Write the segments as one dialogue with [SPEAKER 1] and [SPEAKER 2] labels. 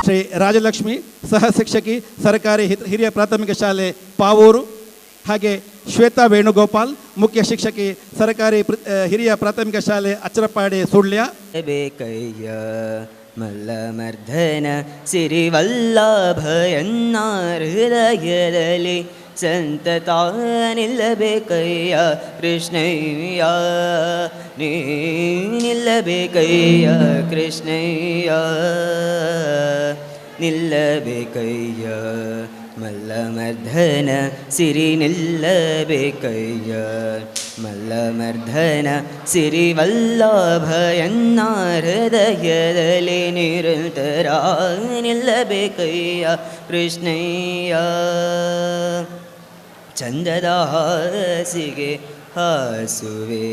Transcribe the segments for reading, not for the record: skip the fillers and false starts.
[SPEAKER 1] Shri Rajalakshmi, ಸಹ ಶಿಕ್ಷಕಿ, ಸರ್ಕಾರಿ ಹಿರಿಯ ಪ್ರಾಥಮಿಕ ಶಾಲೆ ಪಾವೂರು. ಹಾಗೆ ಶ್ವೇತಾ ವೇಣುಗೋಪಾಲ್, ಮುಖ್ಯ ಶಿಕ್ಷಕಿ, ಸರ್ಕಾರಿ ಹಿರಿಯ ಪ್ರಾಥಮಿಕ ಶಾಲೆ ಅಚ್ಚರಪಾಡಿ, ಸುಳ್ಯ.
[SPEAKER 2] ಬೇಕಯ್ಯ ಮಲ್ಲಮರ್ಧನ ಸಿರಿವಲ್ಲಭಯನ್ನ ಹೃದಯದಲ್ಲಿ ಸಂತತ ನಿಲ್ಲಬೇಕಯ್ಯ ಕೃಷ್ಣಯ್ಯ, ನೀ ನಿಲ್ಲಬೇಕಯ್ಯ ಕೃಷ್ಣಯ್ಯ, ನಿಲ್ಲಬೇಕಯ್ಯ ಮಲ್ಲಮರ್ಧನ ಸಿರಿ ನಿಲ್ಲಬೇಕಯ್ಯ ಮಲ್ಲಮರ್ಧನ ಸಿರಿವಲ್ಲಭಯನ್ನ ಹೃದಯದಲ್ಲಿ ನಿರಂತರ ನಿಲ್ಲಬೇಕಯ್ಯ ಕೃಷ್ಣಯ್ಯ. ಚಂದದ ಹಾಸಿಗೆ ಹಾಸುವೆ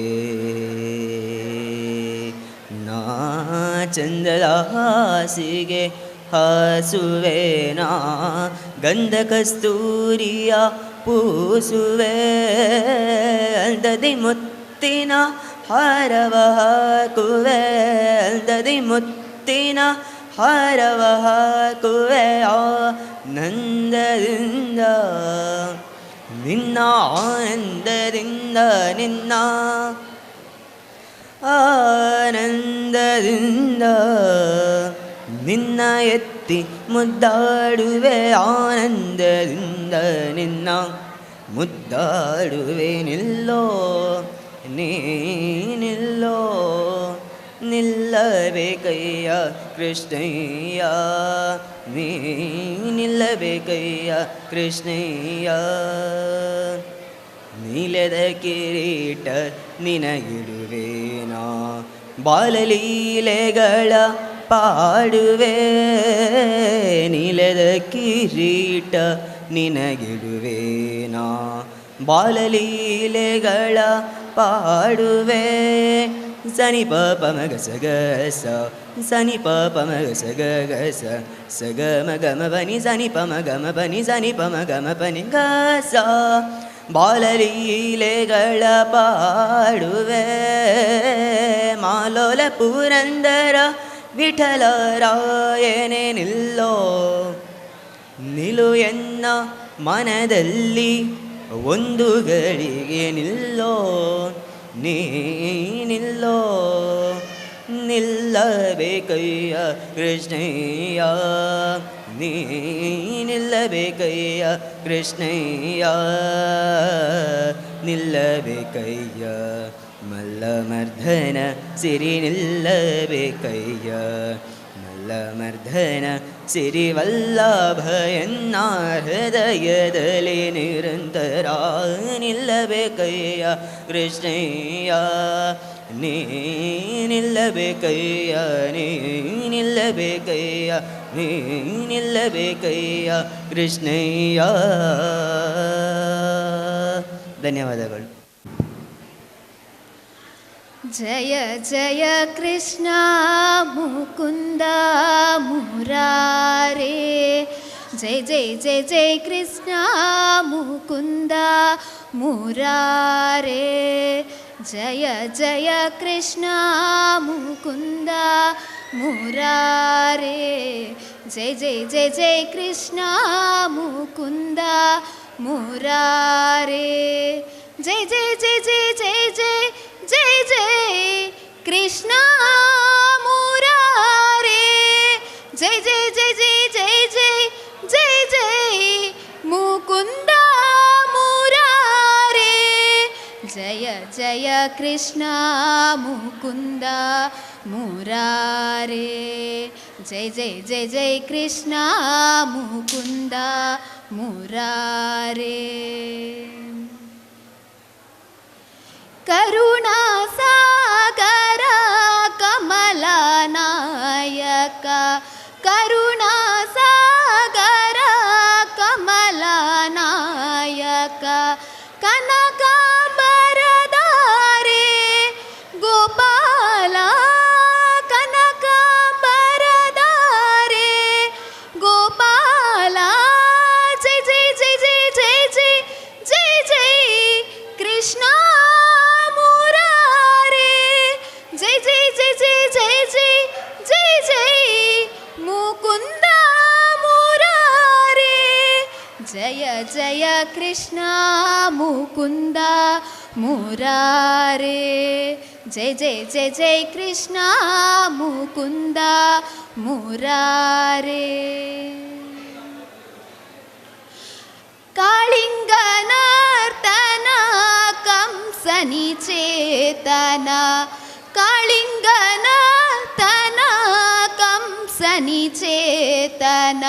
[SPEAKER 2] ನಾ, ಚಂದದ ಹಾಸಿಗೆ ಹಾಸುವೆ ನಾ, ಗಂಧ ಕಸ್ತೂರಿಯ ಪೂಸುವೆ, ಅಂದದಿ ಮುತ್ತಿನ ಹಾರವ ಹಾಕುವೆ, ಅಂದದಿ ಮುತ್ತಿನ ಹಾರವ ಹಾಕುವೆ, ಆನಂದದಿಂದ ನಿನ್ನ, ಆನಂದದಿಂದ ನಿನ್ನ, ಆನಂದದಿಂದ ನಿನ್ನ ಎತ್ತಿ ಮುದ್ದಾಡುವೆ, ಆನಂದದಿಂದ ನಿನ್ನ ಮುದ್ದಾಡುವೆ. ನಿಲ್ಲೋ ನೀ ನಿಲ್ಲೋ ನಿಲ್ಲಬೇಕಯ್ಯ ಕೃಷ್ಣಯ್ಯ, ನೀ ನಿಲ್ಲಬೇಕಯ್ಯ ಕೃಷ್ಣಯ್ಯ. ನೀಲದ ಕಿರೀಟ ನಿನಗಿಡುವೇನಾ, ಬಾಲಲೀಲೆಗಳ ಪಾಡುವೆ, ನೀಲದ ಕಿರೀಟ ನಿನಗಿಡುವೇನಾ, ಬಾಲಲೀಲೆಗಳ ಪಾಡುವೆ. ಸನಿ ಪ ಪ ಮ ಗ ಸ ಗ ಸ, ಸನಿ ಪ ಪ ಮ ಗ ಸ ಗ ಗ ಸ, ಸ ಗ ಮ ಗ ಮ ಪ ನಿ ಸನಿ ಪ ಮ ಗ ಮ ಪ ನಿ ಸನಿ ಪ ಮ ಗ ಮ ಪ ನಿ ಗ ಸ, ಬಾಲಲೀಲೆಗಳ ಪಾಡುವೆ. ಮಾಲೋಲ ಪುರಂದರ ವಿಠಲ ರಾಯನೆ ನಿಲ್ಲೋ ನಿಲು ಎನ್ನ ಮನದಲ್ಲಿ ಒಂದು ಗಳಿಗೆ ನಿಲ್ಲೋ ನೀ ನಿಲ್ಲೋ ನಿಲ್ಲಬೇಕಯ್ಯ ಕೃಷ್ಣಯ್ಯ, ನೀ ನಿಲ್ಲಬೇಕಯ್ಯ ಕೃಷ್ಣಯ್ಯ, ನಿಲ್ಲಬೇಕಯ್ಯ ಮಲ್ಲಮರ್ಧನ ಸಿರಿ ನಿಲ್ಲಬೇಕಯ್ಯ ಮಲ್ಲಮರ್ಧನ ಸಿರಿವಲ್ಲಭಯನ್ನ ಹೃದಯದಲ್ಲಿ ನಿರಂತರ ನಿಲ್ಲಬೇಕಯ್ಯ ಕೃಷ್ಣಯ್ಯ, ನೀ ನಿಲ್ಲಬೇಕಯ್ಯ, ನೀ ನಿಲ್ಲಬೇಕಯ್ಯ, ನೀ ನಿಲ್ಲಬೇಕಯ್ಯ ಕೃಷ್ಣಯ್ಯ. ಧನ್ಯವಾದಗಳು.
[SPEAKER 3] ಜಯ ಜಯ ಕೃಷ್ಣ ಮುಕುಂದ ಮುರಾರೇ, ಜಯ ಜಯ ಜಯ ಜಯ ಕೃಷ್ಣ ಮುಕುಂದ ಮುರಾರೇ, ಜಯ ಜಯ ಕೃಷ್ಣ ಮುಕುಂದ ಮುರಾರೇ, ಜಯ ಜಯ ಜಯ ಜಯ ಕೃಷ್ಣ ಮುಕುಂದ ಮುರಾರೇ, ಜಯ ಜಯ ಜಯ ಜಯ ಜಯ ಜಯ ಜಯ ಜಯ ಕೃಷ್ಣ ಮುರಾರೇ, ಜಯ ಜಯ ಜಯ ಜಯ ಜಯ ಜಯ ಜಯ ಜಯ ಮುಕುಂದ ಮುರಾರೇ, ಜಯ ಜಯ ಕೃಷ್ಣ ಮುಕುಂದ ಮುರಾರೇ, ಜಯ ಜಯ ಜಯ ಜಯ ಕೃಷ್ಣ ಮುಕುಂದ ಮುರಾರೇ. ಕರುಣಾ ಸಾಗರ ಕಮಲನಾಯಕ, ಕರುಣಾ ಸಾಗರ ಕಮಲನಾಯಕ, ಕನಕಾಂಬರಧಾರೆ ಗೋಪಾಲ, ಕನಕಾಂಬರಧಾರೆ ಗೋಪಾಲ, ಜಯ ಜಯ ಜಯ ಜಯ ಜಯ ಜಯ ಜಯ ಜಯ ಕೃಷ್ಣ ಮುರಾರೇ, ಜಯ ಜಯ ಜಯ ಜಯ ಕೃಷ್ಣ ಮುಕುಂದ ಮುರಾರೇ ಜಯ ಜಯ ಜಯ ಜಯ ಕೃಷ್ಣ ಮುಕುಂದ ಮುರಾರೇ. ಕಾಳಿಂಗನರ್ತನ ಕಂಸನಿ ಚೇತನ ಕಾಳಿಂಗನರ್ತನ ಕಂಸನಿ ಚೇತನ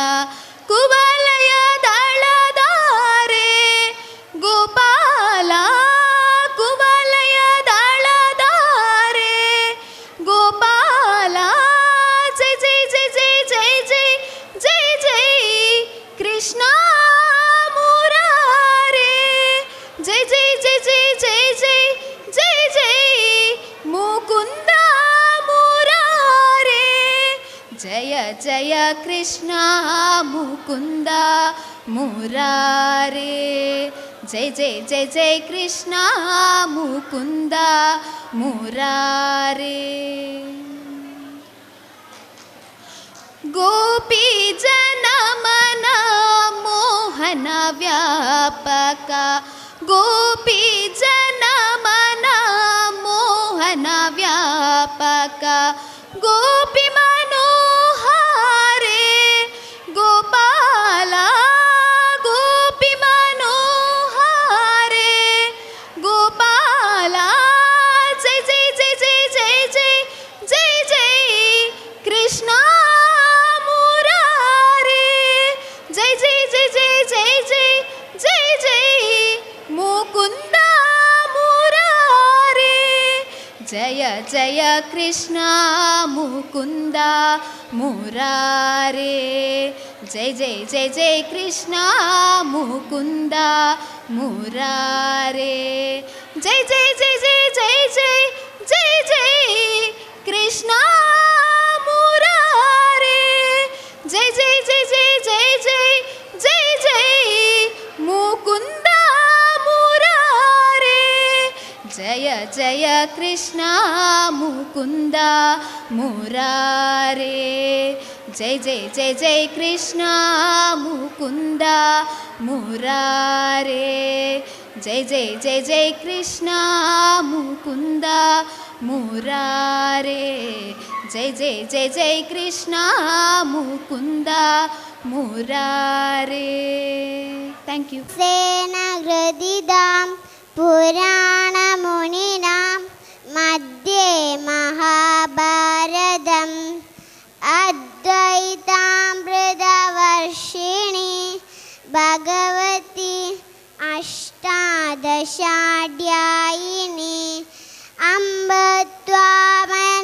[SPEAKER 3] ಕುವಲಯ ದಳದಾರೆ ಗೋಪಾಲ ಕುವಲಯ ದಳದಾರೆ ಗೋಪಾಲ ಜಯ ಜಯ ಜಯ ಜಯ ಜಯ ಜಯ ಜಯ ಜಯ ಕೃಷ್ಣ ಮುರಾರೇ ಜಯ ಜಯ ಜಯ ಜಯ ಜಯ ಜಯ ಜಯ ಜಯ ಮುಕುಂದ ಮುರಾರೇ ಜಯ ಜಯ ಕೃಷ್ಣ ಮುಕುಂದ ಮುರಾರೇ ಜಯ ಜಯ ಜಯ ಜಯ ಕೃಷ್ಣ ಮುಕುಂದ ಮುರಾರೇ. ಗೋಪಿ ಜನಮನ ಮೋಹನ ವ್ಯಾಪಕ ಗೋಪಿ ಜನಮನ ಮೋಹನ ವ್ಯಾಪಕ ಗೋಪಿ ಮನೋಹಾರೇ ಗೋಪಾಲ ಗೋಪಿ ಮನೋಹಾರೇ ಗೋಪಾಲ ಜಯ ಜಯ ಜಯ ಜಯ ಜಯ ಜಯ ಜಯ ಜಯ ಕೃಷ್ಣ ಮುರಾರೇ ಜಯ ಜಯ ಜಯ ಜಯ ಜಯ ಜಯ ಜಯ ಜಯ ಮುಕುಂದ ಮುರಾರೇ ಜಯ ಜಯ ಕೃಷ್ಣ ಮುಕುಂದ ಮುರಾರೇ ಜಯ ಜಯ ಜಯ ಜಯ ಕೃಷ್ಣ ಮುಕುಂದ ಮುರಾರೇ ಜಯ ಜಯ ಜಯ ಜಯ ಜಯ ಜಯ ಜಯ ಜಯ ಕೃಷ್ಣ ಮುರಾರೇ ಜಯ ಜಯ ಜಯ ಜಯ ಜಯ ಜಯ ಜಯ ಜಯ ಮುಕುಂದ ಮುರಾರೇ ಜಯ ಜಯ ಕೃಷ್ಣ ಮುಕುಂದ ಮುರಾರೇ ಜಯ ಜಯ ಜಯ ಜಯ ಕೃಷ್ಣ ಮುಕುಂದ ಮುರಾರೇ ಜಯ ಜಯ ಜಯ ಜಯ ಕೃಷ್ಣ ಮುಕುಂದ ಮುರಾರೇ ಜಯ ಜಯ ಜಯ ಜಯ ಕೃಷ್ಣ ಮುಕುಂದ ಮುರಾರೇ. Thank you.
[SPEAKER 4] ಸೇನಹೃದಿದಾಂ ಪುರಾಣಮುನಿನಾಂ ಮಧ್ಯೆ ಮಹಾಭಾರತಂ ಅದ್ವೈತಾಮೃತವರ್ಷಿಣಿ ಭಗವತಿ ಅಷ್ಟಾದಶಾಧ್ಯಾಯಿನಿ ಅಂಬ ತ್ವಾಮನುಸಂದದಾಮಿ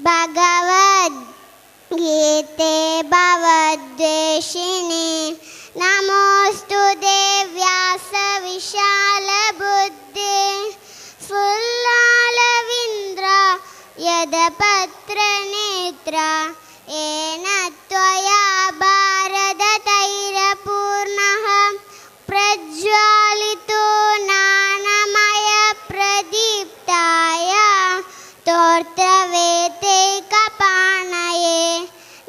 [SPEAKER 4] ಭಗವದ್ಗೀತೆ ಭವದ್ವೇಷಿಣಿ ನಮೋಸ್ತು ದೇವ್ಯಾಸ ವಿಶಾಲಬುದ್ಧಿ ಸ್ಫುಲ್ಲಾಲವಿಂದ್ರ ಯದಪತ್ರನೇತ್ರ ಏನ ತ್ವಯಾ ಭಾರತತೈರಪೂರ್ಣಃ ಪ್ರಜ್ವಾಲಿತೋ ನಾನಮಯ ಪ್ರದೀಪ್ತಾಯ ತೋರ್ತವೇತೆ ಕಪಾಣಯೇ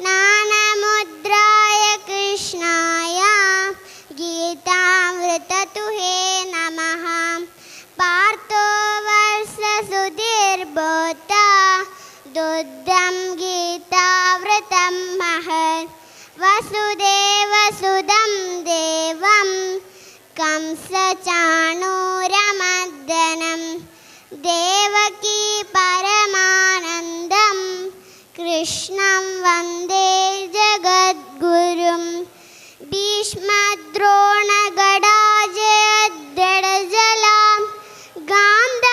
[SPEAKER 4] ನಾನಮುದ್ರಾಯ ಕೃಷ್ಣಾಯ ಗೀತಾಮೃತತುಹೇ ನಮಃ. ಪಾರ್ಥೋ ವರ್ಷಸುಧೀರ್ಭೂತ ದುಗ್ಧಂ ಗೀತಾವೃತಂ ಮಹತ್ ವಸುದೇವಸುಧಂ ದೇವಂ ಕಂಸಚಾಣೂರಮರ್ದನಂ ದೇವಕೀ ಪರಮಾನಂದಂ ಕೃಷ್ಣಂ ವಂದೇ ಜಗದ್ಗುರುಂ. ಭೀಷ್ಮದ್ರೋಣಗಡಾಜಯದ್ರಡಜಲಾಂ ಗಾಂಧಾರನೀಲೋತ್ಪಲಾ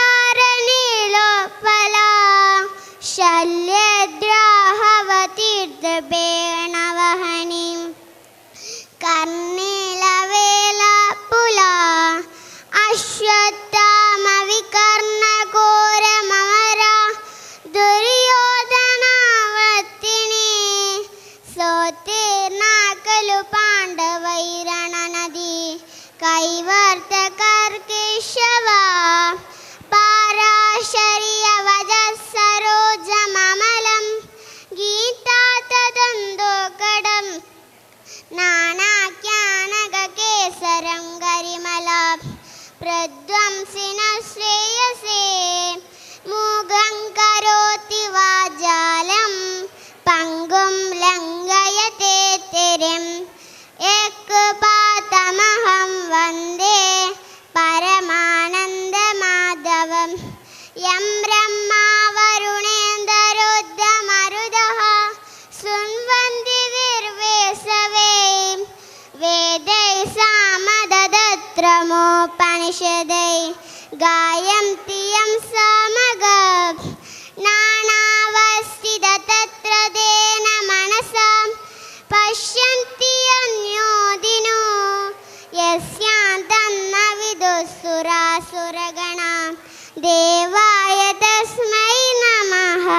[SPEAKER 4] ಶಲ್ಯದ್ರೌಪದೀ वेदोपनिषदै गायन्ति यं सामग नानावस्थित तत्र तेन मनसा पश्यन्ति अन्योदिनो यस्यान्तं न विदुः सुरासुरगणा देवाय तस्मै नमः।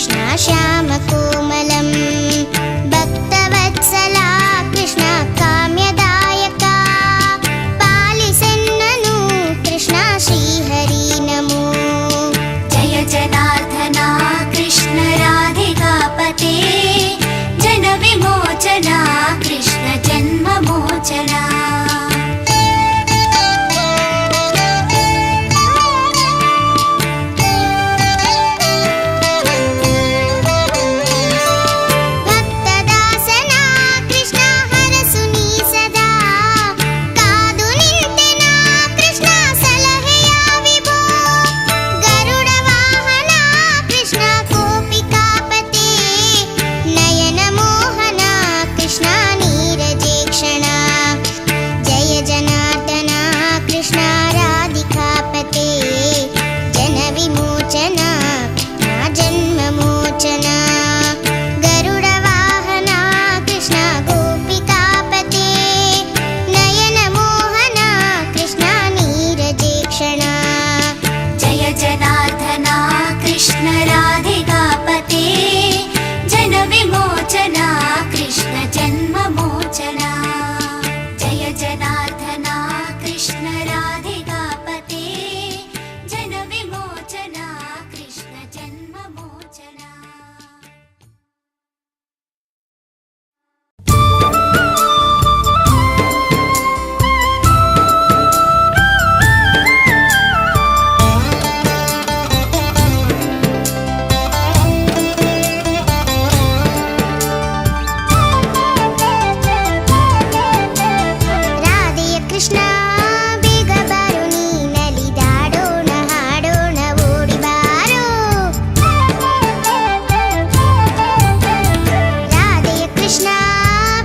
[SPEAKER 4] ಕೃಷ್ಣ ಶ್ಯಾಮ ಕೋಮಲಂ ಭಕ್ತವತ್ಸಲ ಕೃಷ್ಣ ಕಾಮ್ಯದಾಯಕ ಪಾಲಿಸೆನ್ನನು ಕೃಷ್ಣ ಶ್ರೀಹರಿ ನಮೋ.
[SPEAKER 5] ಜಯ ಜನಾರ್ದನ ಕೃಷ್ಣ ರಾಧಿಕಾಪತೆ, ಜನ ವಿಮೋಚನ ಕೃಷ್ಣ ಜನ್ಮ ಮೋಚನ.
[SPEAKER 4] ಭಕ್ತದಾಸನ ಕೃಷ್ಣ ಹರಸು ನೀ ಸದಾ, ಕಾದು ನಿಂತೆನ ಕೃಷ್ಣ ಸಲಹೆಯ ವಿಭೋ. ಗರುಡ ವಾಹನ ಕೃಷ್ಣ ಗೋಪಿಕಾಪತೆ, ನಯನ ಮೋಹನ ಕೃಷ್ಣ ನೀರಜೇಕ್ಷಣ. ಜಯ ಜನಾರ್ದನ ಕೃಷ್ಣ ರಾಧಿಕಾಪತೆ, ಜನ ವಿಮೋಚನ ಜನ್ಮ ಮೋಚನ. ಗರುಡ ವಾಹನ ಕೃಷ್ಣ ಗೋಪಿಕಾಪತೆ, ನಯನ ಮೋಹನ ಕೃಷ್ಣ ನೀರಜೇಕ್ಷಣ.
[SPEAKER 5] ಜಯ ಜನಾರ್ದನ ಕೃಷ್ಣ ರಾಧಿಕಾಪತೆ, ಜನ ವಿಮೋಚನ ಕೃಷ್ಣ ಜನ್ಮ ಮೋಚನ. ಜಯ ಜನಾರ್ದನ ಕೃಷ್ಣ ರಾಧಿಕಾಪತೆ, ಜನ ವಿಮೋಚನ ಕೃಷ್ಣ ಜನ್ಮ ಮೋಚನ.
[SPEAKER 4] ರಾಧೆಯ ಕೃಷ್ಣ ಬೇಗ ಬಾರು, ನೀನಲಿದಾಡೋಣ ಹಾಡೋಣ ಓಡಿ ಬಾರೋ. ರಾಧೆಯ ಕೃಷ್ಣ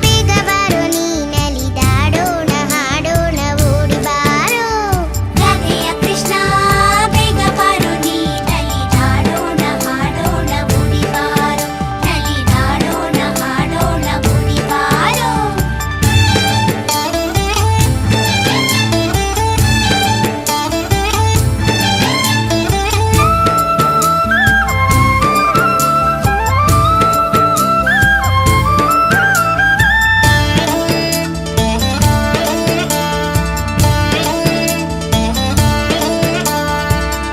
[SPEAKER 4] ಬೇಗ ಬಾರು, ನೀನಲಿದಾಡೋಣ ಹಾಡೋಣ ಓಡಿ ಬಾರೋ.
[SPEAKER 5] ರಾಧೆಯ ಕೃಷ್ಣ ಬೇಗ ಬಾರೋ, ನೀ ನಲಿದಾಡೋಣ ಹಾಡೋಣ ಓಡಿ ಬಾರೋ, ನಲಿದಾಡೋಣ ಹಾಡೋಣ ಓಡಿ ಬಾರೋ.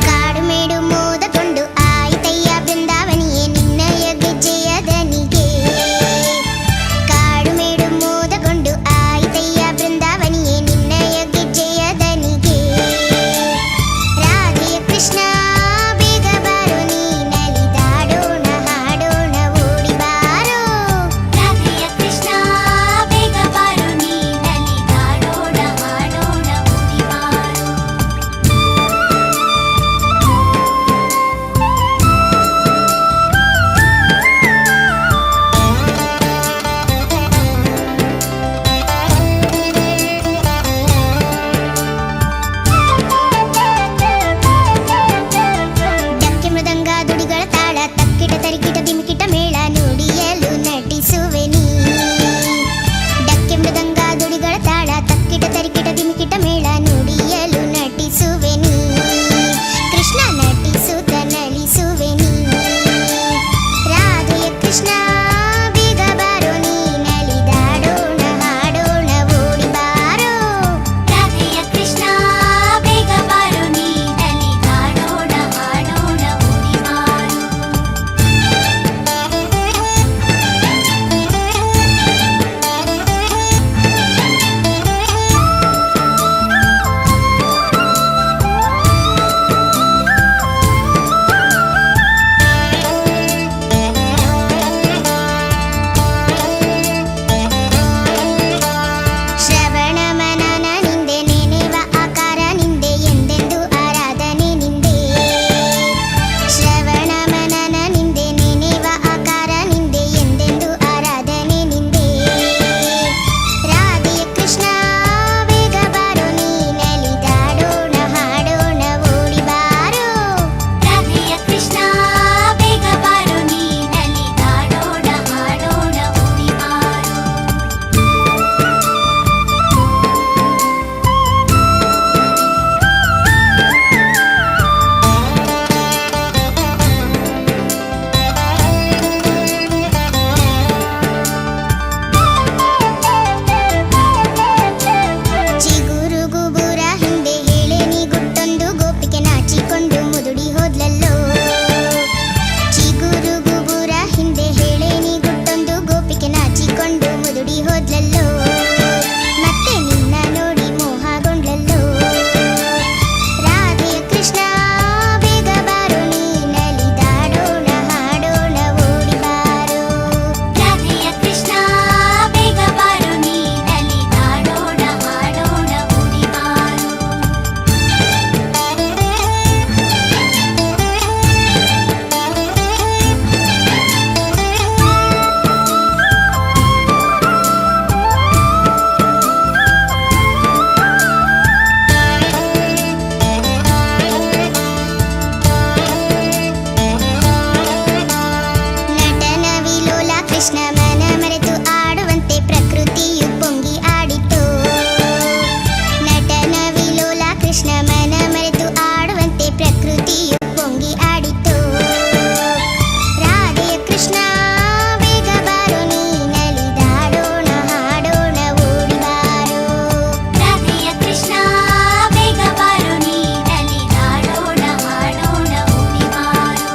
[SPEAKER 4] ಕಾಡು ಮೇಡು ಮೋದಗೊಂಡು ಆಯಿತಯ್ಯ ಬೃಂದಾವನಿಯೇ ನಿನ್ನಯ ಗೆಜ್ಜೆಯ ದನಿಗೆ. ಕಾಡು ಮೇಡು ಮೋದಗೊಂಡು ಆಯಿತಯ್ಯ ಬೃಂದಾವನಿಯೇ ನಿನ್ನಯ ಗೆಜ್ಜೆಯ ದನಿಗೆ. ರಾಧೆಯ ಕೃಷ್ಣ ಬೇಗ ಬಾರೋ, ನೀನಲಿದಾಡೋಣ ಹಾಡೋಣ ಓಡಿ ಬಾರೋ.
[SPEAKER 5] ರಾಧೆಯ ಕೃಷ್ಣ ಬೇಗ ಬಾರೋ, ನೀ ನಲಿದಾಡೋಣ ಹಾಡೋಣ ಓಡಿ ಬಾರೋ.
[SPEAKER 4] ಡಕ್ಕೆ ಮೃದಂಗ ದುಡಿಗಳ ತಾಳ, ತಕ್ಕಿಟ ತರಿಕಿಟ ದಿಮಿಕಿಟ ಮೇಳ, ನುಡಿಯಲು ನಟಿಸುವೆ ನೀ. ಡಕ್ಕೆ ಮೃದಂಗ ದುಡಿಗಳ ತಾಳ, ತಕ್ಕಿಟ ತರಿಕಿಟ ದಿಮಿಕಿಟ ಮೇಳ, ನುಡಿಯಲು ನಟಿಸುವೆ ನೀ. ಕೃಷ್ಣ ನಟಿಸುತ್ತ ನಲಿಸುವೆ ನೀ. ರಾಧೆಯ ಕೃಷ್ಣ ಬೇಗ ಬಾರೋ, ನೀ ನಲಿದಾಡೋಣ ಹಾಡೋಣ ಓಡಿ ಬಾರೋ.
[SPEAKER 5] ರಾಧೆಯ ಕೃಷ್ಣ ಬೇಗ ಬಾರೋ, ನೀ ನಲಿದಾಡೋಣ ಹಾಡೋಣ ಓಡಿ ಬಾರೋ.
[SPEAKER 4] ಕೃಷ್ಣ ಮನ ಮರೆತು ಆಡುವಂತೆ ಪ್ರಕೃತಿಯು ಪೊಂಗಿ ಆಡಿತು. ನಟನ ವಿಲೋಲ ಕೃಷ್ಣ ಮನ ಮರೆತು ಆಡುವಂತೆ ಪ್ರಕೃತಿಯು ಪೊಂಗಿ ಆಡಿತು. ರಾಧೆಯ ಕೃಷ್ಣ ಬೇಗ ಬಾರೋ, ನೀ ನಲಿದಾಡೋಣ ಹಾಡೋಣ ಓಡಿ ಬಾರೋ.
[SPEAKER 5] ರಾಧೆಯ ಕೃಷ್ಣ ಬೇಗ ಬಾರೋ, ನೀ ನಲಿದಾಡೋಣ ಹಾಡೋಣ ಓಡಿ ಬಾರೋ.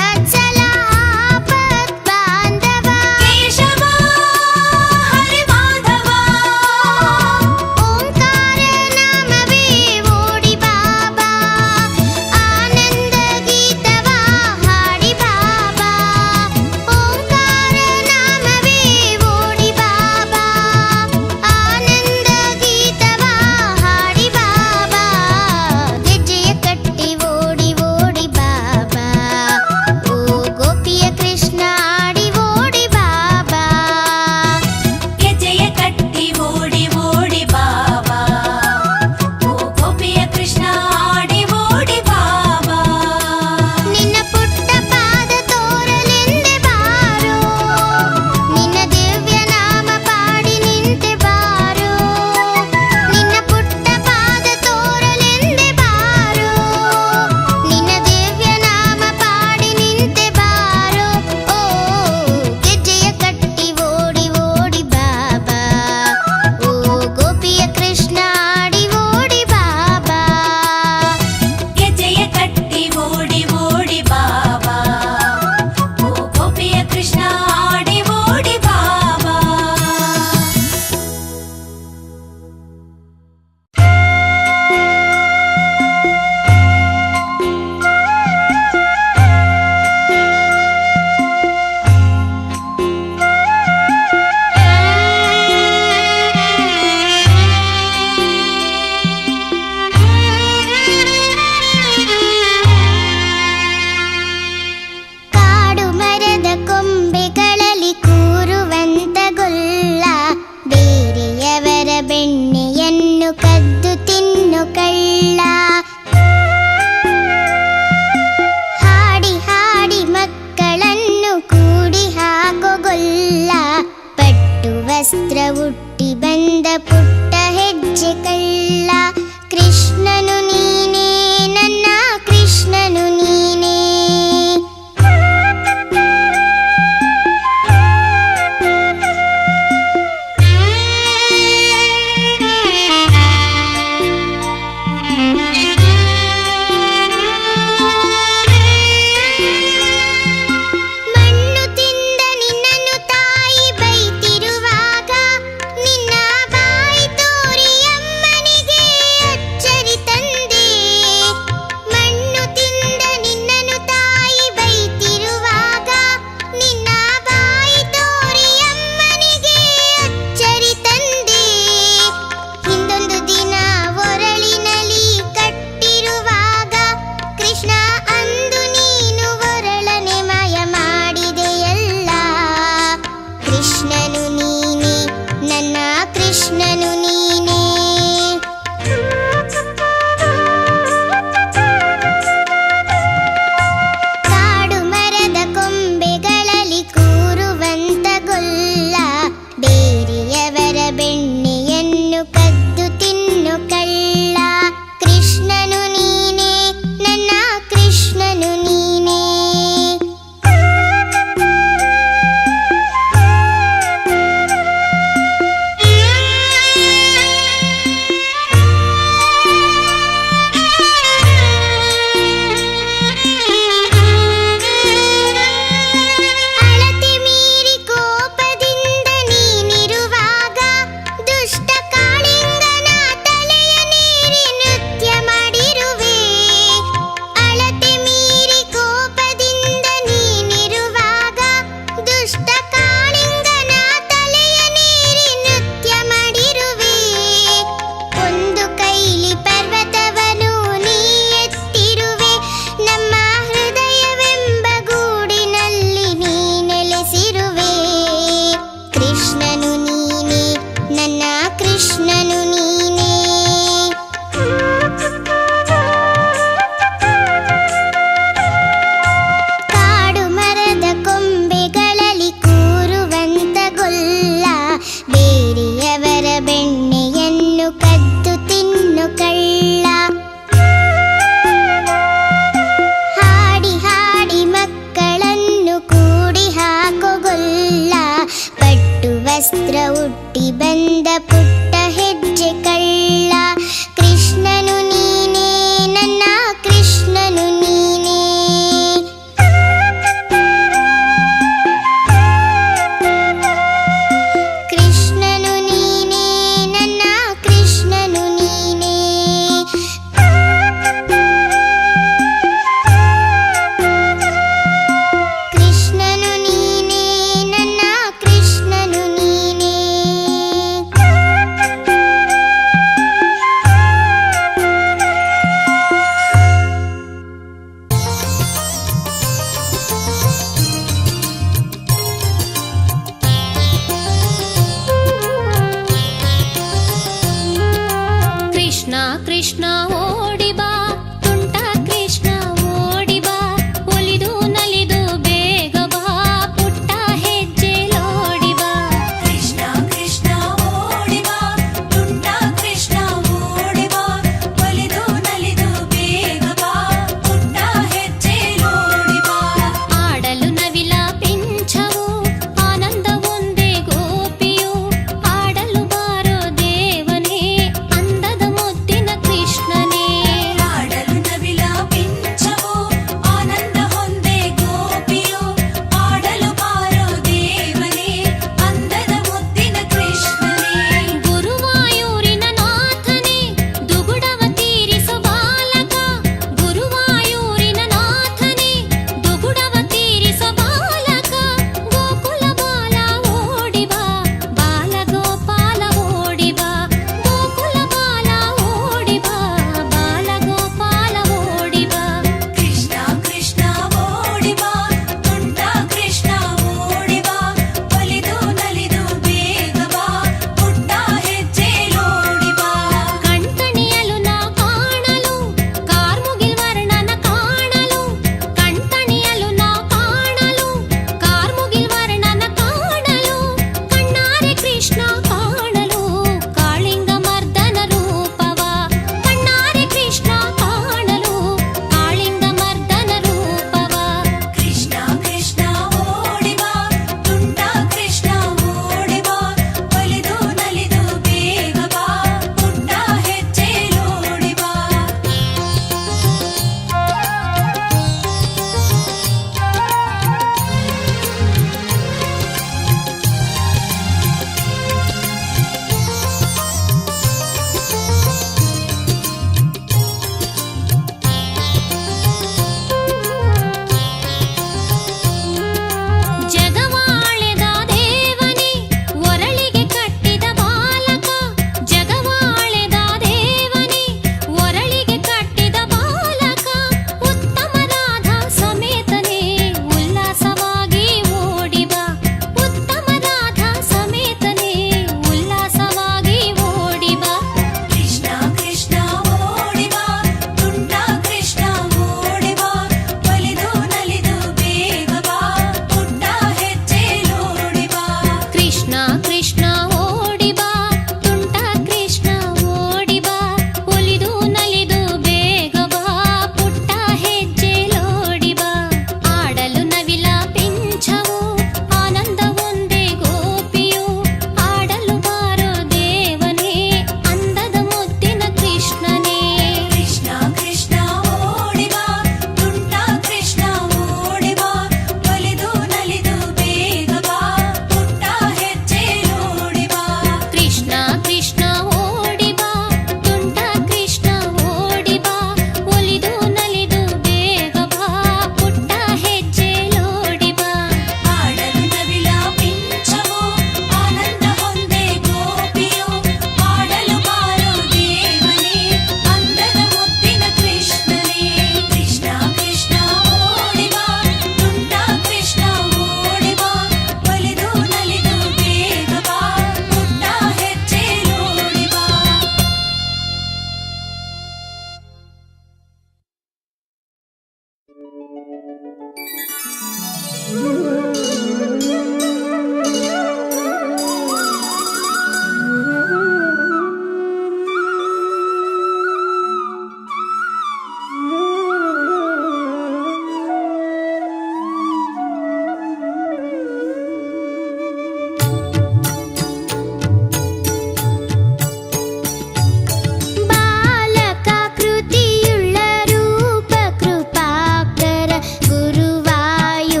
[SPEAKER 4] ಬಾಲಕಾಕೃತಿಯುಳ್ಳ ರೂಪ ಕೃಪಾಕರ ಗುರುವಾಯೂರಪ್ಪ.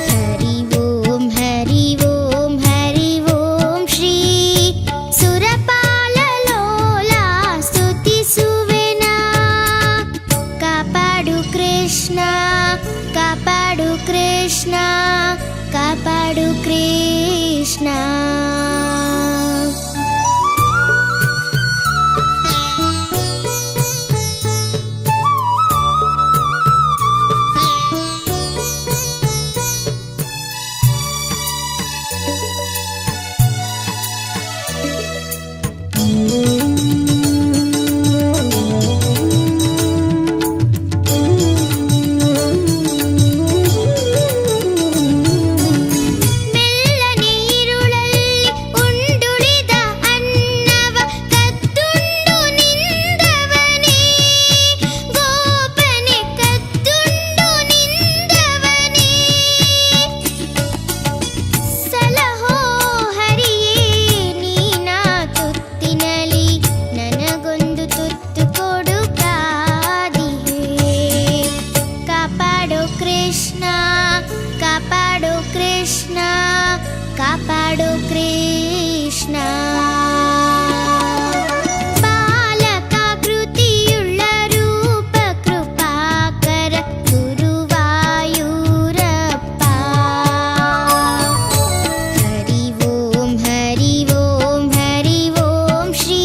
[SPEAKER 4] ಹರಿ ಓಂ ಹರಿ ಓಂ ಹರಿ ಓಂ ಶ್ರೀ ಸುರಪಾಲಲೋಲ ಸ್ತುತಿಸುವೆನಾ. ಕಾಪಾಡು ಕೃಷ್ಣ, ಕಾಪಾಡು ಕೃಷ್ಣ, ಕಾಪಾಡು ಕೃಷ್ಣ. ಮೆಲ್ಲನೆ ಇರುಳಲ್ಲಿ ಉಂಡುಳಿದ ಅನ್ನವ ಕದ್ದುಂಡು ನಿಂದವನೇ, ಗೋಪನೆ ಕದ್ದುಂಡು ನಿಂದವನೇ. ಸಲಹೋ ಹರಿಯೇ ನೀನಾ ತುತ್ತಿನಲಿ ನನಗೊಂದು ತುತ್ತು ಕೊಡು ಕಾದಿಹೇ. ಕಾಪಾಡೋ ಕೃಷ್ಣ, ಕಾಪಾಡೋ ಕೃಷ್ಣ, ಕಾಪಾಡೋ ಕೃಷ್ಣ. ಬಾಲಕಾಕೃತಿಯುಳ್ಳ ರೂಪ ಕೃಪಾಕರ ಗುರುವಾಯೂರಪ್ಪ. ಹರಿ ಓಂ ಹರಿ ಓಂ ಹರಿ ಓಂ ಶ್ರೀ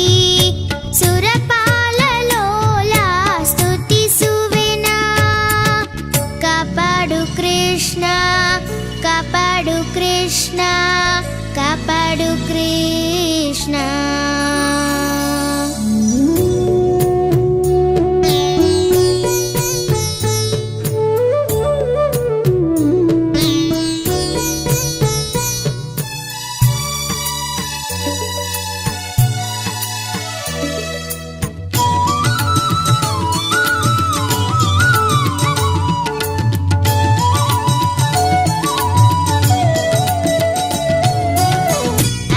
[SPEAKER 4] ಸುರಪಾಲಲೋಲ ಸ್ತುತಿಸುವೆನಾ. ಕಾಪಾಡು ಕೃಷ್ಣ, ಕಾಪಾಡು ಕೃಷ್ಣ, ಕಾಪಾಡು ಕೃಷ್ಣ.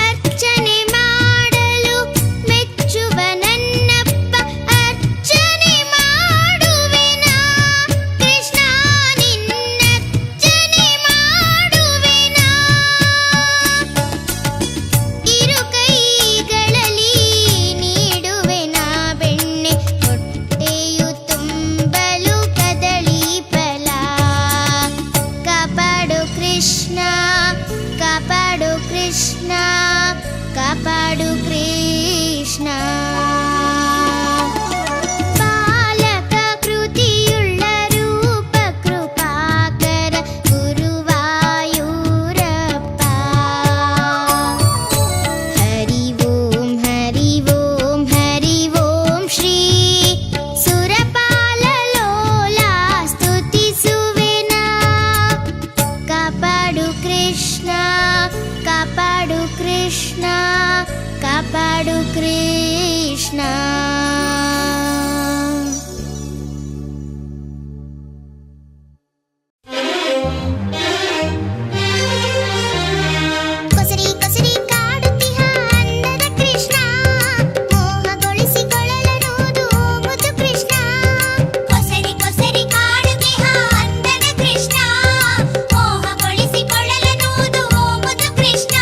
[SPEAKER 4] ಅರ್ಚನೆ ಮಾಡಲು ಮೆಚ್ಚುವ ನನ್ನಪ್ಪ, ಅರ್ಚನೆ ಮಾಡುವೆನಾ ಕೃಷ್ಣ, ನಿನ್ನರ್ಚನೆ ಮಾಡುವೆನಾ. ಇರು ಕೈಗಳಲ್ಲಿ ನೀಡುವೆನಾ ಬೆಣ್ಣೆ, ಹೊಟ್ಟೆಯು ತುಂಬಲು ಕದಳಿ ಫಲ. ಕಾಪಾಡು ಕೃಷ್ಣ, ಕಾಪಾಡು ಕೃಷ್ಣ, ಕಾಪಾಡು ಕೃಷ್ಣ. ಬಾಲಕಾಕೃತಿಯುಳ್ಳ ರೂಪ ಕೃಪಾಕರ ಗುರುವಾಯೂರಪ್ಪ. ಹರಿ ಓಂ ಹರಿ ಓಂ ಹರಿ ಓಂ ಶ್ರೀ ಸುರಪಾಲಲೋಲ ಸ್ತುತಿಸುವೆನಾ. ಕಾಪಾಡು ಕೃಷ್ಣ, ಕಾಪಾಡು ಕೃಷ್ಣ, ಕಾಪಾಡು ಕೃಷ್ಣ. ಕೊಸರಿ ಕೊಸರಿ ಕಾಡುತ್ತಿಹ ಅಂದದ ಕೃಷ್ಣ, ಮೋಹಗೊಳಿಸಿಕೊಳ್ಳಲನೋದು ಮುದ್ದು ಕೃಷ್ಣ.
[SPEAKER 5] ಕೊಸರಿ ಕೊಸರಿ ಕಾಡುತ್ತಿಹ ಅಂದದ ಕೃಷ್ಣ, ಮೋಹಗೊಳಿಸಿಕೊಳ್ಳಲನೋದು ಮುದ್ದು ಕೃಷ್ಣ.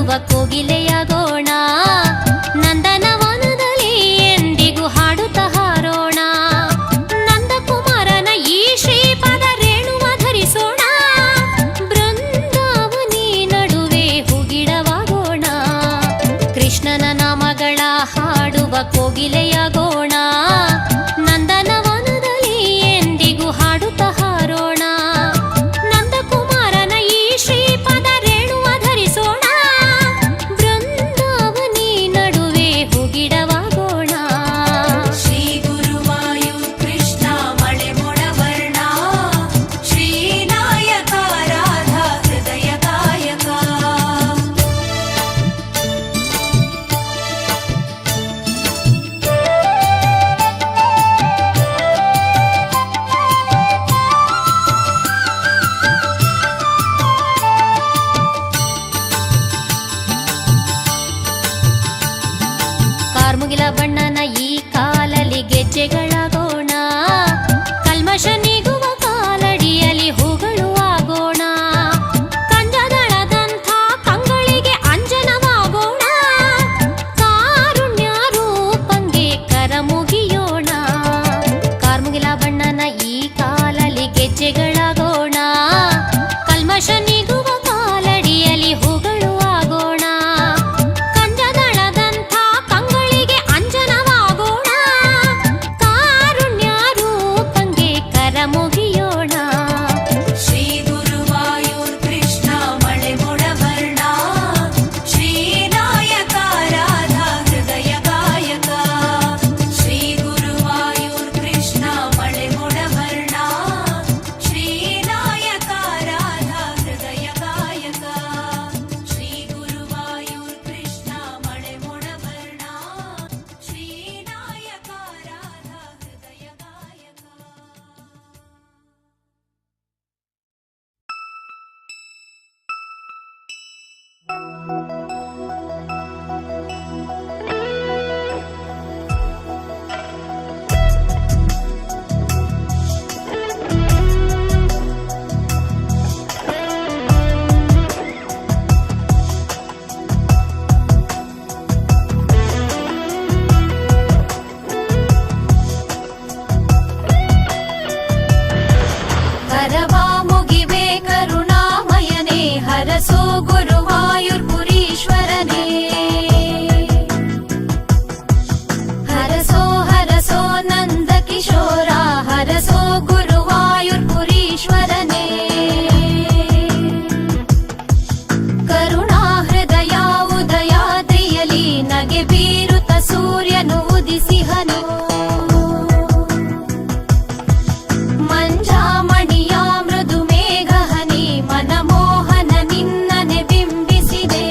[SPEAKER 6] ಹಾಡುವ ಕೋಗಿಲೆಯಾಗೋಣ. ನಂದನವನದಲ್ಲಿ ಎಂದಿಗೂ ಹಾಡುತ್ತ ಹಾರೋಣ. ನಂದಕುಮಾರನ ಈ ಶ್ರೀಪದ ರೇಣುವ ಧರಿಸೋಣ. ಬೃಂದಾವನಿ ನಡುವೆ ಹೂಗಿಡವಾಗೋಣ. ಕೃಷ್ಣನ ನಾಮಗಳ ಹಾಡುವ ಕೋಗಿಲೆಯಾಗೋಣ. ನಂದನವನದಲ್ಲಿ ಎಂದಿಗೂ ಹಾಡುತ್ತ ಹಾರೋಣ. ನಂದಕುಮಾರನ ಈ ಶ್ರೀಪದ ರೇಣುವ ಧರಿಸೋಣ. ಬೃಂದಾವನಿ ನಡುವೆ ಹೂಗಿಡವಾಗೋಣ.
[SPEAKER 7] ಶ್ರೀ ಗುರುವಾಯೂರ್ ಕೃಷ್ಣ ಮಳೆ ಮೊಡವರ್ಣ, ಶ್ರೀನಾಯಕ ರಾಧಾ ಹೃದಯ ಗಾಯಕ.
[SPEAKER 6] ಕಾರ್ಮುಗಿಲ ಬಣ್ಣನ ಈ ಕಾಲಲಿ ಗೆಜ್ಜೆಗಳಾಗೋಣ. ಕಲ್ಮಶ ನೀಗುವ ಕಾಲಡಿಯಲ್ಲಿ ಹೂಗಳು ಆಗೋಣ. ಕಂಜದಳದಂಥ ಕಂಗಳಿಗೆ ಅಂಜನವಾಗೋಣ. ಕಾರುಣ್ಯ ರೂಪಂಗೆ ಕರ ಮುಗಿಯೋಣ. ಕಾರ್ಮುಗಿಲ ಬಣ್ಣನ ಈ ಕಾಲಲಿ ಗೆಜ್ಜೆಗಳಾಗೋಣ. ಕಲ್ಮಶ ನೀಗುವ ಕಾಲಡಿಯಲ್ಲಿ ಹೂಗಳು ಆಗೋಣ. ಕಂಜದಳದಂಥ ಕಂಗಳಿಗೆ ಅಂಜನವಾಗೋಣ. ಕಾರುಣ್ಯ ರೂಪಂಗೆ ಕರ ಮುಗಿಯೋಣ.
[SPEAKER 7] ಶ್ರೀ ಗುರುವಾಯೂರ್ ಕೃಷ್ಣ ಮಳೆ ಮೊಡವರ್ಣ, ಶ್ರೀನಾಯಕ ರಾಧಾ ಹೃದಯ ಗಾಯಕ. ಶ್ರೀ ಗುರುವಾಯೂರ್ ಕೃಷ್ಣ ಮಳೆ ಮೊಡವರ್ಣ, ಶ್ರೀನಾಯಕ ರಾಧಾ ಹೃದಯ ಗಾಯಕ. ಶ್ರೀ ಗುರುವಾಯೂರ್ ಕೃಷ್ಣ ಮಳೆ ಮೊಡವರ್ಣ, ಶ್ರೀನಾಯಕ ರಾಧಾ ಹೃದಯ ಗಾಯಕ.
[SPEAKER 8] ಕರವಾ ಮುಗಿವೆ ಕರುಣಾಮಯನೇ, ಹರಸೋ ಗುರುವಾಯೂರ್ಪುರೀಶ್ವರನೇ. ಹರಸೋ ಹರಸೋ ನಂದ ಕಿಶೋರ, ಹರಸೋ ಗುರುವಾಯೂರ್ಪುರೀಶ್ವರನೇ. ಕರುಣಾ ಹೃದಯ ಉದಯಾದ್ರಿಯಲಿ ನಗೆ ಬೀರುತ ಸೂರ್ಯನು ಉದಿಸಿಹನು. ಮಂಜಾಮಣಿಯ ಮೃದು ಮೇಘಹನಿ ಮನಮೋಹನ ನಿನ್ನನೆ ಬಿಂಬಿಸಿದೆ.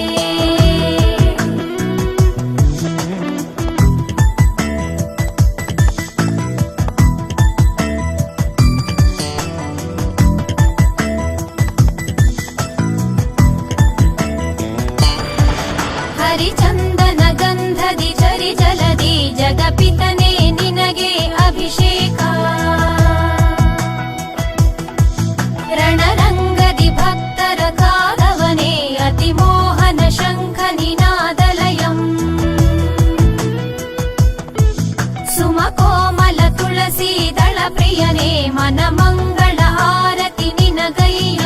[SPEAKER 8] ಹರಿಚಂದನ ಗಂಧದಿ ಝರಿ ಜಲದಿ ಜಗಪಿತನೇ ನಿನಗೆ ಅಭಿಷೇಕ. ರಣರಂಗದಿ ಭಕ್ತರ ಕಾದವನೇ ಅತಿಮೋಹನ ಶಂಖ ನಿನಾದಲಯಂ. ಸುಮಕೋಮಲ ತುಳಸಿ ದಳ ಪ್ರಿಯನೇ ಮನಮಂಗಳ ಆರತಿ ನಿನಗಯ್ಯ.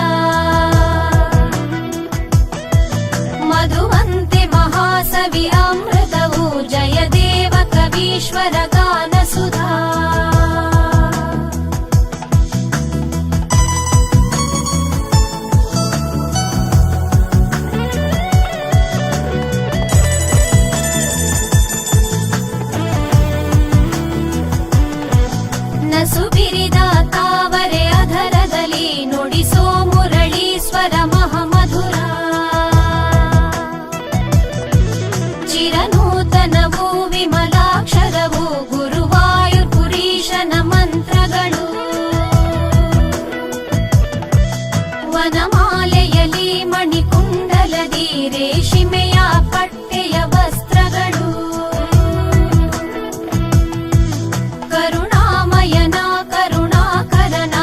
[SPEAKER 8] ಮಧುವಂತೆ ಮಹಾಸವಿ ಅಮೃತವು ಜಯ ದೇವ ಕವೀಶ್ವರ ಗಾನ ಸುಧಾ. ನಸುಬಿರಿದ ತಾವರೆ ಅಧರದಲ್ಲಿ ನುಡಿಸೋ ಮುರಳಿ ಸ್ವರ ಮಹಾಮಧುರ. ಚಿರನೂತನವು ವಿಮಲಾಕ್ಷರವು ಗುರುವಾಯೂರ್ಪುರೀಶನ ಮಂತ್ರಗಳು. ವನಮಾಲೆಯಲಿ ಮಣಿಕುಂಡಲದಿ ರೇಷ್ಮೆಯ ಪಟ್ಟೆಯ ವಸ್ತ್ರಗಳು. ಕರುಣಾಮಯನ ಕರುಣಾಕರನ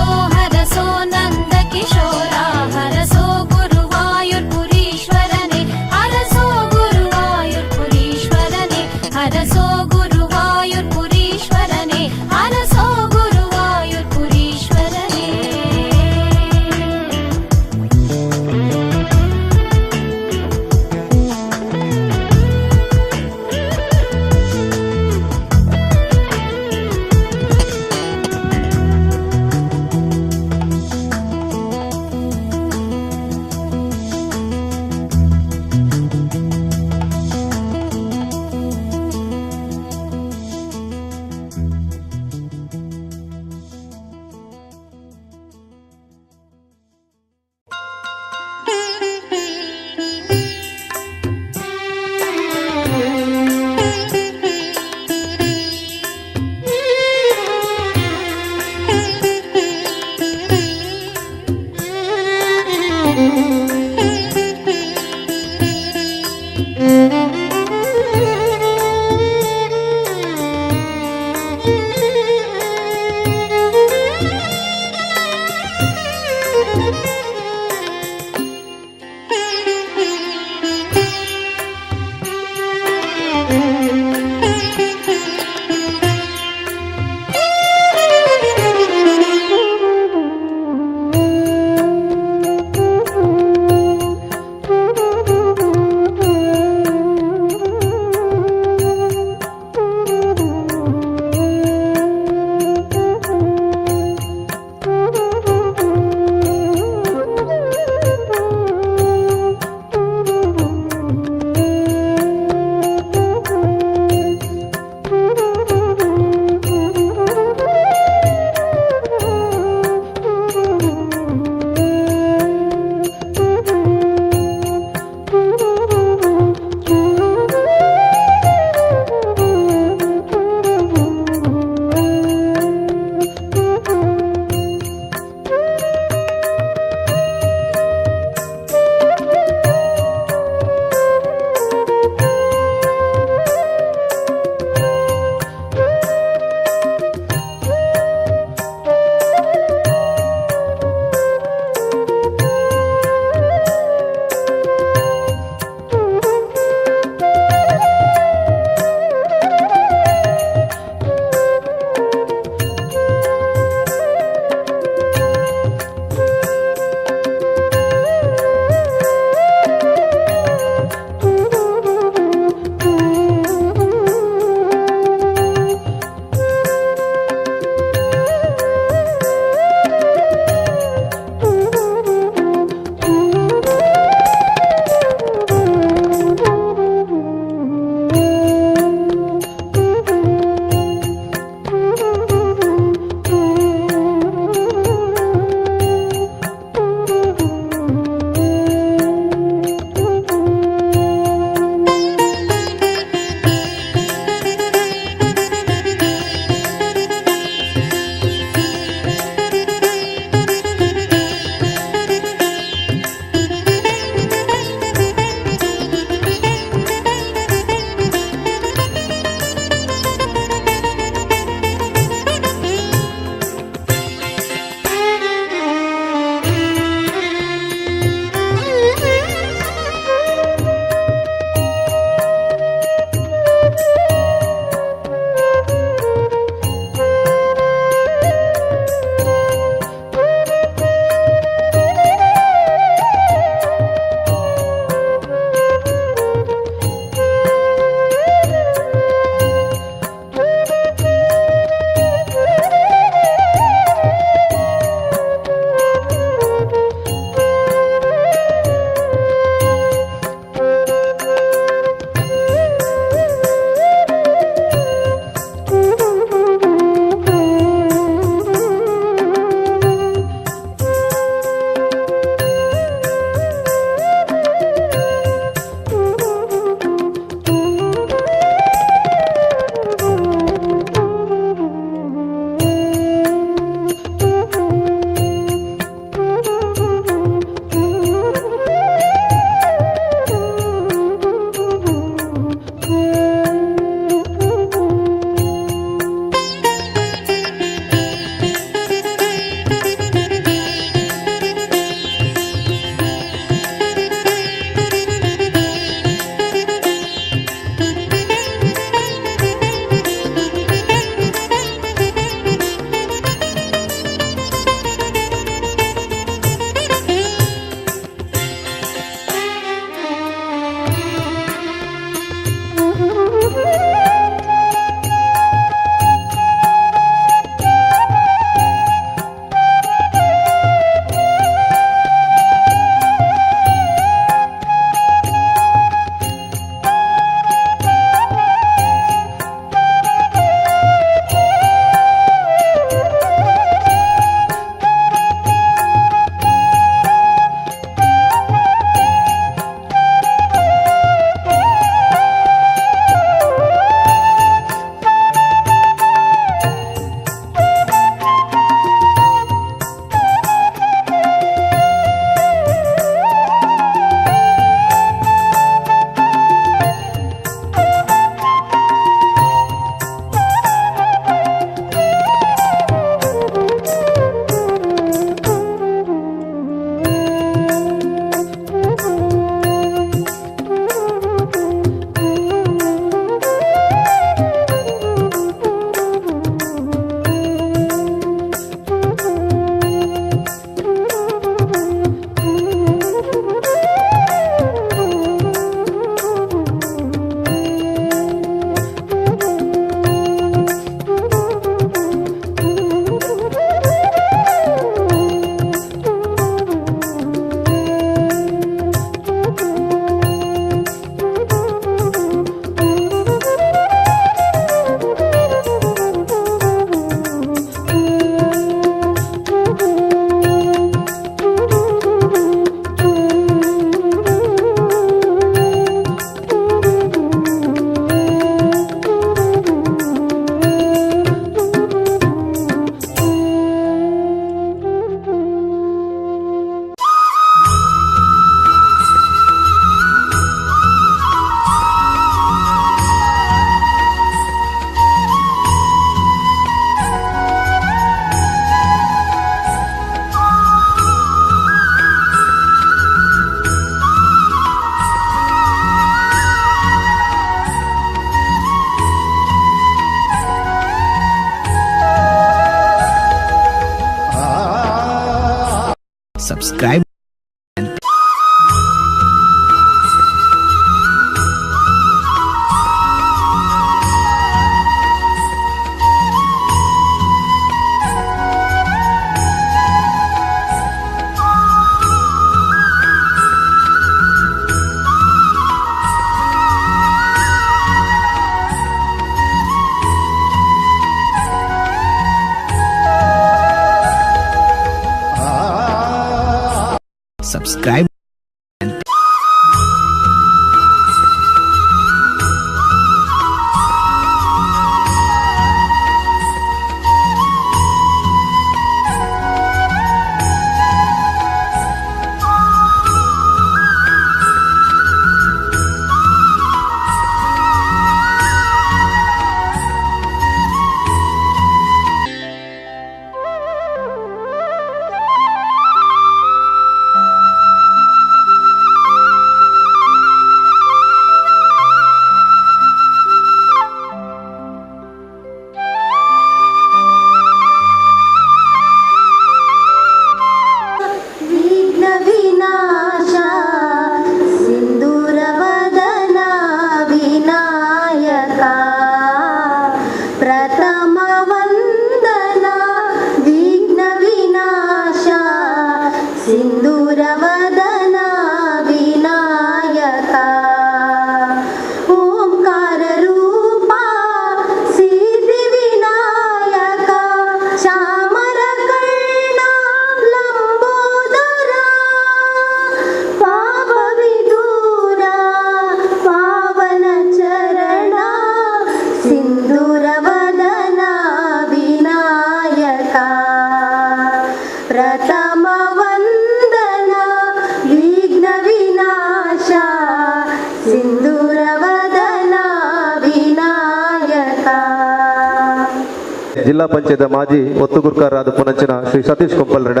[SPEAKER 9] ಜಿಲ್ಲಾ ಪಂಚಾಯತ್ ಮಾಜಿ ಒತ್ತುಗುರ್ಕಾರಾದ ಪುನಂಚಿನ ಶ್ರೀ ಸತೀಶ್ ಕೊಂಪಲ್ರೆಡ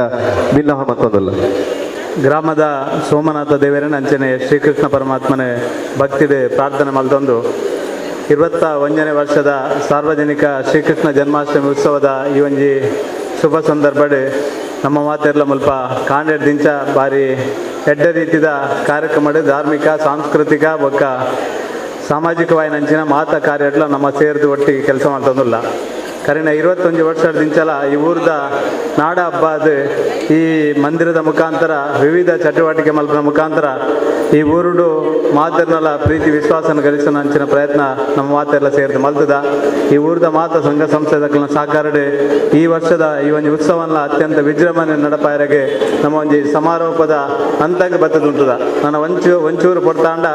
[SPEAKER 9] ಬಿನ್ನಹ ಮತ್ತೊಂದಲ್ಲ.
[SPEAKER 10] ಗ್ರಾಮದ ಸೋಮನಾಥ ದೇವರನ ಅಂಚನೆ ಶ್ರೀಕೃಷ್ಣ ಪರಮಾತ್ಮನೆ ಭಕ್ತಿಡೆ ಪ್ರಾರ್ಥನೆ ಮಲ್ತೊಂದು 21ನೇ ವರ್ಷದ ಸಾರ್ವಜನಿಕ ಶ್ರೀಕೃಷ್ಣ ಜನ್ಮಾಷ್ಟಮಿ ಉತ್ಸವದ ಈ ಒಂಜಿ ಶುಭ ಸಂದರ್ಭಡ್ ನಮ್ಮ ಮಾತೆರ್ಲ ಮುಲ್ಪ ಕಾಂಡೆಡ್ ದಿಂಚ ಬಾರಿ ಎಡ್ಡೆ ರೀತಿದ ಕಾರ್ಯಕ್ರಮ ಧಾರ್ಮಿಕ ಸಾಂಸ್ಕೃತಿಕ ಬೊಕ್ಕ ಸಾಮಾಜಿಕವಾಯಿನಂಚಿನ ಮಾತ ಕಾರ್ಯಡ್ಲ ನಮ್ಮ ಸೇರಿದು ಒಟ್ಟಿಗೆ ಕೆಲಸ ಮಾಡ್ತಂದಿಲ್ಲ. ಕರಿನ 21 ವರ್ಷದ ದಿಂಚಲ ಈ ಊರ್ದ ನಾಡ ಹಬ್ಬ ಅದು ಈ ಮಂದಿರದ ಮುಖಾಂತರ ವಿವಿಧ ಚಟುವಟಿಕೆ ಮಲ್ಪನ ಮುಖಾಂತರ ಈ ಊರುಡು ಮಾತೆರ್ನಲ ಪ್ರೀತಿ ವಿಶ್ವಾಸನ ಗಳಿಸೋಣ ಅಂಚಿನ ಪ್ರಯತ್ನ ನಮ್ಮ ಮಾತೆಲ್ಲ ಸೇರಿದು ಮಲ್ತದ. ಈ ಊರ್ದ ಮಾತ ಸಂಘ ಸಂಸ್ಥೆದಕ್ಕನ ಸಹಕಾರಡೆ ಈ ವರ್ಷದ ಈ ಒಂದು ಉತ್ಸವನ್ನ ಅತ್ಯಂತ ವಿಜೃಂಭಣೆ ನಡಪಾಯರಿಗೆ ನಮ್ಮ ಒಂಜಿ ಸಮಾರೋಪದ ಹಂತಕ್ಕೆ ಬತ್ತದುಂಟುದ. ನನ್ನ ಒಂಚೂರು ಪೊಡ್ತಾಂಡ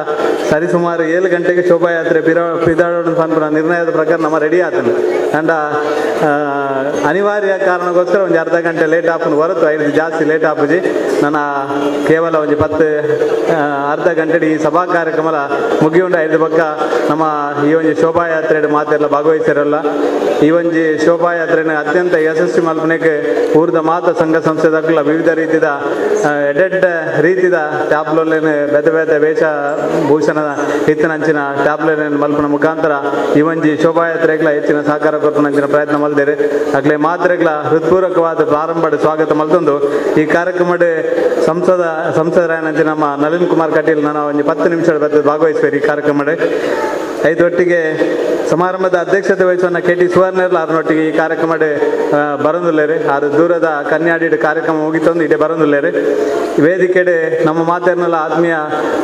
[SPEAKER 10] ಸರಿಸುಮಾರು 7 ಗಂಟೆಗೆ ಶೋಭಾಯಾತ್ರೆ ಪಿದಾಡೋಣ ಪನ್ಪುನ ನಿರ್ಣಯದ ಪ್ರಕಾರ ನಮ್ಮ ರೆಡಿ ಆತನು. ಅಂಡ ಅನಿವಾರ್ಯ ಕಾರಣಕ್ಕೋಸ್ಕರ ಒಂದು ಅರ್ಧ ಗಂಟೆ ಲೇಟ್ ಆಪುನ ಹೊರತು ಐದು ಜಾಸ್ತಿ ಲೇಟ್ ಆಪುಜಿ. ನನ್ನ ಕೇವಲ ಒಂದು 10 ಅರ್ಧ ಗಂಟೆ ಈ ಸಭಾ ಕಾರ್ಯಕ್ರಮ ಮುಗಿಯುಂಡ ಐದು ಪಕ್ಕ ನಮ್ಮ ಈ ಒಂದು ಶೋಭಾಯಾತ್ರೆ ಮಾತೆಲ್ಲ ಭಾಗವಹಿಸಿರಲ್ಲ. ಈ ಒಂಜಿ ಶೋಭಾಯಾತ್ರೆನ ಅತ್ಯಂತ ಯಶಸ್ವಿ ಮಲ್ಪನೆಗೆ ಊರ್ದ ಮಾತ ಸಂಘ ಸಂಸ್ಥೆದಾಗಲ ವಿವಿಧ ರೀತಿದ ಎಡೆಡ್ ರೀತಿದ ಟ್ಯಾಬ್ಲೋಲೇನೆ ಬೇತೆ ಬೇತೆ ವೇಷ ಭೂಷಣ ಇತ್ತಿನಂಚಿನ ಟ್ಯಾಬ್ಲೋಲೇನ ಮಲ್ಪನ ಮುಖಾಂತರ ಈ ಒಂಜಿ ಶೋಭಾಯಾತ್ರೆಗಳ ಹೆಚ್ಚಿನ ಸಹಕಾರ ಕೊರ್ಪುನಂಚಿನ ಪ್ರಯತ್ನ ಮಲ್ದೇರೆ. ಅಗ್ಲೆ ಮಾತ್ರೆಗಳ ಹೃತ್ಪೂರ್ವಕವಾದ ಪ್ರಾರಂಭ ಸ್ವಾಗತ ಮಲ್ತೊಂದು ಈ ಕಾರ್ಯಕ್ರಮದ ಸಂಸದರಾಯನಂಚಿನ ನಮ್ಮ ನಳಿನ್ ಕುಮಾರ್ ಕಟೀಲ್ ನಾನು ಒಂದು 10 ನಿಮಿಷ ಭಾಗವಹಿಸುವೆ ಈ ಕಾರ್ಯಕ್ರಮದ. ಐದೊಟ್ಟಿಗೆ ಸಮಾರಂಭದ ಅಧ್ಯಕ್ಷತೆ ವಹಿಸುವ ಕೆ ಟಿ ಸುವರ್ಣರ್ಲ ಅವರೊಟ್ಟಿಗೆ ಈ ಕಾರ್ಯಕ್ರಮ ಬರಂದುಲ್ಲೇರಿ. ಆರು ದೂರದ ಕನ್ಯಾಡಿ ಕಾರ್ಯಕ್ರಮ ಮುಗಿತೊಂದು ಇಡೇ ಬರಂದುಲ್ಲೇರಿ. ವೇದಿಕೆಡೆ ನಮ್ಮ ಮಾತೆರ್ನೆಲ್ಲ ಆತ್ಮೀಯ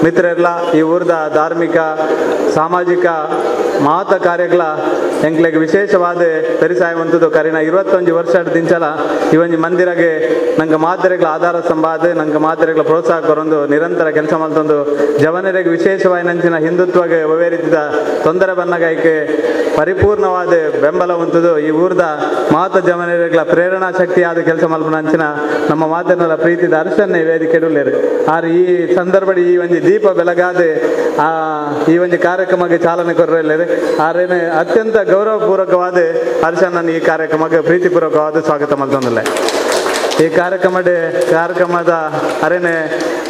[SPEAKER 10] ಮಿತ್ರರೆಲ್ಲ ಈ ಊರ್ದ ಧಾರ್ಮಿಕ ಸಾಮಾಜಿಕ ಮಾತ ಕಾರ್ಯಗಳ ಎಂಕ್ಲೆಗ್ ವಿಶೇಷವಾದ ಪರಿಸಾಯವಂತದ್ದು. ಕರಿನ 21 ವರ್ಷ ದಿಂಚಲ ಈ ಒಂಜಿ ಮಂದಿರಗೆ ನಂಗೆ ಮಾತೆರೆಗಳ ಆಧಾರ ಸಂವಾದ ನಂಗೆ ಮಾತೆರೆಗಳ ಪ್ರೋತ್ಸಾಹ ಕೊರೊಂದು ನಿರಂತರ ಕೆಲಸ ಮಲ್ತೊಂದು ಜವನರಿಗೆ ವಿಶೇಷವಾಗಿ ನಂಚಿನ ಹಿಂದುತ್ವಗೆ ಒವೇ ರೀತಿಯ ತೊಂದರೆ ಬನ್ನಗಾಯ್ಕೆ ಪರಿಪೂರ್ಣವಾದ ಬೆಂಬಲ ಉಂಟುದು. ಈ ಊರ್ದ ಮಾತ ಜವನರಿಗಳ ಪ್ರೇರಣಾ ಶಕ್ತಿಯಾದ ಕೆಲಸ ಮಲ್ಪುನ ಅಂಚಿನ ನಮ್ಮ ಮಾತನ್ನೆಲ್ಲ ಪ್ರೀತಿದ ಅರ್ಶನ್ನೇ ವೇದಿಕೆ ಉಲ್ಲೇರು. ಆರ್ ಈ ಸಂದರ್ಭ ಈ ಒಂಜಿ ದೀಪ ಬೆಳಗಾದೆ ಈ ಒಂಜಿ ಕಾರ್ಯಕ್ರಮಕ್ಕೆ ಚಾಲನೆ ಕೊರಲೇರು. ಆರೇನೆ ಅತ್ಯಂತ ಗೌರವಪೂರ್ವಕವಾದ ಹರ್ಷನನ್ನು ಈ ಕಾರ್ಯಕ್ರಮಕ್ಕೆ ಪ್ರೀತಿಪೂರ್ವಕವಾದ ಸ್ವಾಗತ ಮಲ್ತೊಂದುಲ್ಲೆ. ಈ ಕಾರ್ಯಕ್ರಮದ ಅರೇನೆ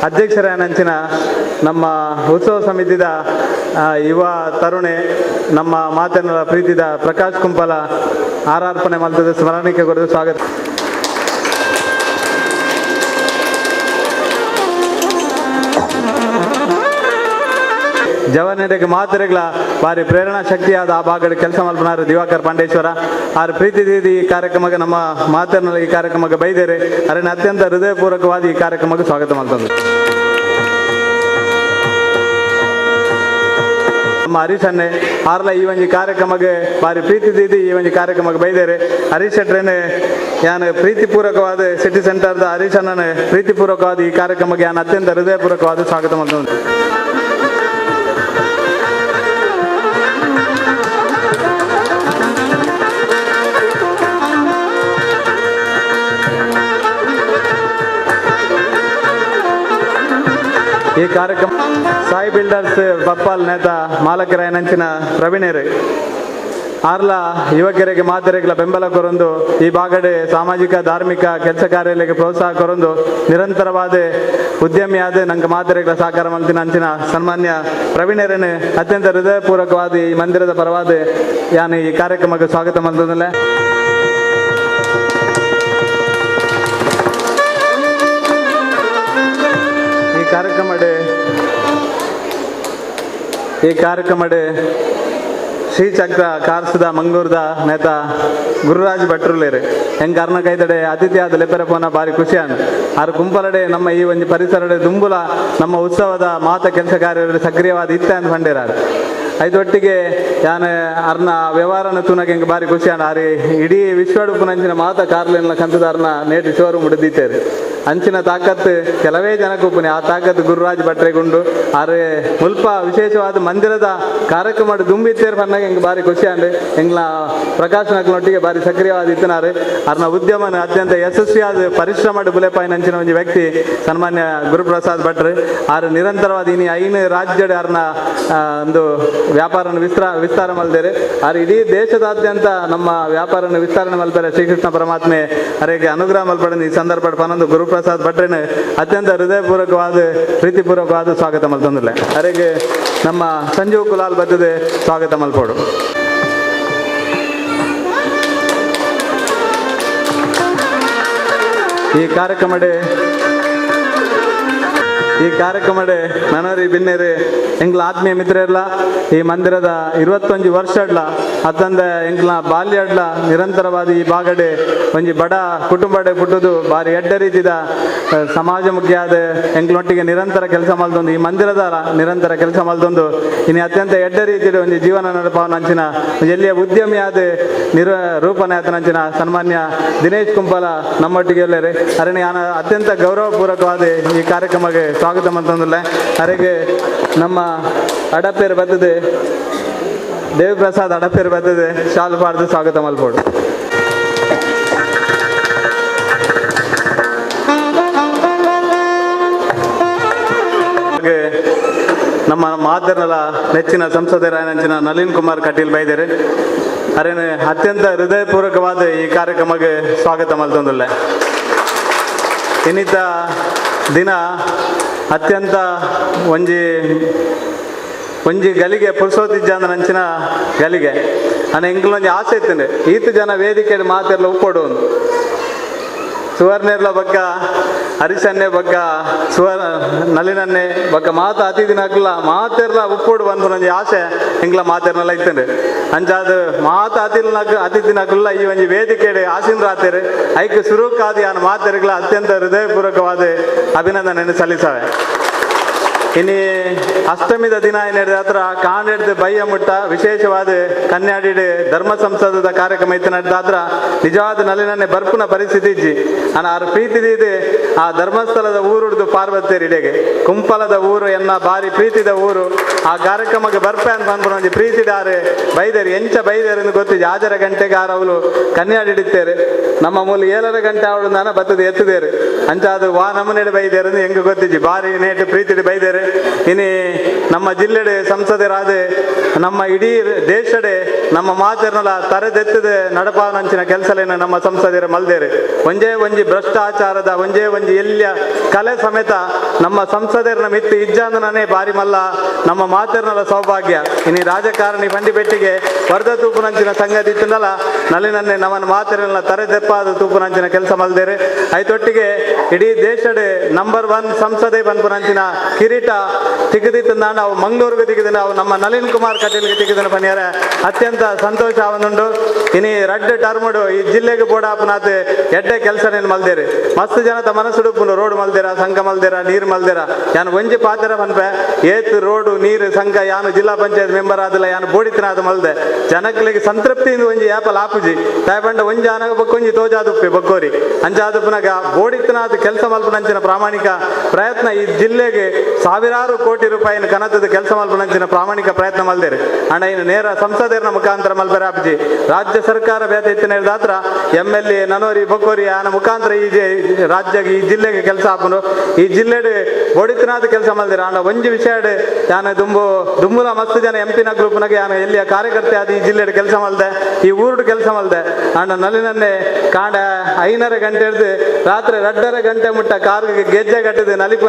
[SPEAKER 10] ಅಧ್ಯಕ್ಷರಾನಂಚಿನ ನಮ್ಮ ಉತ್ಸವ ಸಮಿತಿದ ಯುವ ತರುಣೆ ನಮ್ಮ ಮಾತನ್ನ ಪ್ರೀತಿದ ಪ್ರಕಾಶ್ ಕುಂಪಲ ಆರಾರ್ಪಣೆ ಮಲ್ತದ ಸ್ಮರಣಿಕೆ ಕೊರದು ಸ್ವಾಗತ. ಜವನರಿಗೆ ಮಾತರೆಗಳ ಭಾರಿ ಪ್ರೇರಣಾ ಶಕ್ತಿಯಾದ ಆ ಭಾಗದ ಕೆಲಸ ಮಲ್ಪನಾರು ದಿವಾಕರ್ ಪಾಂಡೇಶ್ವರ ಆರ್ ಪ್ರೀತಿ ದೀದಿ ಈ ಕಾರ್ಯಕ್ರಮಕ್ಕೆ ನಮ್ಮ ಮಾತನ್ನ ಈ ಕಾರ್ಯಕ್ರಮಕ್ಕೆ ಬೈದೇರೆ. ಅರಣ್ಯ ಅತ್ಯಂತ ಹೃದಯಪೂರ್ವಕವಾದ ಈ ಕಾರ್ಯಕ್ರಮಕ್ಕೆ ಸ್ವಾಗತ ಮಾಡ್ತಂದ್ರು. ನಮ್ಮ ಹರೀಶ್ ಅನ್ನೆ ಆರ್ಲ ಈ ಒಂಜಿ ಕಾರ್ಯಕ್ರಮಕ್ಕೆ ಭಾರಿ ಪ್ರೀತಿ ದೀದಿ ಈ ಒಂಜಿ ಕಾರ್ಯಕ್ರಮಕ್ಕೆ ಬೈದೇರೆ. ಹರೀಶ್ ಶೆಟ್ರೇನೆ ಯಾನ್ ಪ್ರೀತಿಪೂರ್ವಕವಾದ ಸಿಟಿ ಸೆಂಟರ್ದ ಹರೀಶ್ ಅಣ್ಣನೇ ಪ್ರೀತಿಪೂರ್ವಕವಾದ ಈ ಕಾರ್ಯಕ್ರಮಕ್ಕೆ ಯಾನ್ ಅತ್ಯಂತ ಹೃದಯಪೂರ್ವಕವಾದ ಸ್ವಾಗತ ಮಾಡ್ತಂದ್ರು. ಈ ಕಾರ್ಯಕ್ರಮ ಸಾಯಿ ಬಿಲ್ಡರ್ಸ್ ಬಪ್ಪಾಲ್ ನೇತ ಮಾಲಕರಾಯನಂಚಿನ ಪ್ರವೀಣರು ಆರ್ಲ ಯುವಕರಿಗೆ ಮಾತರೆಗಳ ಬೆಂಬಲ ಕೊರೊಂದು ಈ ಭಾಗಡೆ ಸಾಮಾಜಿಕ ಧಾರ್ಮಿಕ ಕೆಲಸ ಕಾರ್ಯಗಳಿಗೆ ಪ್ರೋತ್ಸಾಹ ಕೊರೊಂದು ನಿರಂತರವಾದ ಉದ್ಯಮಿಯಾದ ನಂಗೆ ಮಾತರೆಗಳ ಸಹಕಾರ ಮಲ್ತಿನ ಅಂಚಿನ ಸನ್ಮಾನ್ಯ ಪ್ರವೀಣರನ್ನು ಅತ್ಯಂತ ಹೃದಯಪೂರ್ವಕವಾದ ಈ ಮಂದಿರದ ಪರವಾದ ಯಾನು ಈ ಕಾರ್ಯಕ್ರಮಕ್ಕೆ ಸ್ವಾಗತ ಮಲ್ತದಲ್ಲ. ಈ ಕಾರ್ಯಕ್ರಮಡೆ ಶ್ರೀಚಕ್ರ ಕಾರ್ಸದ ಮಂಗಳೂರದ ನೇತ ಗುರುರಾಜ್ ಭಟ್ರುಲೇರು ಹೆಂಗೆ ಅರ್ನ ಕೈದಡೆ ಅತಿಥಿಯಾದ ಲೆಪ್ಪೆರಪೋನ ಭಾರಿ ಖುಷಿಯಾನು. ಆರು ಕುಂಪಲಡೆ ನಮ್ಮ ಈ ಒಂದು ಪರಿಸರಡೆ ದುಂಬುಲ ನಮ್ಮ ಉತ್ಸವದ ಮಾತ ಕೆಲಸ ಕಾರ್ಯ ಸಕ್ರಿಯವಾದ ಇತ್ತ ಅಂತ ಬಂಡಿರಾರು. ಐದೊಟ್ಟಿಗೆ ಯಾನ ಅರ್ನ ವ್ಯವಹಾರನ ತೂನಗೆ ಹೆಂಗೆ ಭಾರಿ ಖುಷಿಯಾನ. ಆರಿ ಇಡೀ ವಿಶ್ವಡುಪುನಂಚಿನ ಮಾತ ಕಾರ್ಲೆಲ್ಲ ಕಂತದ ಅರ್ನ ನೇಟಿ ಶೋರೂಮ್ ಉಡುದಿತ್ತೇರು. ಅಂಚಿನ ತಾಕತ್ತು ಕೆಲವೇ ಜನಕ್ಕೆ ಆ ತಾಕತ್ತು ಗುರುರಾಜ್ ಭಟ್ರೆಗುಂಡು. ಆರೆ ಮುಲ್ಪ ವಿಶೇಷವಾದ ಮಂದಿರದ ಕಾರ್ಯಕ್ರಮ ದುಂಬಿತ್ತೇರು ಪನ್ನಾಗ ಎಂಗ್ ಬಾರಿ ಖುಷಿ ಅಂಡ್ ಎಂಗ್ಲ ಪ್ರಕಾಶ್ ನಕ್ಲೊಟ್ಟಿಗೆ ಬಾರಿ ಸಕ್ರಿಯವಾದ ಇತ್ತನಾರು. ಅರ್ನ ಉದ್ಯಮನ ಅತ್ಯಂತ ಯಶಸ್ವಿಯಾದ ಪರಿಶ್ರಮ ಬುಲೆಪಾಯಿನ ಅಂಚಿನ ಒಂಜಿ ವ್ಯಕ್ತಿ ಸನ್ಮಾನ್ಯ ಗುರುಪ್ರಸಾದ್ ಭಟ್ರು. ಆರು ನಿರಂತರವಾದ ಇನಿ 5 ರಾಜ್ಯಡ್ ಅರ್ನ ಒಂದು ವ್ಯಾಪಾರನ ವಿಸ್ತಾರ ಮಲ್ದೇರು. ಆರು ಇಡೀ ದೇಶದಾದ್ಯಂತ ನಮ್ಮ ವ್ಯಾಪಾರನ ವಿಸ್ತರಣೆ ಮಲ್ಪರೆ ಶ್ರೀಕೃಷ್ಣ ಪರಮಾತ್ಮೆ ಅರೆಗೆ ಅನುಗ್ರಹ ಮಲ್ಪಡ ಈ ಸಂದರ್ಭ ಪನೊಂದು ಗುರುಪ್ರಸಾದ್ ಭಟ್ರನ ಅತ್ಯಂತ ಹೃದಯಪೂರ್ವಕವಾದ ಪ್ರೀತಿಪೂರ್ವಕವಾದ ಸ್ವಾಗತ ಮಲ್ತೊಂದಿಲ್ಲ. ಅರೆಗೆ ನಮ್ಮ ಸಂಜೀವ್ ಕುಲಾಲ್ ಬದ್ದದೆ ಸ್ವಾಗತ ಮಲ್ಪೋಡು. ಈ ಕಾರ್ಯಕ್ರಮಡೆ ನನರಿ ಬಿನ್ನೇರಿ ಎಂಗ್ಲ ಆತ್ಮೀಯ ಮಿತ್ರರ್ಲ ಈ ಮಂದಿರದ 21 ವರ್ಷ ಅಡ್ಲ ಅತ್ತಂದ ಎಂಗ್ಲ ಬಾಲ್ಯ ಅಡ್ಲ ನಿರಂತರವಾದ ಈ ಬಾಗಡೆ ಒಂಜಿ ಬಡ ಕುಟುಂಬಡೆ ಪುಟ್ಟುದು ಬಾರಿ ಎಡ್ಡ ರೀತಿದ ಸಮಾಜಮುಖಿಯಾದ ಎಂಗ್ಲೊಟ್ಟಿಗೆ ನಿರಂತರ ಕೆಲಸ ಮಲ್ದೊಂದು ಈ ಮಂದಿರದ ನಿರಂತರ ಕೆಲಸ ಮಲ್ದೊಂದು ಇನ್ನು ಅತ್ಯಂತ ಎಡ್ಡ ರೀತಿಯ ಒಂಜಿ ಜೀವನ ನಡಪಾವನಂಚಿನ ಎಲ್ಲಿಯ ಉದ್ಯಮಿಯಾದ ರೂಪನೆ ಆತನಂಚಿನ ಸನ್ಮಾನ್ಯ ದಿನೇಶ್ ಕುಂಪಾಲ ನಮ್ಮೊಟ್ಟಿಗೆ ಎಲ್ಲರೇ ಅರಣಿ ಅತ್ಯಂತ ಗೌರವಪೂರ್ವಕವಾದ ಈ ಕಾರ್ಯಕ್ರಮಕ್ಕೆ ಸ್ವಾಗತ ಅಂತಂದಿಲ್ಲ. ಅರೆಗೆ ನಮ್ಮ ಅಡಪೇರು ಬರ್ತದೆ ದೇವಪ್ರಸಾದ್ ಅಡಪೇರು ಬರ್ತದೆ ಶಾಲು ಪಾಡ್ದು ಸ್ವಾಗತ ಮಲ್ಪೋಡು. ಹಾಗೆ ನಮ್ಮ ಮಾತರ್ನಲ ನೆಚ್ಚಿನ ಸಂಸದರಾಯನಂಚಿನ ನಳಿನ್ ಕುಮಾರ್ ಕಟೀಲ್ ಬೈದೇರೆ ಅರೇನೆ ಅತ್ಯಂತ ಹೃದಯಪೂರ್ವಕವಾದ ಈ ಕಾರ್ಯಕ್ರಮಕ್ಕೆ ಸ್ವಾಗತ ಮಲ್ತೊಂದಿಲ್ಲ. ಇನ್ನಿತ ದಿನ ಅತ್ಯಂತ ಒಂಜಿ ಒಂಜಿ ಗಲಿಗೆ ಪುರುಷೋತ್ತಿಜ್ಜಾಂದ ನಂಚಿನ ಗಲಿಗೆ ಅನ್ನ ಎಂಕ್ಲೊಂಜಿ ಆಸೆ ಇತ್ತಂಡೆ ಈತ ಜನ ವೇದಿಕೆ ಮಾತೆಲ್ಲ ಉಪ್ಪೊಡು ಸುವರ್ಣರ್ಲ ಬಕ್ಕ ಹರಿಸನ್ನೆ ಬಕ್ಕ ಸುವರ್ಣ ನಳಿನನ್ನೆ ಬಕ್ಕ ಮಾತು ಅತಿಥಿನಕ್ಲ ಮಾತೆರ್ಲ ಉಪ್ಪೊಡು ಬಂದು ಆಸೆ ಎಂಕ್ಲ ಮಾತೆರ್ನೆಲ್ಲ ಇತ್ತಂಡೆ. ಅಂಚಾದ ಮಾತು ಅತಿಥಿನಕ್ಲ ಈ ಒಂಜಿ ವೇದಿಕೆ ಆಸೀನರಾತೇರು ಐಕ್ ಸುರುಕಾದಿ ಆನ ಮಾತೆರ್ಗಳ ಅತ್ಯಂತ ಹೃದಯಪೂರ್ವಕವಾದ ಅಭಿನಂದನೆಯನ್ನು ಸಲ್ಲಿಸವೆ. ಇನಿ ಅಷ್ಟಮಿದ ದಿನ ಏನಿದೆ ಹತ್ರ ಕಾಂಡೆಡ್ದು ಬಯ್ಯ ಮುಟ್ಟ ವಿಶೇಷವಾದ ಕನ್ಯಾಡಿ ಧರ್ಮ ಸಂಸದದ ಕಾರ್ಯಕ್ರಮ ಇತ್ತು ನಡೆದಾತ್ರ ನಿಜವಾದ ನಲಿನನ್ನೆ ಬರ್ಪುನ ಪರಿಸ್ಥಿತಿ ಇಜ್ಜಿ ಅನ ಆರು ಪ್ರೀತಿದಿದೆ ಆ ಧರ್ಮಸ್ಥಳದ ಊರುಡ್ದು ಪಾರ್ವತಿಯರು ಇಡೆಗೆ ಕುಂಪಲದ ಊರು ಎನ್ನ ಬಾರಿ ಪ್ರೀತಿದ ಊರು ಆ ಕಾರ್ಯಕ್ರಮಕ್ಕೆ ಬರ್ಪೆ ಅಂತ ಅನ್ಪುನ ಒಂಜಿ ಪ್ರೀತಿದಾರೆ ಬೈದೇರು ಎಂಚ ಬೈದೇರು ಎಂದು ಗೊತ್ತಿದೆ 6:30 ಗಂಟೆಗೆ ಆರವಳು ಕನ್ಯಾಡಿ ಹಿಡಿತೇರು ನಮ್ಮ ಮೂಲ 7:30 ಗಂಟೆ ಅವಳು ನಾನು ಬತ್ತದ ಎತ್ತದೇರು ಅಂಚಾದ ವಾ ನಮನೆಡೆ ಬೈದೇರು ಹೆಂಗೆ ಗೊತ್ತಿಜ್ಜಿ ಬಾರಿ ನೇಟು ಪ್ರೀತಿಡಿ ಬೈದೇರು. ಇನಿ ನಮ್ಮ ಜಿಲ್ಲೆಡೆ ಸಂಸದರಾದ ನಮ್ಮ ಇಡೀ ದೇಶಡೆ ನಮ್ಮ ಮಾತೆರ್ನಲ ತರೆದೆತ್ತದೆ ನಡಪಾನಂಚಿನ ಕೆಲಸಲೇನ ನಮ್ಮ ಸಂಸದರ ಮಲ್ದೇರು. ಒಂಜೇ ಒಂಜಿ ಭ್ರಷ್ಟಾಚಾರದ ಒಂಜೇ ಒಂಜಿ ಎಲ್ಲಿಯ ಕಲೆ ಸಮೇತ ನಮ್ಮ ಸಂಸದರನ ಮಿತ್ತು ಇಜ್ಜಾಂದನೇ ಬಾರಿ ಮಲ್ಲ ನಮ್ಮ ಮಾತೆರ್ನಲ ಸೌಭಾಗ್ಯ. ಇನಿ ರಾಜಕಾರಣಿ ಬಂಡಿಪೆಟ್ಟಿಗೆ ವರ್ಧ ತೂಪುನಂಚಿನ ಸಂಗತಿ ಇತ್ತಂದಲ್ಲ ನಲಿನನ್ನೇ ನಮ್ಮನ್ನು ಮಾತೆರ್ನ ತರೆದೆಪ್ಪಾದ ತೂಪುನಂಚಿನ ಕೆಲಸ ಮಲ್ದೇರು. ಐತೊಟ್ಟಿಗೆ ಇಡೀ ದೇಶಡೆ ನಂಬರ್ 1 ಸಂಸದೆ ಬನ್ಪುನಂಚಿನ ಕಿರೀಟ ತಿಗದಿತ್ತಂದ ನಾವು ಮಂಗಳೂರಿಗೆ ತಿಗಿದ ನಾವು ನಮ್ಮ ನಳಿನ್ ಕುಮಾರ್ ಕಟೀಲ್ಗೆ ತಿಗಿದನ ಪನಿಯಾರ ಅತ್ಯಂತ ಸಂತೋಷ ಆವನುಂಡು. ಇನಿ ರಡ್ಡು ಟರ್ಮುಡು ಈ ಜಿಲ್ಲೆಗೆ ಬೋಡಾಪನಾಥ್ ಎಡ್ಡೆ ಕೆಲಸ ನೀನು ಮಲ್ದೇರಿ ಮಸ್ತ್ ಜನತ ಮನಸ್ಸುಡುಪುಂಡು ರೋಡ್ ಮಲ್ದೇರ ಸಂಘ ಮಲ್ದೇರ ನೀರು ಮಲ್ದೇರ ಯಾನು ಒಂಜಿ ಪಾತೆರ ಪನ್ಪೆ ಏತ್ ರೋಡು ನೀರು ಸಂಘ ಯಾನು ಜಿಲ್ಲಾ ಪಂಚಾಯತ್ ಮೆಂಬರ್ ಆದಲ್ಲ ಯಾನು ಬೋಡಿತನಾದ ಮಲ್ದೆ ಜನಗಳಿಗೆ ಸಂತೃಪ್ತಿಯಿಂದ ಒಂಜಿ ಯಾಪಲ್ ಆಪುಜಿ ತಾಯ್ಪಂಡ ಒಂಜಿ ಆನಗ ಬಕ್ಕೊಂಜಿ ತೋಜಾದುಪ್ಪೆ ಬಕ್ಕೋರಿ ಅಂಚಾದುಪ್ಪನಾಗ ಬೋಡಿತನಾದ ಕೆಲಸ ಮಲ್ಪನಂಚಿನ ಪ್ರಾಮಾಣಿಕ ಪ್ರಯತ್ನ ಈ ಜಿಲ್ಲೆಗೆ ಸಾವಿರಾರು ಕೋಟಿ ರೂಪಾಯಿನ ಕನತದ ಕೆಲಸ ಮಲ್ಪನಂಚಿನ ಪ್ರಾಮಾಣಿಕ ಪ್ರಯತ್ನ ಮಲ್ದೇರಿ. ಅಣ್ಣ ಇನ್ನು ನೇರ ಸಂಸದರ ಮುಖಾಂತರ ಮಲ್ಪರೆ ಆಪುಜಿ ರಾಜ್ಯ ಸರ್ಕಾರ ಬೇತ ಇತ್ತಿನ ಹಿಡಿದಾತ್ರ MLA ನನೋರಿ ಬೊಕ್ಕೋರಿ ಆನ ಮುಖಾಂತರ ಈ ರಾಜ್ಯಕ್ಕೆ ಈ ಜಿಲ್ಲೆಗೆ ಕೆಲಸ ಆಪುನು ಈ ಜಿಲ್ಲೆಡ್ ಬೋಡಿತನಾದ ಕೆಲಸ ಮಲ್ದಿರ. ಅಣ್ಣ ಒಂಜಿ ವಿಷಯ ಯಾನ ದುಂಬುಲ ಮಸ್ತ್ ಜನ MP ನ ಗ್ರೂಪ್ನಾಗ ಯಾನ ಎಲ್ಲಿಯ ಕಾರ್ಯಕರ್ತೆ ಆದ ಈ ಜಿಲ್ಲೆಡ್ ಕೆಲಸ ಮಲ್ದೆ ಈ ಊರುಡು ಕೆಲಸ ಮಲ್ದೆ. ಅಣ್ಣ ನಲಿನನ್ನೇ ಕಾಂಡ 5:30 ಗಂಟೆ ಹಿಡಿದು ರಾತ್ರಿ 2:30 ಗಂಟೆ ಮುಟ್ಟ ಕಾರ್ಗೆ ಗೆಜ್ಜೆ ಕಟ್ಟಿದ ನಲಿಪ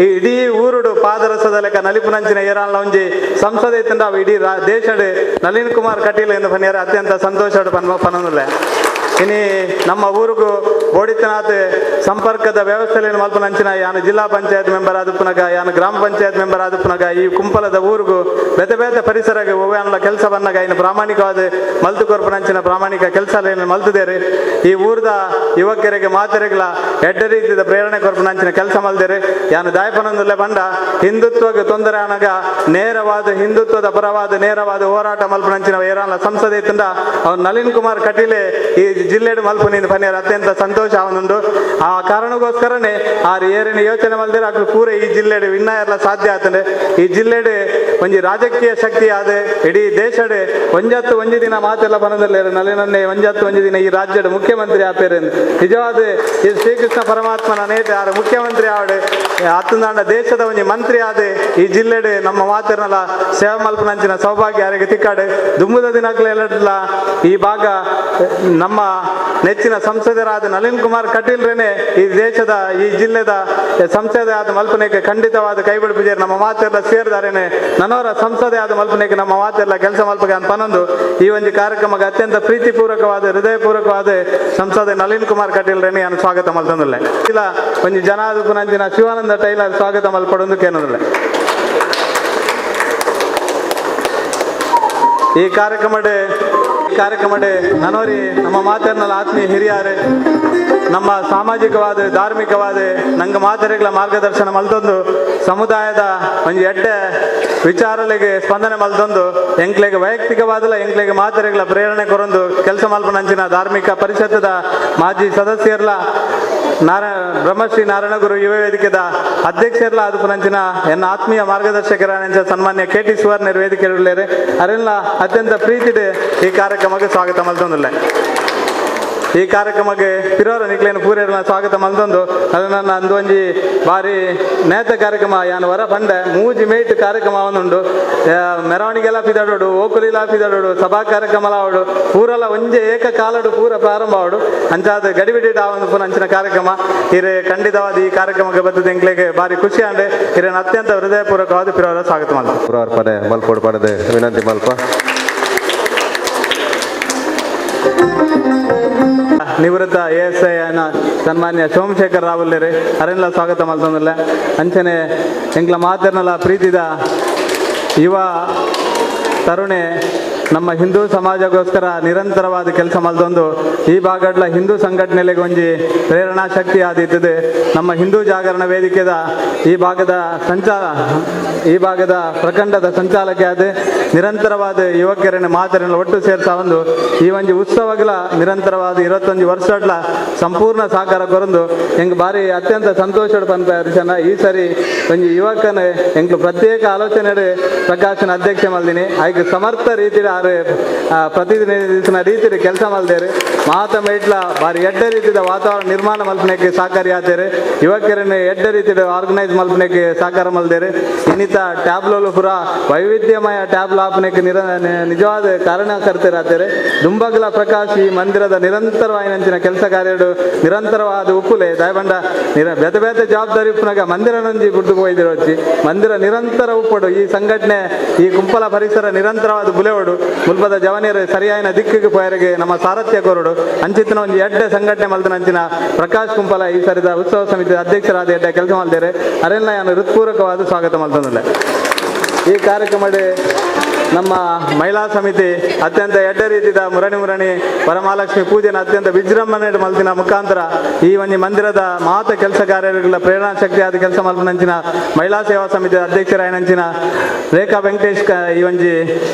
[SPEAKER 10] ಈ ಇಡೀ ಊರುಡು ಪಾದರಸದ ಲೆಕ್ಕ ನಲಿಪುನಂಚಿನ ಏರಾನ್ಲ ಒಂಜಿ ಸಂಸದೆ ಇತ್ತಂಡ ಅವು ಇಡೀ ದೇಶಡ್ ನಳಿನ್ ಕುಮಾರ್ ಕಟೀಲ್ ಎಂದು ಪನಿಯಾರ ಅತ್ಯಂತ ಸಂತೋಷ ಪನೊಂದುಲ್ಲೆ. ಇನಿ ನಮ್ಮ ಊರಿಗೂ ಬೋಡಿತನಾಥ್ ಸಂಪರ್ಕದ ವ್ಯವಸ್ಥೆಯನ್ನು ಮಲ್ಪನಂಚಿನ ಯಾನು ಜಿಲ್ಲಾ ಪಂಚಾಯತ್ ಮೆಂಬರ್ ಆದುಪ್ಪನಾಗ ಯಾನು ಗ್ರಾಮ ಪಂಚಾಯತ್ ಮೆಂಬರ್ ಆದುಪ್ಪನಾಗ ಈ ಕುಂಪಲದ ಊರಿಗೂ ಬೇತೆ ಬೇತೆ ಪರಿಸರಗೆ ಒವ್ಯಾನುಲ ಕೆಲಸ ಬಂದಾಗ ಇನ್ನು ಪ್ರಾಮಾಣಿಕವಾದ ಮಲ್ತು ಕೊರ್ಪನಂಚಿನ ಪ್ರಾಮಾಣಿಕ ಕೆಲಸ ಮಲ್ತದೇರಿ. ಈ ಊರದ ಯುವಕರಿಗೆ ಮಾತೆರೆಗಳ ಎಡ್ಡ ರೀತಿಯ ಪ್ರೇರಣೆ ಕೊರ್ಪನಂಚಿನ ಕೆಲಸ ಮಲ್ದೇರಿ. ಯಾನು ದಾಯಪನೊಂದುಲ್ಲೆ ಬಂಡ ಹಿಂದುತ್ವಕ್ಕೆ ತೊಂದರೆ ಆನಾಗ ನೇರವಾದ ಹಿಂದುತ್ವದ ಪರವಾದ ನೇರವಾದ ಹೋರಾಟ ಮಲ್ಪನಂಚಿನ ಏರಾನ್ಲ ಸಂಸದೆ ಇತ್ತಂಡ ಅವ್ನು ನಳಿನ್ ಕುಮಾರ್ ಕಟೀಲೆ ಈ ಜಿಲ್ಲೆಡ್ ಮಲ್ಪುನಿಂದ ಪನಿಯಾರ ಅತ್ಯಂತ ಸಂತೋಷ. ಸಂತೋಷ ಆವೊಂದುಂಡು. ಆ ಕಾರಣಕ್ಕೋಸ್ಕರನೇ ಆರು ಏರಿನ ಯೋಚನೆ ಮಲ್ದಿರ ಅಕ್ಲು ಪೂರ ಈ ಜಿಲ್ಲೆಡ್ ವಿನ್ನಾಯರ್ಲ ಸಾಧ್ಯ ಆತಂಡೆ. ಈ ಜಿಲ್ಲೆಡ್ ಒಂಜಿ ರಾಜಕೀಯ ಶಕ್ತಿ ಆದ ಇಡೀ ದೇಶಡ್ ಒಂಜತ್ತು ಒಂಜಿ ದಿನ ಮಾತೆಲ್ಲ ಬನದಲ್ಲೇರು ನಲಿನನ್ನೇ ಒಂಜತ್ತು ಒಂಜಿ ದಿನ ಈ ರಾಜ್ಯದ ಮುಖ್ಯಮಂತ್ರಿ ಆಪೇರು. ನಿಜವಾದ ಈ ಶ್ರೀಕೃಷ್ಣ ಪರಮಾತ್ಮನ ನೇತೆ ಆರು ಮುಖ್ಯಮಂತ್ರಿ ಆವಡೆ ಅತ್ತಂದಾಂಡ ದೇಶದ ಒಂಜಿ ಮಂತ್ರಿ ಆದ ಈ ಜಿಲ್ಲೆಡ್ ನಮ್ಮ ಮಾತೆರ್ನಲ ಸೇವೆ ಮಲ್ಪನಂಚಿನ ಸೌಭಾಗ್ಯ ಯಾರಿಗೆ ತಿಕ್ಕಾಡು. ದುಂಬುದ ದಿನಕ್ಲೆಲ್ಲ ಈ ಭಾಗ ನಮ್ಮ ನೆಚ್ಚಿನ ಸಂಸದರಾದ ನಳಿನ್ ಕುಮಾರ್ ಕಟೀಲ್ರೇನೆ ಈ ದೇಶದ ಈ ಜಿಲ್ಲೆದ ಸಂಸದೆ ಆದ ಮಲ್ಪನೆಗೆ ಖಂಡಿತವಾದ ಕೈಬಿಡಿಪುಜೇರು ನಮ್ಮ ಮಾತೆಲ್ಲ ಸೇರಿದಾರೇನೆ ನನ್ನವರ ಸಂಸದೆ ಆದ ಮಲ್ಪನೆಗೆ ನಮ್ಮ ಮಾತೆಲ್ಲ ಕೆಲಸ ಮಲ್ಪಗೆ ಅಂತ ಪನೊಂದು ಈ ಒಂದು ಕಾರ್ಯಕ್ರಮಕ್ಕೆ ಅತ್ಯಂತ ಪ್ರೀತಿಪೂರ್ವಕವಾದ ಹೃದಯಪೂರ್ವಕವಾದ ಸಂಸದೆ ನಳಿನ್ ಕುಮಾರ್ ಕಟೀಲ್ರೇನೆ ನಾನು ಸ್ವಾಗತ ಮಲ್ತಂದಿಲ್ಲ. ಇಲ್ಲ ಒಂಜಿ ಜನಾದುಪುನಂಚಿನ ಶಿವಾನಂದ ಟೈಲರ್ ಸ್ವಾಗತ ಮಲ್ಪಡೊಂದು ಕೇನದಿಲ್ಲ. ಈ ಕಾರ್ಯಕ್ರಮಡೆ ನನೋರಿ ನಮ್ಮ ಮಾತೆರ್ನಲ್ಲ ಆತ್ಮೀಯ ಹಿರಿಯಾರು ನಮ್ಮ ಸಾಮಾಜಿಕವಾದ ಧಾರ್ಮಿಕವಾದ ನಂಗೆ ಮಾತೆರೆಗಳ ಮಾರ್ಗದರ್ಶನ ಮಲ್ತೊಂದು ಸಮುದಾಯದ ಒಂಜಿ ಎಡ್ಡೆ ವಿಚಾರಲೆಗೆ ಸ್ಪಂದನೆ ಮಲ್ತೊಂದು ಎಂಕ್ಲೆಗೆ ವೈಯಕ್ತಿಕವಾದಲ ಎಂಕ್ಲೆಗೆ ಮಾತೆರೆಗಳ ಪ್ರೇರಣೆ ಕೊರೊಂದು ಕೆಲಸ ಮಲ್ಪನಂಚಿನ ಧಾರ್ಮಿಕ ಪರಿಷತ್ತದ ಮಾಜಿ ಸದಸ್ಯರ್ಲ ಬ್ರಹ್ಮಶ್ರೀ ನಾರಾಯಣಗುರು ಯುವ ವೇದಿಕೆದ ಅಧ್ಯಕ್ಷರ್ಲ ಅದು ಪುನಂಚಿನ ಎನ್ನ ಆತ್ಮೀಯ ಮಾರ್ಗದರ್ಶಕರ ಸನ್ಮಾನ್ಯ ಕೆ ಟಿ ಸುವರ್ಣರ್ ವೇದಿಕೆ ಅರೆಲ್ಲ ಅತ್ಯಂತ ಪ್ರೀತಿಡೆ ಈ ಕಾರ್ಯಕ್ರಮಕ್ಕೆ ಸ್ವಾಗತ ಮಲ್ತೊಂದಿಲ್ಲ. ಈ ಕಾರ್ಯಕ್ರಮಕ್ಕೆ ಪಿರೋರ ನಿಕ್ಲೇನು ಪೂರೇರ್ನ ಸ್ವಾಗತ ಮಲ್ತೊಂದು ಅದು ನನ್ನ ಅಂದೊಂಜಿ ಬಾರಿ ನೇತ ಕಾರ್ಯಕ್ರಮ ಯಾನ್ ವರ ಪಂಡೆ ಮೂಜಿ ಮೇಟ್ ಕಾರ್ಯಕ್ರಮ ಒಂದುಂಡು. ಮೆರವಣಿಗೆಲ್ಲ ಪಿದಾಡೋಡು ಓಕುಲಿಲ ಪಿದಾಡೋಡು ಸಭಾ ಕಾರ್ಯಕ್ರಮ ಆವಡು ಪೂರಲ ಒಂಜೆ ಏಕಕಾಲಡು ಪೂರ ಪ್ರಾರಂಭ ಆವಡು ಅಂಚಾದ ಗಡಿಬಿಡಿ ಒಂದು ಪೂರ ಅಂಚಿನ ಕಾರ್ಯಕ್ರಮ ಹಿರೇ ಖಂಡಿತವಾದ ಈ ಕಾರ್ಯಕ್ರಮಕ್ಕೆ ಬರ್ತದೆ ಎಂಕ್ಲೆಗೆ ಬಾರಿ ಖುಷಿ ಅಂಡೆ ಹಿರೇನ ಅತ್ಯಂತ ಹೃದಯಪೂರ್ವಕವಾದ ಪಿರೋರ ಸ್ವಾಗತ ಮಲ್ಪ
[SPEAKER 9] ಪುರಾರ್ಪಣೆ ಮಲ್ಪೋಡು ಪಡೆದ ವಿನಂತಿ ಮಲ್ಪ.
[SPEAKER 10] ನಿವೃತ್ತ A S I ಸನ್ಮಾನ್ಯ ಸೋಮಶೇಖರ್ ರಾವುಲ್ಲೇರಿ ಅರೆಲ್ಲ ಸ್ವಾಗತ ಮಲ್ತೊಂದಿಲ್ಲ. ಅಂಚನೆ ಎಂಕ್ಲ ಮಾತೆರ್ನಲ ಪ್ರೀತಿದ ಯುವ ತರುಣೆ ನಮ್ಮ ಹಿಂದೂ ಸಮಾಜಕ್ಕೋಸ್ಕರ ನಿರಂತರವಾದ ಕೆಲಸ ಮಲ್ತೊಂದು ಈ ಭಾಗಡ್ಲ ಹಿಂದೂ ಸಂಘಟನೆಗೆ ಒಂಜಿ ಪ್ರೇರಣಾ ಶಕ್ತಿ ಆದಿತ್ತದೆ. ನಮ್ಮ ಹಿಂದೂ ಜಾಗರಣ ವೇದಿಕೆದ ಈ ಭಾಗದ ಈ ಭಾಗದ ಪ್ರಖಂಡದ ಸಂಚಾಲಕ ಆದ ನಿರಂತರವಾದ ಯುವಕರನ್ನ ಮಾತರನ್ನ ಒಟ್ಟು ಸೇರ್ಸ ಒಂದು ಈ ಒಂಜಿ ಉತ್ಸವಗಳ ನಿರಂತರವಾದ 21 ವರ್ಷಡ್ಲ ಸಂಪೂರ್ಣ ಸಹಕಾರ ಕೊರಂದು ಎಂಗ್ ಬಾರಿ ಅತ್ಯಂತ ಸಂತೋಷ ಪನ್ಪ ಹರಿಶನ. ಈ ಸರಿ ಒಂಜಿ ಯುವಕನ ಎಂಕ್ಲು ಪ್ರತ್ಯೇಕ ಆಲೋಚನೆ ಪ್ರಕಾಶನ ಅಧ್ಯಕ್ಷ ಮಲ್ದಿನಿ ಆಯ್ಕೆ ಸಮರ್ಥ ರೀತಿಯ ಆರು ಪ್ರತಿನಿಧಿಸಿನ ರೀತಿಯ ಕೆಲಸ ಮಲ್ದೇರು ಮಾತ ಮೇಟ್ಲ ಬಾರಿ ಎಡ್ಡೆ ರೀತಿಯ ವಾತಾವರಣ ನಿರ್ಮಾಣ ಮಲ್ಪನೆಗೆ ಸಹಕಾರಿ ಆತೇರು ಯುವಕರನ್ನ ಎಡ್ಡೆ ರೀತಿಯ ಆರ್ಗನೈಸ್ ಮಲ್ಪನೆಗೆ ಸಹಕಾರ ಮಲ್ದೇರು. ಇನ್ನಿತ ಟ್ಯಾಬ್ಲೋಲು ಪೂರ ವೈವಿಧ್ಯಮಯ ಟ್ಯಾಬ್ಲ ಆಪನೆಗೆ ನಿಜವಾದ ಕಾರಣಕರ್ತರಾತೇರು. ದುಂಬಗಲ ಪ್ರಕಾಶ್ ಈ ಮಂದಿರದ ನಿರಂತರವಾಯಿನಂಚಿನ ಕೆಲಸ ಕಾರ್ಯಡು ನಿರಂತರವಾದ ಉಪ್ಪುಲೆ ದಯಬಂಡ ಬೇತೆ ಬೇತೆ ಜವಾಬ್ದಾರಿ ಉಪ್ಪುನಾಗ ಮಂದಿರನೊಂಜಿ ಬುಡ್ದು ಪೋಯ್ದಿರೋಚಿ ಮಂದಿರ ನಿರಂತರ ಉಪ್ಪಡು ಈ ಸಂಘಟನೆ ಈ ಕುಂಪಲ ಪರಿಸರ ನಿರಂತರವಾದ ಬುಲೆವಡು ಮುಲ್ಪದ ಜವನಿಯರು ಸರಿಯಾಯಿನ ದಿಕ್ಕಿಗೆ ಪೋಯರಿಗೆ ನಮ್ಮ ಸಾರಥ್ಯ ಕೊರಡು ಅಂಚಿತ್ತಿನ ಒಂದು ಎಡ್ಡೆ ಸಂಘಟನೆ ಮಲ್ದನಂಚಿನ ಪ್ರಕಾಶ್ ಕುಂಪಲ ಈ ಸರಿದ ಉತ್ಸವ ಸಮಿತಿ ಅಧ್ಯಕ್ಷರಾದ ಎಡ್ಡೆ ಕೆಲಸ ಮಲ್ದೇರೆ ಅರೆಲ್ಲ ನಾನು ಹೃತ್ಪೂರ್ವಕವಾದ ಸ್ವಾಗತ ಮಲ್ತಂದಿಲ್ಲ. ಈ ಕಾರ್ಯಕ್ರಮದ ನಮ್ಮ ಮಹಿಳಾ ಸಮಿತಿ ಅತ್ಯಂತ ಎಡ್ಡೆ ರೀತಿಯ ಮುರಣಿ ಮುರಣಿ ವರಮಹಾಲಕ್ಷ್ಮಿ ಪೂಜೆನ ಅತ್ಯಂತ ವಿಜೃಂಭಣೆ ಮಲ್ತಿನ ಮುಖಾಂತರ ಈ ಒಂದು ಮಂದಿರದ ಮಾತ ಕೆಲಸ ಕಾರ್ಯಗಳ ಪ್ರೇರಣಾ ಶಕ್ತಿ ಆದ ಕೆಲಸ ಮಲ್ಪನಂಚಿನ ಮಹಿಳಾ ಸೇವಾ ಸಮಿತಿಯ ಅಧ್ಯಕ್ಷರಾಯನಂಚಿನ ರೇಖಾ ವೆಂಕಟೇಶ್ ಈ ಒಂಜಿ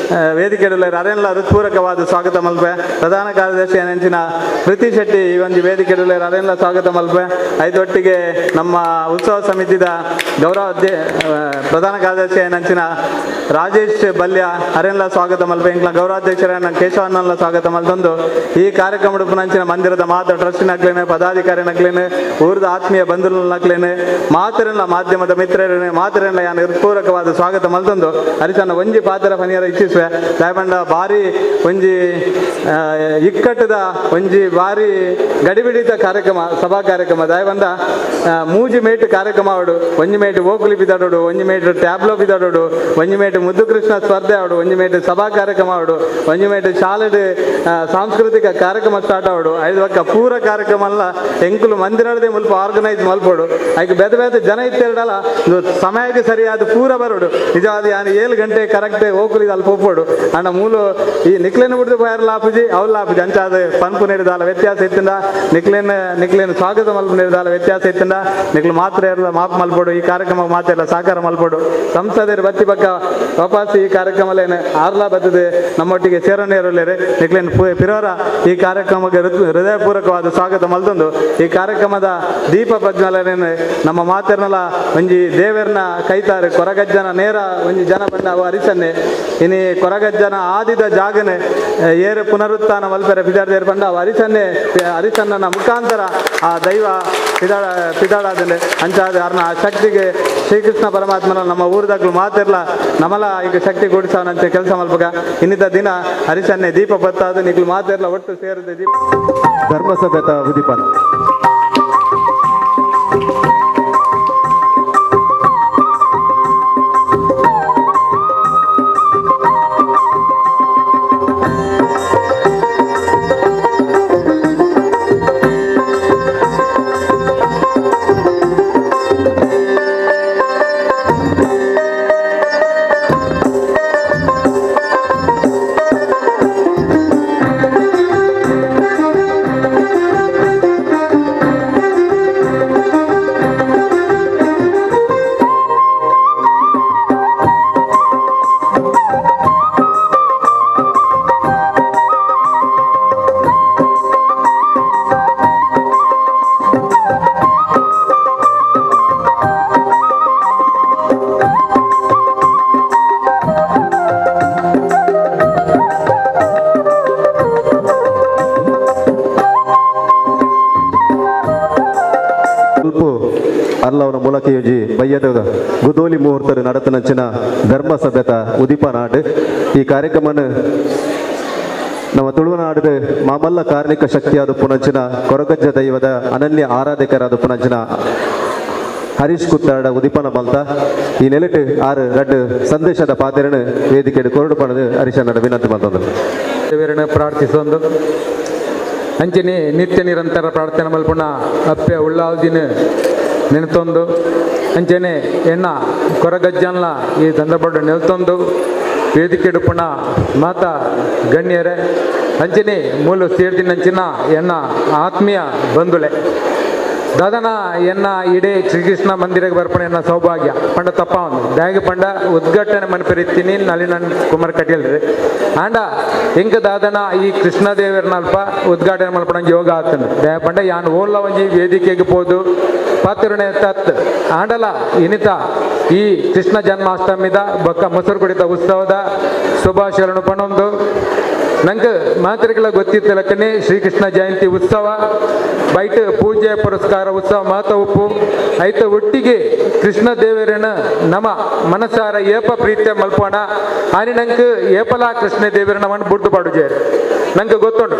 [SPEAKER 10] ವೇದಿಕೆ ಅರೆಲ್ಲ ಹೃತ್ಪೂರ್ವಕವಾದ ಸ್ವಾಗತ ಮಲ್ಪೆ. ಪ್ರಧಾನ ಕಾರ್ಯದರ್ಶಿ ಏನಂಚಿನ ಕೃತಿ ಶೆಟ್ಟಿ ಈ ಒಂದು ವೇದಿಕೆ ಅರೆಲ್ಲ ಸ್ವಾಗತ ಮಲ್ಪೆ. ಐದೊಟ್ಟಿಗೆ ನಮ್ಮ ಉತ್ಸವ ಸಮಿತಿಯ ಗೌರವ ಪ್ರಧಾನ ಕಾರ್ಯದರ್ಶಿ ಏನಂಚಿನ ರಾಜೇಶ್ ಬಲ್ಯ ಅರೆಲ್ಲ ಸ್ವಾಗತ ಮಲ್ಪೆ. ಇಂಕ್ಲ ಗೌರವಾಧ್ಯಕ್ಷರನ್ನ ಕೇಶವನ್ನೆಲ್ಲ ಸ್ವಾಗತ ಮಲ್ತೊಂದು ಈ ಕಾರ್ಯಕ್ರಮ ಪುನಂಚಿನ ಮಂದಿರದ ಮಾತ ಟ್ರಸ್ಟಿನಕ್ಲೇನೆ ಪದಾಧಿಕಾರಿನಕ್ಲೇನೆ ಊರದ ಆತ್ಮೀಯ ಬಂಧುನಕ್ಲೇನೆ ಮಾತರೆಲ್ಲ ಮಾಧ್ಯಮದ ಮಿತ್ರರೇ ಮಾತರೆಲ್ಲ ಯಾನ್ ಹೃತ್ಪೂರ್ವಕವಾದ ಸ್ವಾಗತ ಮಲ್ತೊಂದು ಹರಿಸನ್ನ ಒಂಜಿ ಪಾತ್ರ ಪನಿಯರ ಇಚ್ಛಿಸುವೆ. ದಯಬಂಡ ಭಾರಿ ಒಂಜಿ ಇಕ್ಕಟ್ಟದ ಒಂಜಿ ಭಾರಿ ಗಡಿಬಿಡಿತ ಕಾರ್ಯಕ್ರಮ ಸಭಾ ಕಾರ್ಯಕ್ರಮ ದಯಬಂಡ ಮೂಜಿ ಮೇಟ್ ಕಾರ್ಯಕ್ರಮ ಅವಡು ಒಂಜಿ ಮೇಟ್ ಓಕುಲಿ ಬಿದಾಡೋಡು ಒಂಜಿ ಮೇಟ್ ಟ್ಯಾಬ್ಲೋ ಬಿದಾಡೋಡು ಒಂಜಿ ಮೇಟ್ ಮುದ್ದುಕೃಷ್ಣ ಸ್ಪರ್ಧೆ ಅವಡು ಒಂಜಿ ಮೇಟ್ ಸಭಾ ಕಾರ್ಯಕ್ರಮ ಅವಡು ಒಂಜಿ ಮೇಟ್ ಶಾಲೆಡ್ ಸಾಂಸ್ಕೃತಿಕ ಕಾರ್ಯಕ್ರಮ ಸ್ಟಾರ್ಟ್ ಅವಡು ಐದು ಪಕ್ಕ ಪೂರ ಕಾರ್ಯಕ್ರಮ ಅಲ್ಲ ಎಂಕುಲು ಮಂದಿರದೇ ಮುಲ್ಪ ಆರ್ಗನೈಸ್ ಮಲ್ಪೋಡು ಐಕ್ ಬೇತೆ ಬೇತೆ ಜನ ಇತ್ತೆರಡಲ್ಲ ಸಮಯಕ್ಕೆ ಸರಿಯಾದ ಪೂರ ಬರೋಡು ನಿಜವಾದ ಯಾನು 7 ಗಂಟೆ ಕರೆಕ್ಟ್ ಓಕುಲಿ ಅಲ್ಪ ಒಪ್ಪೋಡು ಅಣ್ಣ ಮೂಲು ಈ ನಿಕ್ಲೇನು ಬಿಡ್ದು ಪೋಯಾರ ಲಾಪುಜಿ ಅವ್ರು ಲಾಪುಜಿ ಅಂಚಾದ ಪನ್ಪು ನೀಡಿದಾಲ ವ್ಯತ್ಯಾಸ ಇತ್ತಿಂದ ನಿಕ್ಲೇನ ನಿಕ್ಲೇನು ಸ್ವಾಗತ ಮಲ್ಪ ನೀಡಿದಾಲ ವ್ಯತ್ಯಾಸ ಇತ್ತಿಂದ ನಿಕ್ಲು ಮಾತ್ರ ಇರಲ್ಲ ಮಾಪ್ ಮಲ್ಪೋಡು ಈ ಕಾರ್ಯಕ್ರಮ ಮಾತ್ರ ಇಲ್ಲ ಸಹಕಾರ ಮಲ್ಪೋಡು ಸಂಸದರು ಬತ್ತಿ ಪಕ್ಕ ವಾಪಸ್ ಈ ಕಾರ್ಯಕ್ರಮಲೆ ಬಂಧುನಕ್ಲೇನು ಆರ್ಲಾ ಬತ್ತದೆ ನಮ್ಮೊಟ್ಟಿಗೆ ಸೇರೋನೇರಲೇರೆ ನಿಕ್ಲೇನು ಪಿರೋರ ಈ ಕಾರ್ಯಕ್ರಮಕ್ಕೆ ಹೃದಯಪೂರ್ವಕವಾದ ಸ್ವಾಗತ ಮಲ್ತೊಂದು ಈ ಕಾರ್ಯಕ್ರಮದ ದೀಪ ಪ್ರಜ್ವಲನೆ ನಮ್ಮ ಮಾತೆರ್ನಲ ಒಂಜಿ ದೇವೆರ್ನ ಕೈತಾರೆ ಕೊರಗಜ್ಜನ ನೇರ ಒಂಜಿ ಜನ ಬಂದ ಅವು ಅರಿಸನ್ನೆ ಇನಿ ಕೊರಗಜ್ಜನ ಆದಿದ ಜಾಗನೆ ಏರು ಪುನರುತ್ಥಾನ ಮಲ್ಪೆರೆ ಪಿದಾರ್ದೇರು ಪಂಡ ಅವು ಅರಿಸನ್ನೆ ಅರಿಸನ್ನನ ಮುಖಾಂತರ ಆ ದೈವ ಪಿದಾಡಾದನೆ ಅಂಚಾದ ಅರ್ನ ಆ ಶಕ್ತಿಗೆ ಶ್ರೀಕೃಷ್ಣ ಪರಮಾತ್ಮನ ನಮ್ಮ ಊರದಾಗ್ಲು ಮಾತಿರ್ಲ ನಮಲ ಈಗ ಶಕ್ತಿ ಕೂಡಿಸವನಂತೆ ಕೆಲಸ ಮಲ್ಪಕ ಇನ್ನಿದ್ದ ದಿನ ಹರಿಸನ್ನೆ ದೀಪ ಬತ್ತಾದ ನಿಗ್ಲು ಮಾತಿರ್ಲ ಒಟ್ಟು ಸೇರಿದ ದೀಪ
[SPEAKER 9] ಧರ್ಮಸಭೆತ ಉದಿಪನ ಅಲ್ಲವನ ಮೂಲಕ ಯೋಜಿ ಬಯ್ಯದ ಗುದೋಲಿ ಮುಹೂರ್ತರು ನಡತನಂಚಿನ ಧರ್ಮ ಸಭ್ಯತ ಉದೀಪ ನಾಡು ಈ ಕಾರ್ಯಕ್ರಮನ ನಮ್ಮ ತುಳುನಾಡಿದ ಮಾಮಲ್ಲ ಕಾರ್ಮಿಕ ಶಕ್ತಿಯಾದ ಪುನಂಚಿನ ಕೊರಗಜ್ಜ ದೈವದ ಅನನ್ಯ ಆರಾಧಕರಾದ ಪುನಂಚಿನ ಹರೀಶ್ ಕುತ್ತಾಡ ಉದೀಪನ ಮಲ್ತ ಈ ನೆಲೆಟ್ ಆರು ರಡ್ಡು ಸಂದೇಶದ ಪಾತೆರನು ವೇದಿಕೆ ಕೊರಡು ಪಣದು ಹರೀಶ್ ವಿನಂತಿ ಮಲ್ತಂದರು.
[SPEAKER 11] ದೇವರನ್ನು ಪ್ರಾರ್ಥಿಸೊಂದು ಅಂಚನೆ ನಿತ್ಯ ನಿರಂತರ ಪ್ರಾರ್ಥನೆ ಮಲ್ಪುಣ ಅಪ್ಪೆ ಉಳ್ಳಾಲ್ದಿನ ನೆನೆತೊಂದು ಅಂಚನೆ ಎಣ್ಣ ಕೊರಗಜ್ಜನ್ಲ ಈ ಸಂದರ್ಭ ನೆಲ್ತೊಂದು ವೇದಿಕೆ ಡುಪ್ಪುಣ ಮಾತಾ ಗಣ್ಯರೇ ಅಂಚನೆ ಮೂಲ ಸೇರ್ದಿನಂಚಿನ ಎಣ್ಣ ಆತ್ಮೀಯ ಬಂಧುಲೆ ದಾದನ ಎನ್ನ ಇಡೀ ಶ್ರೀಕೃಷ್ಣ ಮಂದಿರಕ್ಕೆ ಬರ್ಪಣ ಎನ್ನ ಸೌಭಾಗ್ಯ ಪಂಡ ತಪ್ಪ ಒಂದು ದಾಗಿ ಪಂಡ ಉದ್ಘಾಟನೆ ಮನ್ಪೆರಿತೀನಿ ನಳಿನ ಕುಮಾರ್ ಕಟೀಲ್ರಿ ಆಂಡ ಎಂಕ ದಾದನ ಈ ಕೃಷ್ಣ ದೇವರನಲ್ಪ ಉದ್ಘಾಟನೆ ಮಲ್ಪಣ ಯೋಗ ಆತನು ದಯ ಪಂಡ ಯಾನ್ ಓಲ್ಲ ಒಂಜಿ ವೇದಿಕೆಗೆ ಪೋದು ಪಾತಿರುಣೆ ತತ್ ಆಂಡಲ ಇನಿತ ಈ ಕೃಷ್ಣ ಜನ್ಮಾಷ್ಟಮಿದ ಬೊಕ್ಕ ಮೊಸರು ಕುಡಿತ ಉತ್ಸವದ ಶುಭಾಶಯಗಳನ್ನು ಪಣೊಂದು ನಂಗೆ ಮಾತ್ರೆಗಳ ಗೊತ್ತಿತ್ತು ಲಕ್ಕನೆ ಶ್ರೀಕೃಷ್ಣ ಜಯಂತಿ ಉತ್ಸವ ಬೈಟ್ ಪೂಜೆ ಪುರಸ್ಕಾರ ಉತ್ಸವ ಮಾತ ಉಪ್ಪು ಐತ ಒಟ್ಟಿಗೆ ಕೃಷ್ಣ ದೇವರನ ನಮ ಮನಸಾರ ಏಪ ಪ್ರೀತಿಯ ಮಲ್ಪೋಣ ಆನಿ ನಂಗೆ ಏಪಲ ಕೃಷ್ಣ ದೇವರನ ಮಣ್ಣು ಬುಡ್ದು ಪಾಡುಜೇರು ನಂಗೆ ಗೊತ್ತುಂಡು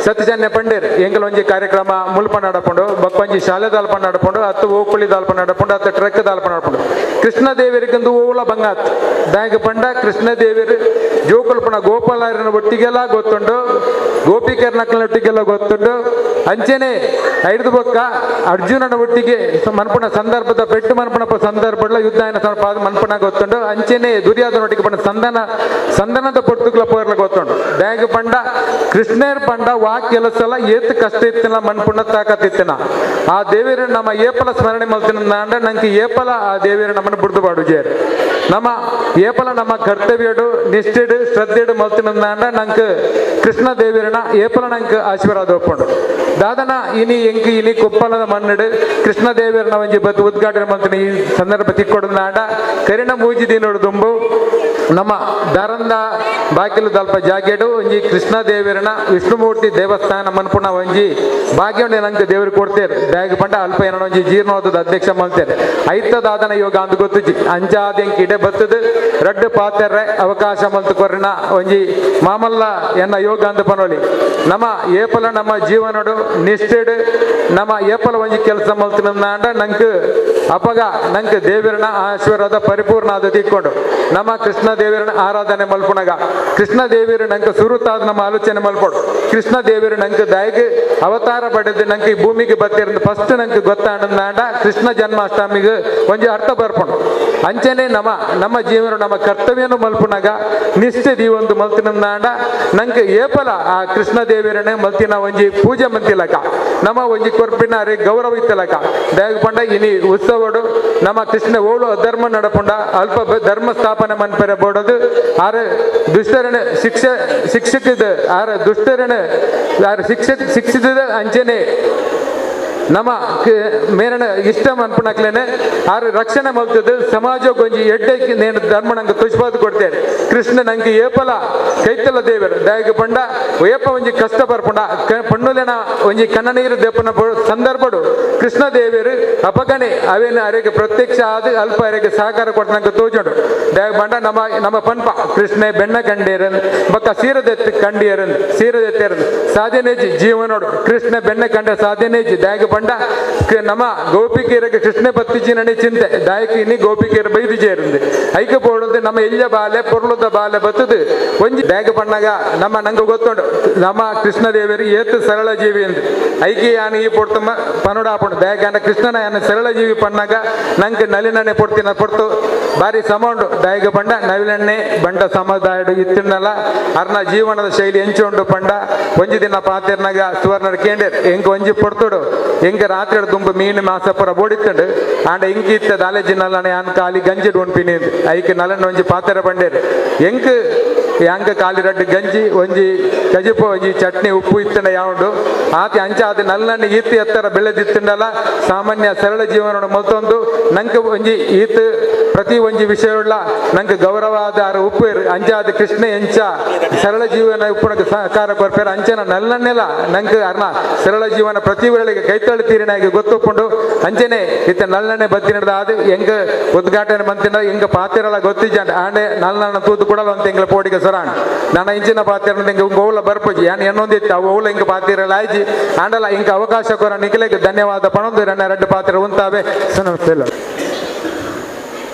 [SPEAKER 11] ಸತ್ಯಜನ್ಯ ಪಂಡೇರ್ ಎಂಗಲ ಒಂಜಿ ಕಾರ್ಯಕ್ರಮ ಮುಲ್ಪ ನಡಪುಂಡು ಬಕ್ಕೊಂಜಿ ಶಾಲೆ ದಾಲ್ಪ ನಡಪುಂಡು ಅತ್ತು ಓಕುಳಿ ದಾಲ್ಪ ನಡಪುಂಡು ಅತ್ತ ಟ್ರಕ್ ದಾಲ್ಪ ನಡಪುಂಡು ಕೃಷ್ಣ ದೇವರಿಗಂದು ಓಲ ಬಂಗಾತ್ ದಾಯಕ ಪಂಡ ಕೃಷ್ಣ ದೇವರು ಜೋಕುಲ್ಪಣ ಗೋಪಾಲರನ ಒಟ್ಟಿಗೆಲ್ಲ ಗೊತ್ತುಂಡು ಗೋಪಿಕರ್ನಕ್ಕನ ಒಟ್ಟಿಗೆಲ್ಲ ಗೊತ್ತುಂಡು ಅಂಚೆನೆ ಐದು ಬೊಕ್ಕ ಅರ್ಜುನನ ಒಟ್ಟಿಗೆ ಮನ್ಪುಣ ಸಂದರ್ಭದ ಪೆಟ್ಟು ಮನ್ಪುಣ ಸಂದರ್ಭ ಯುದ್ಧ ಮನ್ಪುಣ ಗೊತ್ತುಂಡು ಅಂಚೆನೆ ದುರ್ಯೋಧನ ಒಟ್ಟಿಗೆ ಪಂಡ ಸಂದನದ ಪೊರ್ತುಗ್ಲ ಪೋರ್ಲ ಗೊತ್ತುಂಡು ದಾಯಕ ಪಂಡ ಕೃಷ್ಣರ್ ಪಂಡ ವಾ ಕೆಲಸಲ ಏತ್ ಕಷ್ಟ ಇತ್ತಿನ ಮನ್ಪುಣ ತಾಕತ್ತಿತ್ತಿನ ಆ ದೇವಿರ ನಮ್ಮ ಏಪಲ ಸ್ಮರಣೆ ಮಲ್ತಿನ ಅಂಡ ನಂಗೆ ಏಪಲ ಆ ದೇವಿರ ನಮ್ಮನ್ನು ಬುಡ್ದು ಬಾಡುಜೇರು ನಮ್ಮ ಏಪಲ ನಮ್ಮ ಕರ್ತವ್ಯಡು ನಿಷ್ಠೆಡು ಶ್ರದ್ಧೆಡು ಮಲ್ತಿನ ಅಂಡ ನಂಗೆ ಕೃಷ್ಣ ದೇವಿರನ ಏಪಲ ನಂಗೆ ಆಶೀರ್ವಾದ ಒಪ್ಪುಂಡು ದಾದನ ಇನಿ ಎಂಕ್ ಇನಿ ಕೊಪ್ಪಲದ ಮಣ್ಣಡು ಕೃಷ್ಣ ದೇವಿರನ ಒಂಜಿ ಬತ್ತು ಉದ್ಘಾಟನೆ ಮಲ್ತಿನ ಈ ಸಂದರ್ಭ ತಿಕ್ಕೊಡು ಅಂಡ ಕರಿಣ ಮೂಜಿ ದಿನೋಡು ದುಂಬು ನಮ್ಮ ದಾರಂದ ಬಾಕಿಲು ದಲ್ಪ ಜಾಗೆಡು ಒಂಜಿ ಕೃಷ್ಣ ದೇವರನ ವಿಷ್ಣುಮೂರ್ತಿ ದೇವಸ್ಥಾನ ಮನ್ಪುಣ ಒಂಜಿ ಭಾಗ್ಯ ನಂಗೆ ದೇವರು ಕೊಡ್ತೇವೆ ಬ್ಯಾಗ್ ಪಂಡ ಅಲ್ಪ ಏನೋ ಒಂಜಿ ಜೀರ್ಣೋದದ ಅಧ್ಯಕ್ಷ ಮಲ್ತೇವೆ ಐತ ದಾದನ ಯೋಗ ಅಂದ್ ಗೊತ್ತುಜಿ ಅಂಚಾದ ಎಂಕ್ ಇಡೆ ಬತ್ತದು ರಡ್ಡು ಪಾತೆರ್ರೆ ಅವಕಾಶ ಮಲ್ತು ಕೊರ್ರಿನ ಒಂಜಿ ಮಾಮಲ್ಲ ಎನ್ನ ಯೋಗ ಅಂದ ಪನೋಲಿ ನಮ್ಮ ಏಪಲ ನಮ್ಮ ಜೀವನಡು ನಿಷ್ಠೆಡು ನಮ್ಮ ಏಪಲ ಒಂಜಿ ಕೆಲಸ ಮಲ್ತಿನ ಅಂಡ ನಂಗೆ ಅಪಗ ನಂಗೆ ದೇವರನ ಆಶೀರ್ವಾದ ಪರಿಪೂರ್ಣ ಆದ ತಿಕ್ಕೊಂಡು ನಮ್ಮ ಕೃಷ್ಣ ದೇವರನ ಆರಾಧನೆ ಮಲ್ಪುಣಗ ಕೃಷ್ಣ ದೇವರು ನಂಗೆ ಸುರುತಾದ ನಮ್ಮ ಆಲೋಚನೆ ಮಲ್ಪೊಡು ಕೃಷ್ಣ ದೇವರು ನಂಗೆ ದಾಯಕ ಅವತಾರ ಪಡೆದು ನಂಗೆ ಈ ಭೂಮಿಗೆ ಬತ್ತಿರಂದು ಫಸ್ಟ್ ನಂಗೆ ಗೊತ್ತಾಂಡ ಕೃಷ್ಣ ಜನ್ಮಾಷ್ಟಮಿಗೆ ಒಂಜಿ ಅರ್ಥ ಬರ್ಪುಂಡು ಅಂಚನೆ ನಮ್ಮ ನಮ್ಮ ಜೀವನ ನಮ್ಮ ಕರ್ತವ್ಯನು ಮಲ್ಪುಣಗ ನಿಷ್ಠೆ ದೀವೊಂದು ಮಲ್ತಿನಂದಾಂಡ ನಂಗೆ ಏಪಲ ಆ ಕೃಷ್ಣ ದೇವರನೆ ಮಲ್ತಿನ ಒಂಜಿ ಪೂಜೆ ಮಂತಿಲಕ ನಮ್ಮ ಒಂಜಿ ಕೊರ್ಪಿನ ಅರೆ ಗೌರವ ಇತ್ತಲಕ ದಾಯಗ ಪಂಡ ಇನಿ ಉತ್ಸವಡು ನಮ್ಮ ಕೃಷ್ಣ ಓಳು ಅಧರ್ಮ ನಡಪುಂಡ ಅಲ್ಪ ಧರ್ಮ ಸ್ಥಾಪನೆ ಮನ್ಪೆರೆ ಬೋಡದು ಆರೆ ದುಷ್ಟರಣ ಶಿಕ್ಷೆ ಶಿಕ್ಷಕಿದ ಆರ ದುಷ್ಟರಣ ಆರ ಶಿಕ್ಷೆ ಶಿಕ್ಷಿತ ಅಂಚನೆ ನಮ್ಮ ಮೇರಣ ಇಷ್ಟ ಮನ್ಪುಣಕ್ಲೇನೆ ಆರು ರಕ್ಷಣೆ ಮಲ್ತದ್ದು ಸಮಾಜ ಗೊಂಜಿ ಎಡ್ಡೆ ನೇನು ಧರ್ಮ ನಂಗೆ ತುಷ್ಪಾದ ಕೊಡ್ತೇನೆ ಕೃಷ್ಣ ನಂಗೆ ಏಪಲ ಕೈತಲ ದೇವರು ದಾಯಗ ಪಂಡ ಏಪ ಒಂಜಿ ಕಷ್ಟ ಬರ್ಪುಂಡ ಪಣ್ಣುಲೆನ ಒಂಜಿ ಕಣ್ಣನೀರು ದೇಪನ ಸಂದರ್ಭಡು ಕೃಷ್ಣ ದೇವರು ಅಪಗಣೆ ಅವೇನು ಅರೆಗೆ ಪ್ರತ್ಯಕ್ಷ ಆದ ಅಲ್ಪ ಅರೆಗೆ ಸಹಕಾರ ಕೊಟ್ಟ ನಂಗೆ ತೋಜುಂಡು. ದಾಯಗ ಪಂಡ ನಮ್ಮ ನಮ್ಮ ಪನ್ಪ ಕೃಷ್ಣ ಬೆಣ್ಣ ಕಂಡೇರನ್ ಬಕ್ಕ ಸೀರದೆತ್ ಕಂಡಿಯರನ್ ಸೀರದೆತ್ತೇರನ್ ಸಾಧನೆ ಜೀವನೋಡು ಕೃಷ್ಣ ಬೆಣ್ಣ ಕಂಡ ಸಾಧನೆ ದಾಯಗ ಪಂಡ ನಮ್ಮ ಗೋಪಿಕೆಯರಿಗೆ ಕೃಷ್ಣ ಪತ್ತಿಜಿನಣೆ ಚಿಂತೆ ದಾಯಕ ಇನ್ನಿ ಗೋಪಿಕೆಯರು ಬೈದು ചേരുന്നത് ಐಕ ಪೋಡೋದು ನಮ್ಮ ಎಲ್ಲ ಬಾಲೆ ಪೊರ್ಲುದ ಬಾಲೆ ಬತ್ತದು ಒಂಜಿ ದಾಯಕ ಪಣ್ಣಗ ನಮ್ಮ ನಂಗೆ ಗೊತ್ತುಂಡು ನಮ್ಮ ಕೃಷ್ಣ ದೇವರು ಏತು ಸರಳ ಜೀವಿ ಎಂದು ಐಕೆ ಯಾನು ಈ ಪೊರ್ತಮ್ಮ ಪನುಡ ಆಪುಂಡು ದಾಯಕ ಕೃಷ್ಣನ ಯಾನ ಸರಳ ಜೀವಿ ಪಣ್ಣಗ ನಂಗೆ ನಲಿನಣ್ಣೆ ಪೊಡ್ತಿನ ಪೊರ್ತು ಬಾರಿ ಸಮ ಉಂಡು. ದಾಯಕ ಪಂಡ ನವಿಲಣ್ಣೆ ಬಂಡ ಸಮುದಾಯಡು ಇತ್ತಿಣ್ಣಲ ಅರ್ನ ಜೀವನದ ಶೈಲಿ ಎಂಚುಂಡು ಪಂಡ ಒಂಜಿ ದಿನ ಪಾತಿರ್ನಾಗ ಸುವರ್ಣರು ಕೇಂಡೇರ್ ಎಂಕ್ ಒಂಜಿ ಪೊರ್ತುಡು ಎಂಕ ರಾತ್ರಿ ದುಂಬು ಮೀನು ಮಾಸಪುರ ಬೋಡಿತ್ತುಂಡು ಆಂಡ ಇಂಕ್ ಇತ್ತ ದಾಲೇಜಿ ನಲ್ಲನೆ ಯಾನ್ ಕಾಲಿ ಗಂಜಿ ಡೋನ್ಪಿನಿ ಐಕ್ ನಲನ್ ಒಂಜಿ ಪಾತೆರ ಬಂಡೇರ್ ಎಂಕ್ ಯಾಂಕ ಕಾಲಿ ರಡ್ಡು ಗಂಜಿ ಒಂಜಿ ಕಜಿಪ ಒಂಜಿ ಚಟ್ನಿ ಉಪ್ಪು ಇತ್ತಂಡ ಯಾವುಂಡು ಆತಿ ಅಂಚಾದ ನಲ್ಲನ್ನು ಈತ್ ಎತ್ತರ ಬೆಳೆದಿತ್ತಂಡಲ್ಲ ಸಾಮಾನ್ಯ ಸರಳ ಜೀವನ ಮೊತ್ತೊಂದು ನಂಗೆ ಒಂಜಿ ಈತ್ ಪ್ರತಿ ಒಂಜಿ ವಿಷಯವುಳ್ಳ ನಂಗೆ ಗೌರವ ಆದ ಉಪ್ಪು ಅಂಚಾದ ಕೃಷ್ಣ ಎಂಚ ಸರಳ ಜೀವನ ಉಪ್ಪುನಕ್ಕೆ ಸಹಕಾರ ಕೊರ್ಪೇರ ಅಂಚನ ನಲ್ಲನ್ನೆಲ್ಲ ನಂಗೆ ಅರ್ನ ಸರಳ ಜೀವನ ಪ್ರತಿ ವೇಳೆಗೆ ಕೈತಳಿ ತೀರಿನಾಗಿ ಗೊತ್ತುಕೊಂಡು ಅಂಚನೆ ಇತ್ತ ನಲ್ಲನೆ ಬತ್ತಿನದ ಅದು ಹೆಂಗ ಉದ್ಘಾಟನೆ ಮಂತಿನ ಹೆಂಗ ಪಾತಿರಲ್ಲ ಗೊತ್ತಿಜ್ಜಾಂಡ ಆಂಡೆ ನಲ್ಲನ್ನ ತೂತು ಕೊಡಲ್ಲ ಅಂತ ಎಂಗ್ಲ ಪೋಡಿಗೆ ಸೊರಾಣ್ ನನ್ನ ಇಂಚಿನ ಪಾತಿರ ಹಿಂಗೆ ಓಲ ಬರ್ಪುಜಿ ಯಾನ್ ಎನ್ನೊಂದಿತ್ತು ಅವು ಓಲ ಹಿಂಗೆ ಪಾತಿರಲ್ಲ ಆಯ್ಜಿ ಆಂಡಲ ಹಿಂಗೆ ಅವಕಾಶ ಕೊರ ನಿಖಿಲೆಗೆ ಧನ್ಯವಾದ ಪಣೊಂದು ರನ್ನ ಎರಡು ಪಾತ್ರ ಉಂತಾವೆ. ನಮಸ್ತೆ.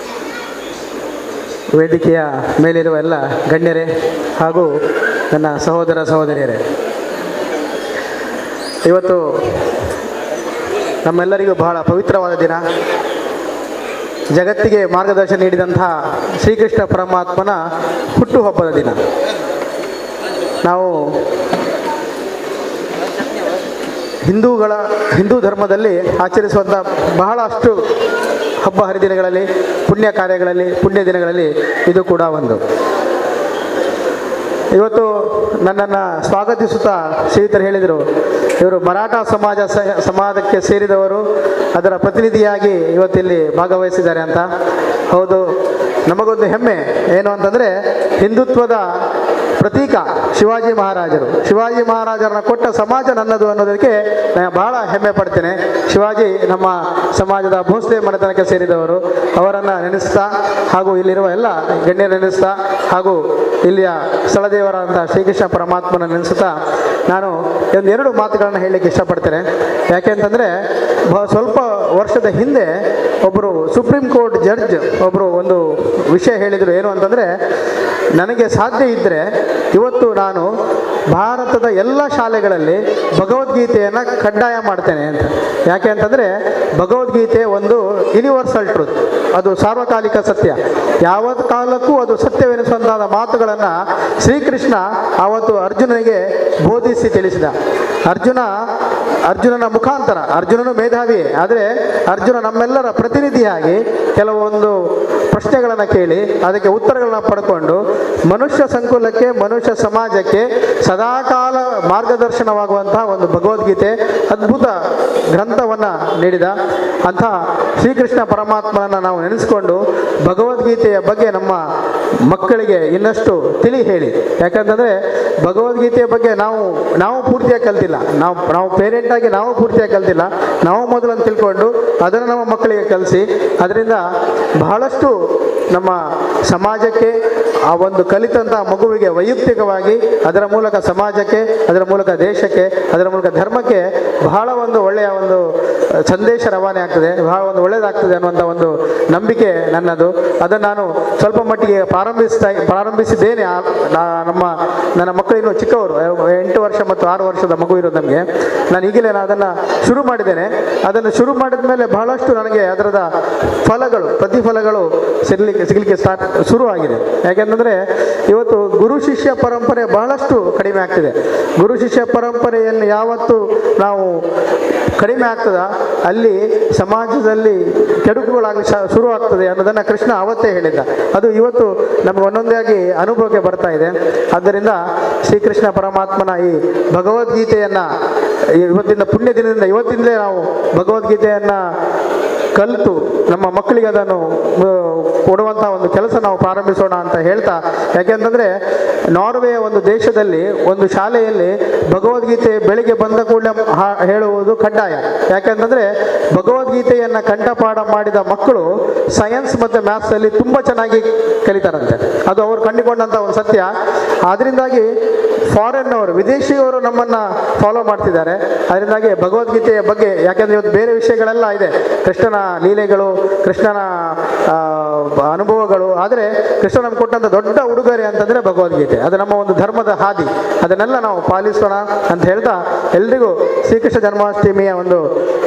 [SPEAKER 10] ವೇದಿಕೆಯ ಮೇಲಿರುವ ಎಲ್ಲ ಗಣ್ಯರೇ ಹಾಗೂ ನನ್ನ ಸಹೋದರ ಸಹೋದರಿಯರೇ, ಇವತ್ತು ನಮ್ಮೆಲ್ಲರಿಗೂ ಬಹಳ ಪವಿತ್ರವಾದ ದಿನ. ಜಗತ್ತಿಗೆ ಮಾರ್ಗದರ್ಶನ ನೀಡಿದಂಥ ಶ್ರೀಕೃಷ್ಣ ಪರಮಾತ್ಮನ ಹುಟ್ಟುಹಬ್ಬದ ದಿನ. ನಾವು ಹಿಂದೂ ಧರ್ಮದಲ್ಲಿ ಆಚರಿಸುವಂಥ ಬಹಳಷ್ಟು ಹಬ್ಬ ಹರಿದಿನಗಳಲ್ಲಿ, ಪುಣ್ಯ ಕಾರ್ಯಗಳಲ್ಲಿ, ಪುಣ್ಯ ದಿನಗಳಲ್ಲಿ ಇದು ಕೂಡ ಒಂದು. ಇವತ್ತು ನನ್ನನ್ನು ಸ್ವಾಗತಿಸುತ್ತಾ ಶ್ರೀಯುತರು ಹೇಳಿದರು, ಇವರು ಮರಾಠ ಸಮಾಜಕ್ಕೆ ಸೇರಿದವರು, ಅದರ ಪ್ರತಿನಿಧಿಯಾಗಿ ಇವತ್ತಿಲ್ಲಿ ಭಾಗವಹಿಸಿದ್ದಾರೆ ಅಂತ. ಹೌದು, ನಮಗೊಂದು ಹೆಮ್ಮೆ ಏನು ಅಂತಂದರೆ ಹಿಂದುತ್ವದ ಪ್ರತೀಕ ಶಿವಾಜಿ ಮಹಾರಾಜರು. ಶಿವಾಜಿ ಮಹಾರಾಜರನ್ನ ಕೊಟ್ಟ ಸಮಾಜ ನನ್ನದು ಅನ್ನೋದಕ್ಕೆ ನಾನು ಬಹಳ ಹೆಮ್ಮೆ ಪಡ್ತೇನೆ. ಶಿವಾಜಿ ನಮ್ಮ ಸಮಾಜದ ಭೋಸ್ಲೆ ಮನೆತನಕ್ಕೆ ಸೇರಿದವರು. ಅವರನ್ನು ನೆನೆಸ್ತಾ ಹಾಗೂ ಇಲ್ಲಿರುವ ಎಲ್ಲ ಗಣ್ಯರು ನೆನೆಸ್ತಾ ಹಾಗೂ ಇಲ್ಲಿಯ ಸ್ಥಳದೇವರಾದಂಥ ಶ್ರೀಕೃಷ್ಣ ಪರಮಾತ್ಮನ ನೆನೆಸುತ್ತಾ ನಾನು ಒಂದೆರಡು ಮಾತುಗಳನ್ನು ಹೇಳಲಿಕ್ಕೆ ಇಷ್ಟಪಡ್ತೇನೆ. ಯಾಕೆಂತಂದರೆ ಸ್ವಲ್ಪ ವರ್ಷದ ಹಿಂದೆ ಒಬ್ಬರು supreme court judge ಒಬ್ಬರು ಒಂದು ವಿಷಯ ಹೇಳಿದರು. ಏನು ಅಂತಂದರೆ, ನನಗೆ ಸಾಧ್ಯ ಇದ್ದರೆ ಇವತ್ತು ನಾನು ಭಾರತದ ಎಲ್ಲ ಶಾಲೆಗಳಲ್ಲಿ ಭಗವದ್ಗೀತೆಯನ್ನು ಕಡ್ಡಾಯ ಮಾಡ್ತೇನೆ ಅಂತ. ಯಾಕೆ ಅಂತಂದರೆ ಭಗವದ್ಗೀತೆ ಒಂದು ಯೂನಿವರ್ಸಲ್ ಟ್ರೂತ್, ಅದು ಸಾರ್ವಕಾಲಿಕ ಸತ್ಯ. ಯಾವ ಕಾಲಕ್ಕೂ ಅದು ಸತ್ಯವೆನಿಸುವಂತಹ ಮಾತುಗಳನ್ನು ಶ್ರೀಕೃಷ್ಣ ಆವತ್ತು ಅರ್ಜುನನಿಗೆ ಬೋಧಿಸಿ ತಿಳಿಸಿದ. ಅರ್ಜುನನ ಮುಖಾಂತರ, ಅರ್ಜುನನು ಮೇಧಾವಿ, ಆದರೆ ಅರ್ಜುನ ನಮ್ಮೆಲ್ಲರ ಪ್ರತಿನಿಧಿಯಾಗಿ ಕೆಲವೊಂದು ಪ್ರಶ್ನೆಗಳನ್ನು ಕೇಳಿ ಅದಕ್ಕೆ ಉತ್ತರಗಳನ್ನು ಪಡ್ಕೊಂಡು ಮನುಷ್ಯ ಸಂಕುಲಕ್ಕೆ, ಮನುಷ್ಯ ಸಮಾಜಕ್ಕೆ ಸದಾಕಾಲ ಮಾರ್ಗದರ್ಶನವಾಗುವಂತಹ ಒಂದು ಭಗವದ್ಗೀತೆ ಅದ್ಭುತ ಗ್ರಂಥವನ್ನು ನೀಡಿದ ಅಂಥ ಶ್ರೀಕೃಷ್ಣ ಪರಮಾತ್ಮನನ್ನು ನಾವು ನೆನೆಸ್ಕೊಂಡು ಭಗವದ್ಗೀತೆಯ ಬಗ್ಗೆ ನಮ್ಮ ಮಕ್ಕಳಿಗೆ ಇನ್ನಷ್ಟು ತಿಳಿ ಹೇಳಿ. ಯಾಕಂತಂದರೆ ಭಗವದ್ಗೀತೆಯ ಬಗ್ಗೆ ನಾವು ಪೂರ್ತಿಯಾಗಿ ಕಲ್ತಿಲ್ಲ, ನಾವು ಪೇರೆಂಟಾಗಿ ನಾವು ಪೂರ್ತಿಯಾಗಿ ಕಲ್ತಿಲ್ಲ. ನಾವು ಮೊದಲನ್ನು ತಿಳ್ಕೊಂಡು ಅದನ್ನು ನಮ್ಮ ಮಕ್ಕಳಿಗೆ ಕಲಿಸಿ ಅದರಿಂದ ಬಹಳಷ್ಟು ನಮ್ಮ ಸಮಾಜಕ್ಕೆ, ಆ ಒಂದು ಕಲಿತಂಥ ಮಗುವಿಗೆ ವೈಯಕ್ತಿಕವಾಗಿ, ಅದರ ಮೂಲಕ ಸಮಾಜಕ್ಕೆ, ಅದರ ಮೂಲಕ ದೇಶಕ್ಕೆ, ಅದರ ಮೂಲಕ ಧರ್ಮಕ್ಕೆ ಬಹಳ ಒಂದು ಒಳ್ಳೆಯ ಒಂದು ಸಂದೇಶ ರವಾನೆ ಆಗ್ತದೆ, ಬಹಳ ಒಂದು ಒಳ್ಳೆಯದಾಗ್ತದೆ ಅನ್ನುವಂಥ ಒಂದು ನಂಬಿಕೆ ನನ್ನದು. ಅದನ್ನು ನಾನು ಸ್ವಲ್ಪ ಮಟ್ಟಿಗೆ ಪ್ರಾರಂಭಿಸಿದ್ದೇನೆ. ನನ್ನ ಮಕ್ಕಳು ಇನ್ನೂ ಚಿಕ್ಕವರು, 8 ವರ್ಷ ಮತ್ತು 6 ವರ್ಷದ ಮಗು ಇರೋದು ನಮಗೆ. ನಾನು ಈಗಲೇ ಅದನ್ನು ಶುರು ಮಾಡಿದ್ದೇನೆ. ಅದನ್ನು ಶುರು ಮಾಡಿದ ಮೇಲೆ ಬಹಳಷ್ಟು ನನಗೆ ಅದರದ ಫಲಗಳು, ಪ್ರತಿಫಲಗಳು
[SPEAKER 12] ಸಿಗಲಿಕ್ಕೆ ಸ್ಟಾರ್ಟ್ ಶುರು ಆಗಿದೆ. ಯಾಕೆಂತಂದರೆ ಇವತ್ತು ಗುರು ಶಿಷ್ಯ ಪರಂಪರೆ ಬಹಳಷ್ಟು ಕಡಿಮೆ ಆಗ್ತಿದೆ. ಗುರು ಶಿಷ್ಯ ಪರಂಪರೆಯನ್ನು ಯಾವತ್ತು ನಾವು ಕಡಿಮೆ ಆಗ್ತದ ಅಲ್ಲಿ ಸಮಾಜದಲ್ಲಿ ಕೆಡುಕುಗಳಾಗಲಿ ಶುರು ಆಗ್ತದೆ ಅನ್ನೋದನ್ನು ಕೃಷ್ಣ ಅವತ್ತೇ ಹೇಳಿದ್ದ. ಅದು ಇವತ್ತು ನಮಗೆ ಒಂದೊಂದೇ ಆಗಿ ಅನುಭವಕ್ಕೆ ಬರ್ತಾ ಇದೆ. ಆದ್ದರಿಂದ ಶ್ರೀಕೃಷ್ಣ ಪರಮಾತ್ಮನ ಈ ಭಗವದ್ಗೀತೆಯನ್ನು ಇವತ್ತಿಂದ ಪುಣ್ಯ ದಿನದಿಂದ ಇವತ್ತಿಂದಲೇ ನಾವು ಭಗವದ್ಗೀತೆಯನ್ನು ಕಲಿತು ನಮ್ಮ ಮಕ್ಕಳಿಗೆ ಅದನ್ನು ಕೊಡುವಂಥ ಒಂದು ಕೆಲಸ ನಾವು ಪ್ರಾರಂಭಿಸೋಣ ಅಂತ ಹೇಳ್ತಾ, ಯಾಕೆಂತಂದರೆ ನಾರ್ವೆಯ ಒಂದು ದೇಶದಲ್ಲಿ ಒಂದು ಶಾಲೆಯಲ್ಲಿ ಭಗವದ್ಗೀತೆ ಬೆಳಿಗ್ಗೆ ಬಂದ ಕೂಡಲೇ ಹೇಳುವುದು ಕಡ್ಡಾಯ. ಯಾಕೆಂತಂದರೆ ಭಗವದ್ಗೀತೆಯನ್ನು ಕಂಠಪಾಠ ಮಾಡಿದ ಮಕ್ಕಳು ಸೈನ್ಸ್ ಮತ್ತು ಮ್ಯಾಥ್ಸಲ್ಲಿ ತುಂಬ ಚೆನ್ನಾಗಿ ಕಲಿತಾರಂತೆ. ಅದು ಅವರು ಕಂಡುಕೊಂಡಂಥ ಒಂದು ಸತ್ಯ. ಆದ್ದರಿಂದಾಗಿ ಫಾರಿನ್ನವರು, ವಿದೇಶಿಯವರು ನಮ್ಮನ್ನು ಫಾಲೋ ಮಾಡ್ತಿದ್ದಾರೆ. ಅದರಿಂದಾಗಿ ಭಗವದ್ಗೀತೆಯ ಬಗ್ಗೆ, ಯಾಕೆಂದರೆ ಇವತ್ತು ಬೇರೆ ವಿಷಯಗಳೆಲ್ಲ ಇದೆ, ಕೃಷ್ಣನ ಲೀಲೆಗಳು, ಕೃಷ್ಣನ ಅನುಭವಗಳು, ಆದರೆ ಕೃಷ್ಣ ನಮ್ಗೆ ಕೊಟ್ಟಂಥ ದೊಡ್ಡ ಉಡುಗೊರೆ ಅಂತಂದರೆ ಭಗವದ್ಗೀತೆ. ಅದು ನಮ್ಮ ಒಂದು ಧರ್ಮದ ಹಾದಿ, ಅದನ್ನೆಲ್ಲ ನಾವು ಪಾಲಿಸೋಣ ಅಂತ ಹೇಳ್ತಾ ಎಲ್ರಿಗೂ ಶ್ರೀಕೃಷ್ಣ ಜನ್ಮಾಷ್ಟಮಿಯ ಒಂದು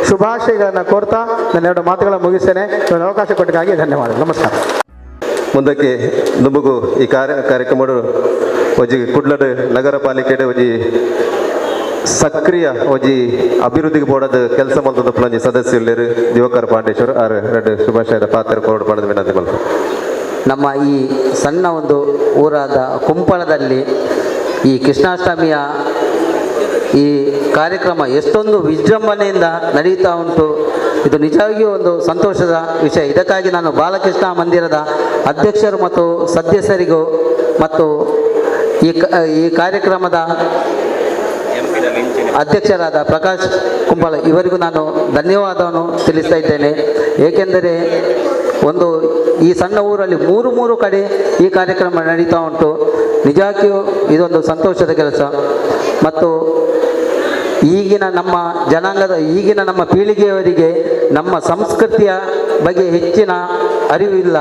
[SPEAKER 12] ಶುಭಾಶಯಗಳನ್ನು ಕೋರ್ತಾ ನನ್ನ ಎರಡು ಮಾತುಗಳನ್ನು ಮುಗಿಸ್ತೇನೆ. ಒಂದು ಅವಕಾಶ ಕೊಟ್ಟಕ್ಕಾಗಿ ಧನ್ಯವಾದಗಳು. ನಮಸ್ಕಾರ.
[SPEAKER 9] ಮುಂದಕ್ಕೆ ದುಂಬುಗು ಈ ಕಾರ್ಯಕ್ರಮ ಒಂಜಿ ಕುಡ್ಲಡ್ ನಗರ ಪಾಲಿಕೆ ಒಂಜಿ ಸಕ್ರಿಯ ಒಂಜಿ ಅಭಿವೃದ್ಧಿಗೆ ಬೋಡದ ಕೆಲಸ ಮಲ್ತದ ಒಂಜಿ ಸದಸ್ಯ ಉಲ್ಲೇರು ದಿವಾಕರ್ ಪಾಂಡೇಶ್ವರ್ ಆರ್ ಎರಡು ಶುಭಾಶಯದ ಪಾತ್ರ ಕೋಡ್ ಪಡೆದ ವಿನಂತಿ ಮಲ್ತ.
[SPEAKER 13] ನಮ್ಮ ಈ ಸಣ್ಣ ಒಂದು ಊರಾದ ಕುಂಪಳದಲ್ಲಿ ಈ ಕೃಷ್ಣಾಷ್ಟಮಿಯ ಈ ಕಾರ್ಯಕ್ರಮ ಎಷ್ಟೊಂದು ವಿಜೃಂಭಣೆಯಿಂದ ನಡೆಯುತ್ತಾ ಉಂಟು. ಇದು ನಿಜವಾಗಿಯೂ ಒಂದು ಸಂತೋಷದ ವಿಷಯ. ಇದಕ್ಕಾಗಿ ನಾನು ಬಾಲಕೃಷ್ಣ ಮಂದಿರದ ಅಧ್ಯಕ್ಷರು ಮತ್ತು ಸದಸ್ಯರಿಗೂ ಮತ್ತು ಈ ಕಾರ್ಯಕ್ರಮದ ಅಧ್ಯಕ್ಷರಾದ ಪ್ರಕಾಶ್ ಕುಂಬಳ ಇವರಿಗೂ ನಾನು ಧನ್ಯವಾದವನ್ನು ತಿಳಿಸ್ತಾ ಇದ್ದೇನೆ. ಏಕೆಂದರೆ ಒಂದು ಈ ಸಣ್ಣ ಊರಲ್ಲಿ ಮೂರು ಕಡೆ ಈ ಕಾರ್ಯಕ್ರಮ ನಡೀತಾ ಉಂಟು. ನಿಜವಾಗಿಯೂ ಇದೊಂದು ಸಂತೋಷದ ಕೆಲಸ. ಮತ್ತು ಈಗಿನ ನಮ್ಮ ಜನಾಂಗದ ಈಗಿನ ನಮ್ಮ ಪೀಳಿಗೆಯವರಿಗೆ ನಮ್ಮ ಸಂಸ್ಕೃತಿಯ ಬಗ್ಗೆ ಹೆಚ್ಚಿನ ಅರಿವಿಲ್ಲ.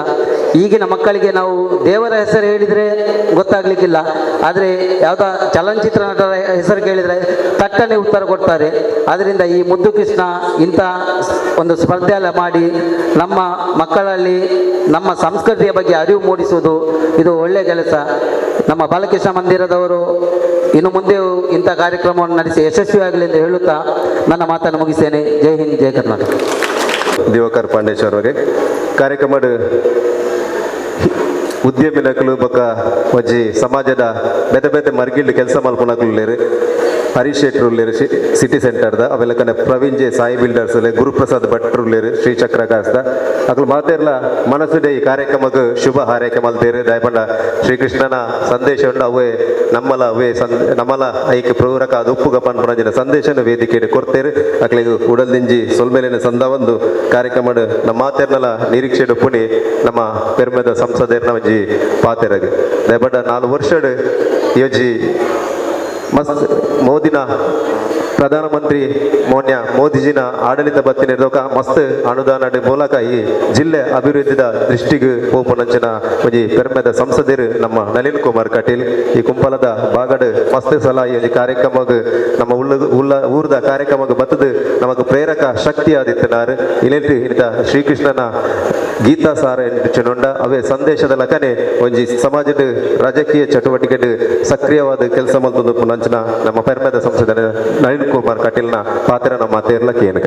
[SPEAKER 13] ಈಗಿನ ಮಕ್ಕಳಿಗೆ ನಾವು ದೇವರ ಹೆಸರು ಹೇಳಿದರೆ ಗೊತ್ತಾಗಲಿಕ್ಕಿಲ್ಲ, ಆದರೆ ಯಾವುದೋ ಚಲನಚಿತ್ರ ನಟರ ಹೆಸರು ಕೇಳಿದರೆ ತಟ್ಟನೆ ಉತ್ತರ ಕೊಡ್ತಾರೆ. ಆದ್ದರಿಂದ ಈ ಮುದ್ದು ಕೃಷ್ಣ ಇಂಥ ಒಂದು ಸ್ಪರ್ಧೆ ಎಲ್ಲ ಮಾಡಿ ನಮ್ಮ ಮಕ್ಕಳಲ್ಲಿ ನಮ್ಮ ಸಂಸ್ಕೃತಿಯ ಬಗ್ಗೆ ಅರಿವು ಮೂಡಿಸುವುದು ಇದು ಒಳ್ಳೆಯ ಕೆಲಸ. ನಮ್ಮ ಬಾಲಕೃಷ್ಣ ಮಂದಿರದವರು ಇನ್ನು ಮುಂದೆಯೂ ಇಂಥ ಕಾರ್ಯಕ್ರಮವನ್ನು ನಡೆಸಿ ಯಶಸ್ವಿಯಾಗಲಿ ಎಂದು ಹೇಳುತ್ತಾ ನನ್ನ ಮಾತನ್ನು ಮುಗಿಸ್ತೇನೆ. ಜೈ ಹಿಂದ್, ಜೈ ಕರ್ನಾಟಕ.
[SPEAKER 9] ದಿವಾಕರ್ ಪಾಂಡೇಶ್ವರ್ ಅವರಿಗೆ ಕಾರ್ಯಕ್ರಮ ಉದ್ಯಮಿನಕಲು ಬೊಕ್ಕ ಒಂಜಿ ಸಮಾಜದ ಬೇತೆ ಬೇತೆ ಮರ್ಗಿಲ್ಡ್ ಕೆಲಸ ಮಲ್ಪುನಕುಲು ಹರೀಶ್ ಶೆಟ್ರು ಉಲ್ಲೇರು ಸಿಟಿ ಸೆಂಟರ್ದ, ಅವೆಲ್ಲಕನೆ ಪ್ರವೀಣ್ ಜೆ ಸಾಯಿ ಬಿಲ್ಡರ್ಸ್ ಗುರುಪ್ರಸಾದ್ ಭಟ್ರು ಉಲ್ಲೇರು ಶ್ರೀಚಕ್ರ ಕಾಸ್ದ ಅಕಲು ಮಾತೆರ್ಲ ಮನಸ್ಸುಡೆ ಈ ಕಾರ್ಯಕ್ರಮಕ್ಕೆ ಶುಭ ಹಾರೈಕೆ ಮಲ್ತೇರು. ದಯಪಂಡ ಶ್ರೀಕೃಷ್ಣನ ಸಂದೇಶ ಉಂಡು ಅವೇ ನಮ್ಮಲ ಅವೇ ನಮ್ಮಲ ಐಕ್ ಪ್ರೂರಕ ಅದು ಉಪ್ಪುಗ ಪನ್ಪುನಂಚಿನ ಸಂದೇಶನ ವೇದಿಕೆಡ್ ಕೊಡ್ತೇರು. ಅಕ್ಲೆಗ್ ಉಡಲ್ದಿಂಜಿ ಸೊಲ್ಮೆಲಿನ ಸಂದ ಒಂದು ಕಾರ್ಯಕ್ರಮ ನಮ್ಮ ಮಾತೆರ್ನಲ ನಿರೀಕ್ಷೆ ಪುಣಿ ನಮ್ಮ ಪೆರ್ಮೆದ ಸಂಸದೇರ್ನ ಒಂಜಿ ಪಾತೆರಗ್ ದಯಪಂಡ 4 ವರ್ಷಡ್ ಯೋಜಿ ಮಸ್ತ್ ಮೋದಿನ ಪ್ರಧಾನಮಂತ್ರಿ ಮೋನ್ಯ ಮೋದಿಜಿನ ಆಡಳಿತ ಬತ್ತಿನಿರ್ದೋಕ ಮಸ್ತ್ ಅನುದಾನ ಮೂಲಕ ಈ ಜಿಲ್ಲೆ ಅಭಿವೃದ್ಧಿದ ದೃಷ್ಟಿಗೆ ಪೋಪುನಂಚಿನ ಒಂಜಿ ಪೆರ್ಮೆದ ಸಂಸದರು ನಮ್ಮ ನಳಿನ್ ಕುಮಾರ್ ಕಟೀಲ್ ಈ ಕುಂಪಲದ ಬಾಗಡ್ ಮಸ್ತ್ ಸಲ ಈ ಒಂಜಿ ಕಾರ್ಯಕ್ರಮಗ್ ನಮ್ಮ ಉಳ್ಳ ಊರ್ದ ಕಾರ್ಯಕ್ರಮಕ್ಕೆ ಬತ್ತದು ನಮಗ್ ಪ್ರೇರಕ ಶಕ್ತಿ ಆದಿತ್ತನಾರು. ಇಲೆಂಟು ಇಂಥ ಶ್ರೀಕೃಷ್ಣನ ಗೀತಾ ಸಾರ ಚೆನ್ನುಂಡ ಅವೇ ಸಂದೇಶದ ಲಕನೆ ಒಂಜಿ ಸಮಾಜದ ರಾಜಕೀಯ ಚಟುವಟಿಕೆ ಸಕ್ರಿಯವಾದ ಕೆಲಸ ಮಲ್ತೊಂದು ನಂಚಿನ ನಮ್ಮ ಪೆರ್ಮೆದ ಸಂಸದ ನಳಿನ್ ಕುಮಾರ್ ಕಟೀಲ್ನ ಪಾತ್ರ ನಮ್ಮ ತೇರ್ಲ ಕೇನಕ.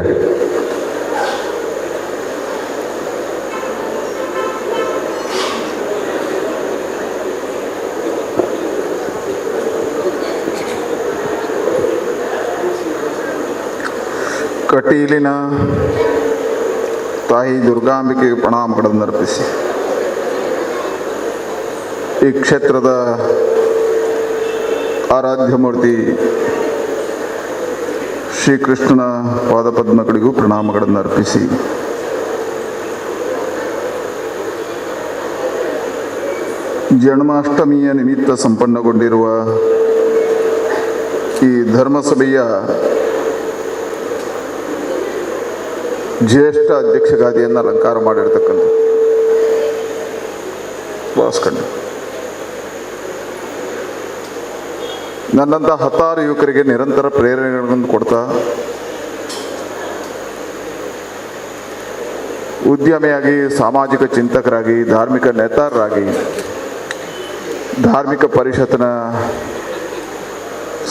[SPEAKER 14] ಕಟೀಲಿನ ತಾಯಿ ದುರ್ಗಾಂಬಿಕೆಗೆ ಪ್ರಣಾಮಗಳನ್ನು ಅರ್ಪಿಸಿ ಈ ಕ್ಷೇತ್ರದ ಆರಾಧ್ಯ ಮೂರ್ತಿ ಶ್ರೀಕೃಷ್ಣನ ಪಾದಪದ್ಮಗಳಿಗೂ ಪ್ರಣಾಮಗಳನ್ನು ಅರ್ಪಿಸಿ ಜನ್ಮಾಷ್ಟಮಿಯ ನಿಮಿತ್ತ ಸಂಪನ್ನಗೊಂಡಿರುವ ಈ ಧರ್ಮಸಭೆಯ ಜ್ಯೇಷ್ಠ ಅಧ್ಯಕ್ಷ ಗಾದಿಯನ್ನು ಅಲಂಕಾರ ಮಾಡಿರ್ತಕ್ಕಂಥ ವಾಸ್ಕಣ್ಣ ನನ್ನಂಥ ಹತ್ತಾರು ಯುವಕರಿಗೆ ನಿರಂತರ ಪ್ರೇರಣೆಗಳನ್ನು ಕೊಡ್ತಾ ಉದ್ಯಮಿಯಾಗಿ, ಸಾಮಾಜಿಕ ಚಿಂತಕರಾಗಿ, ಧಾರ್ಮಿಕ ನೇತಾರರಾಗಿ, ಧಾರ್ಮಿಕ ಪರಿಷತ್ತಿನ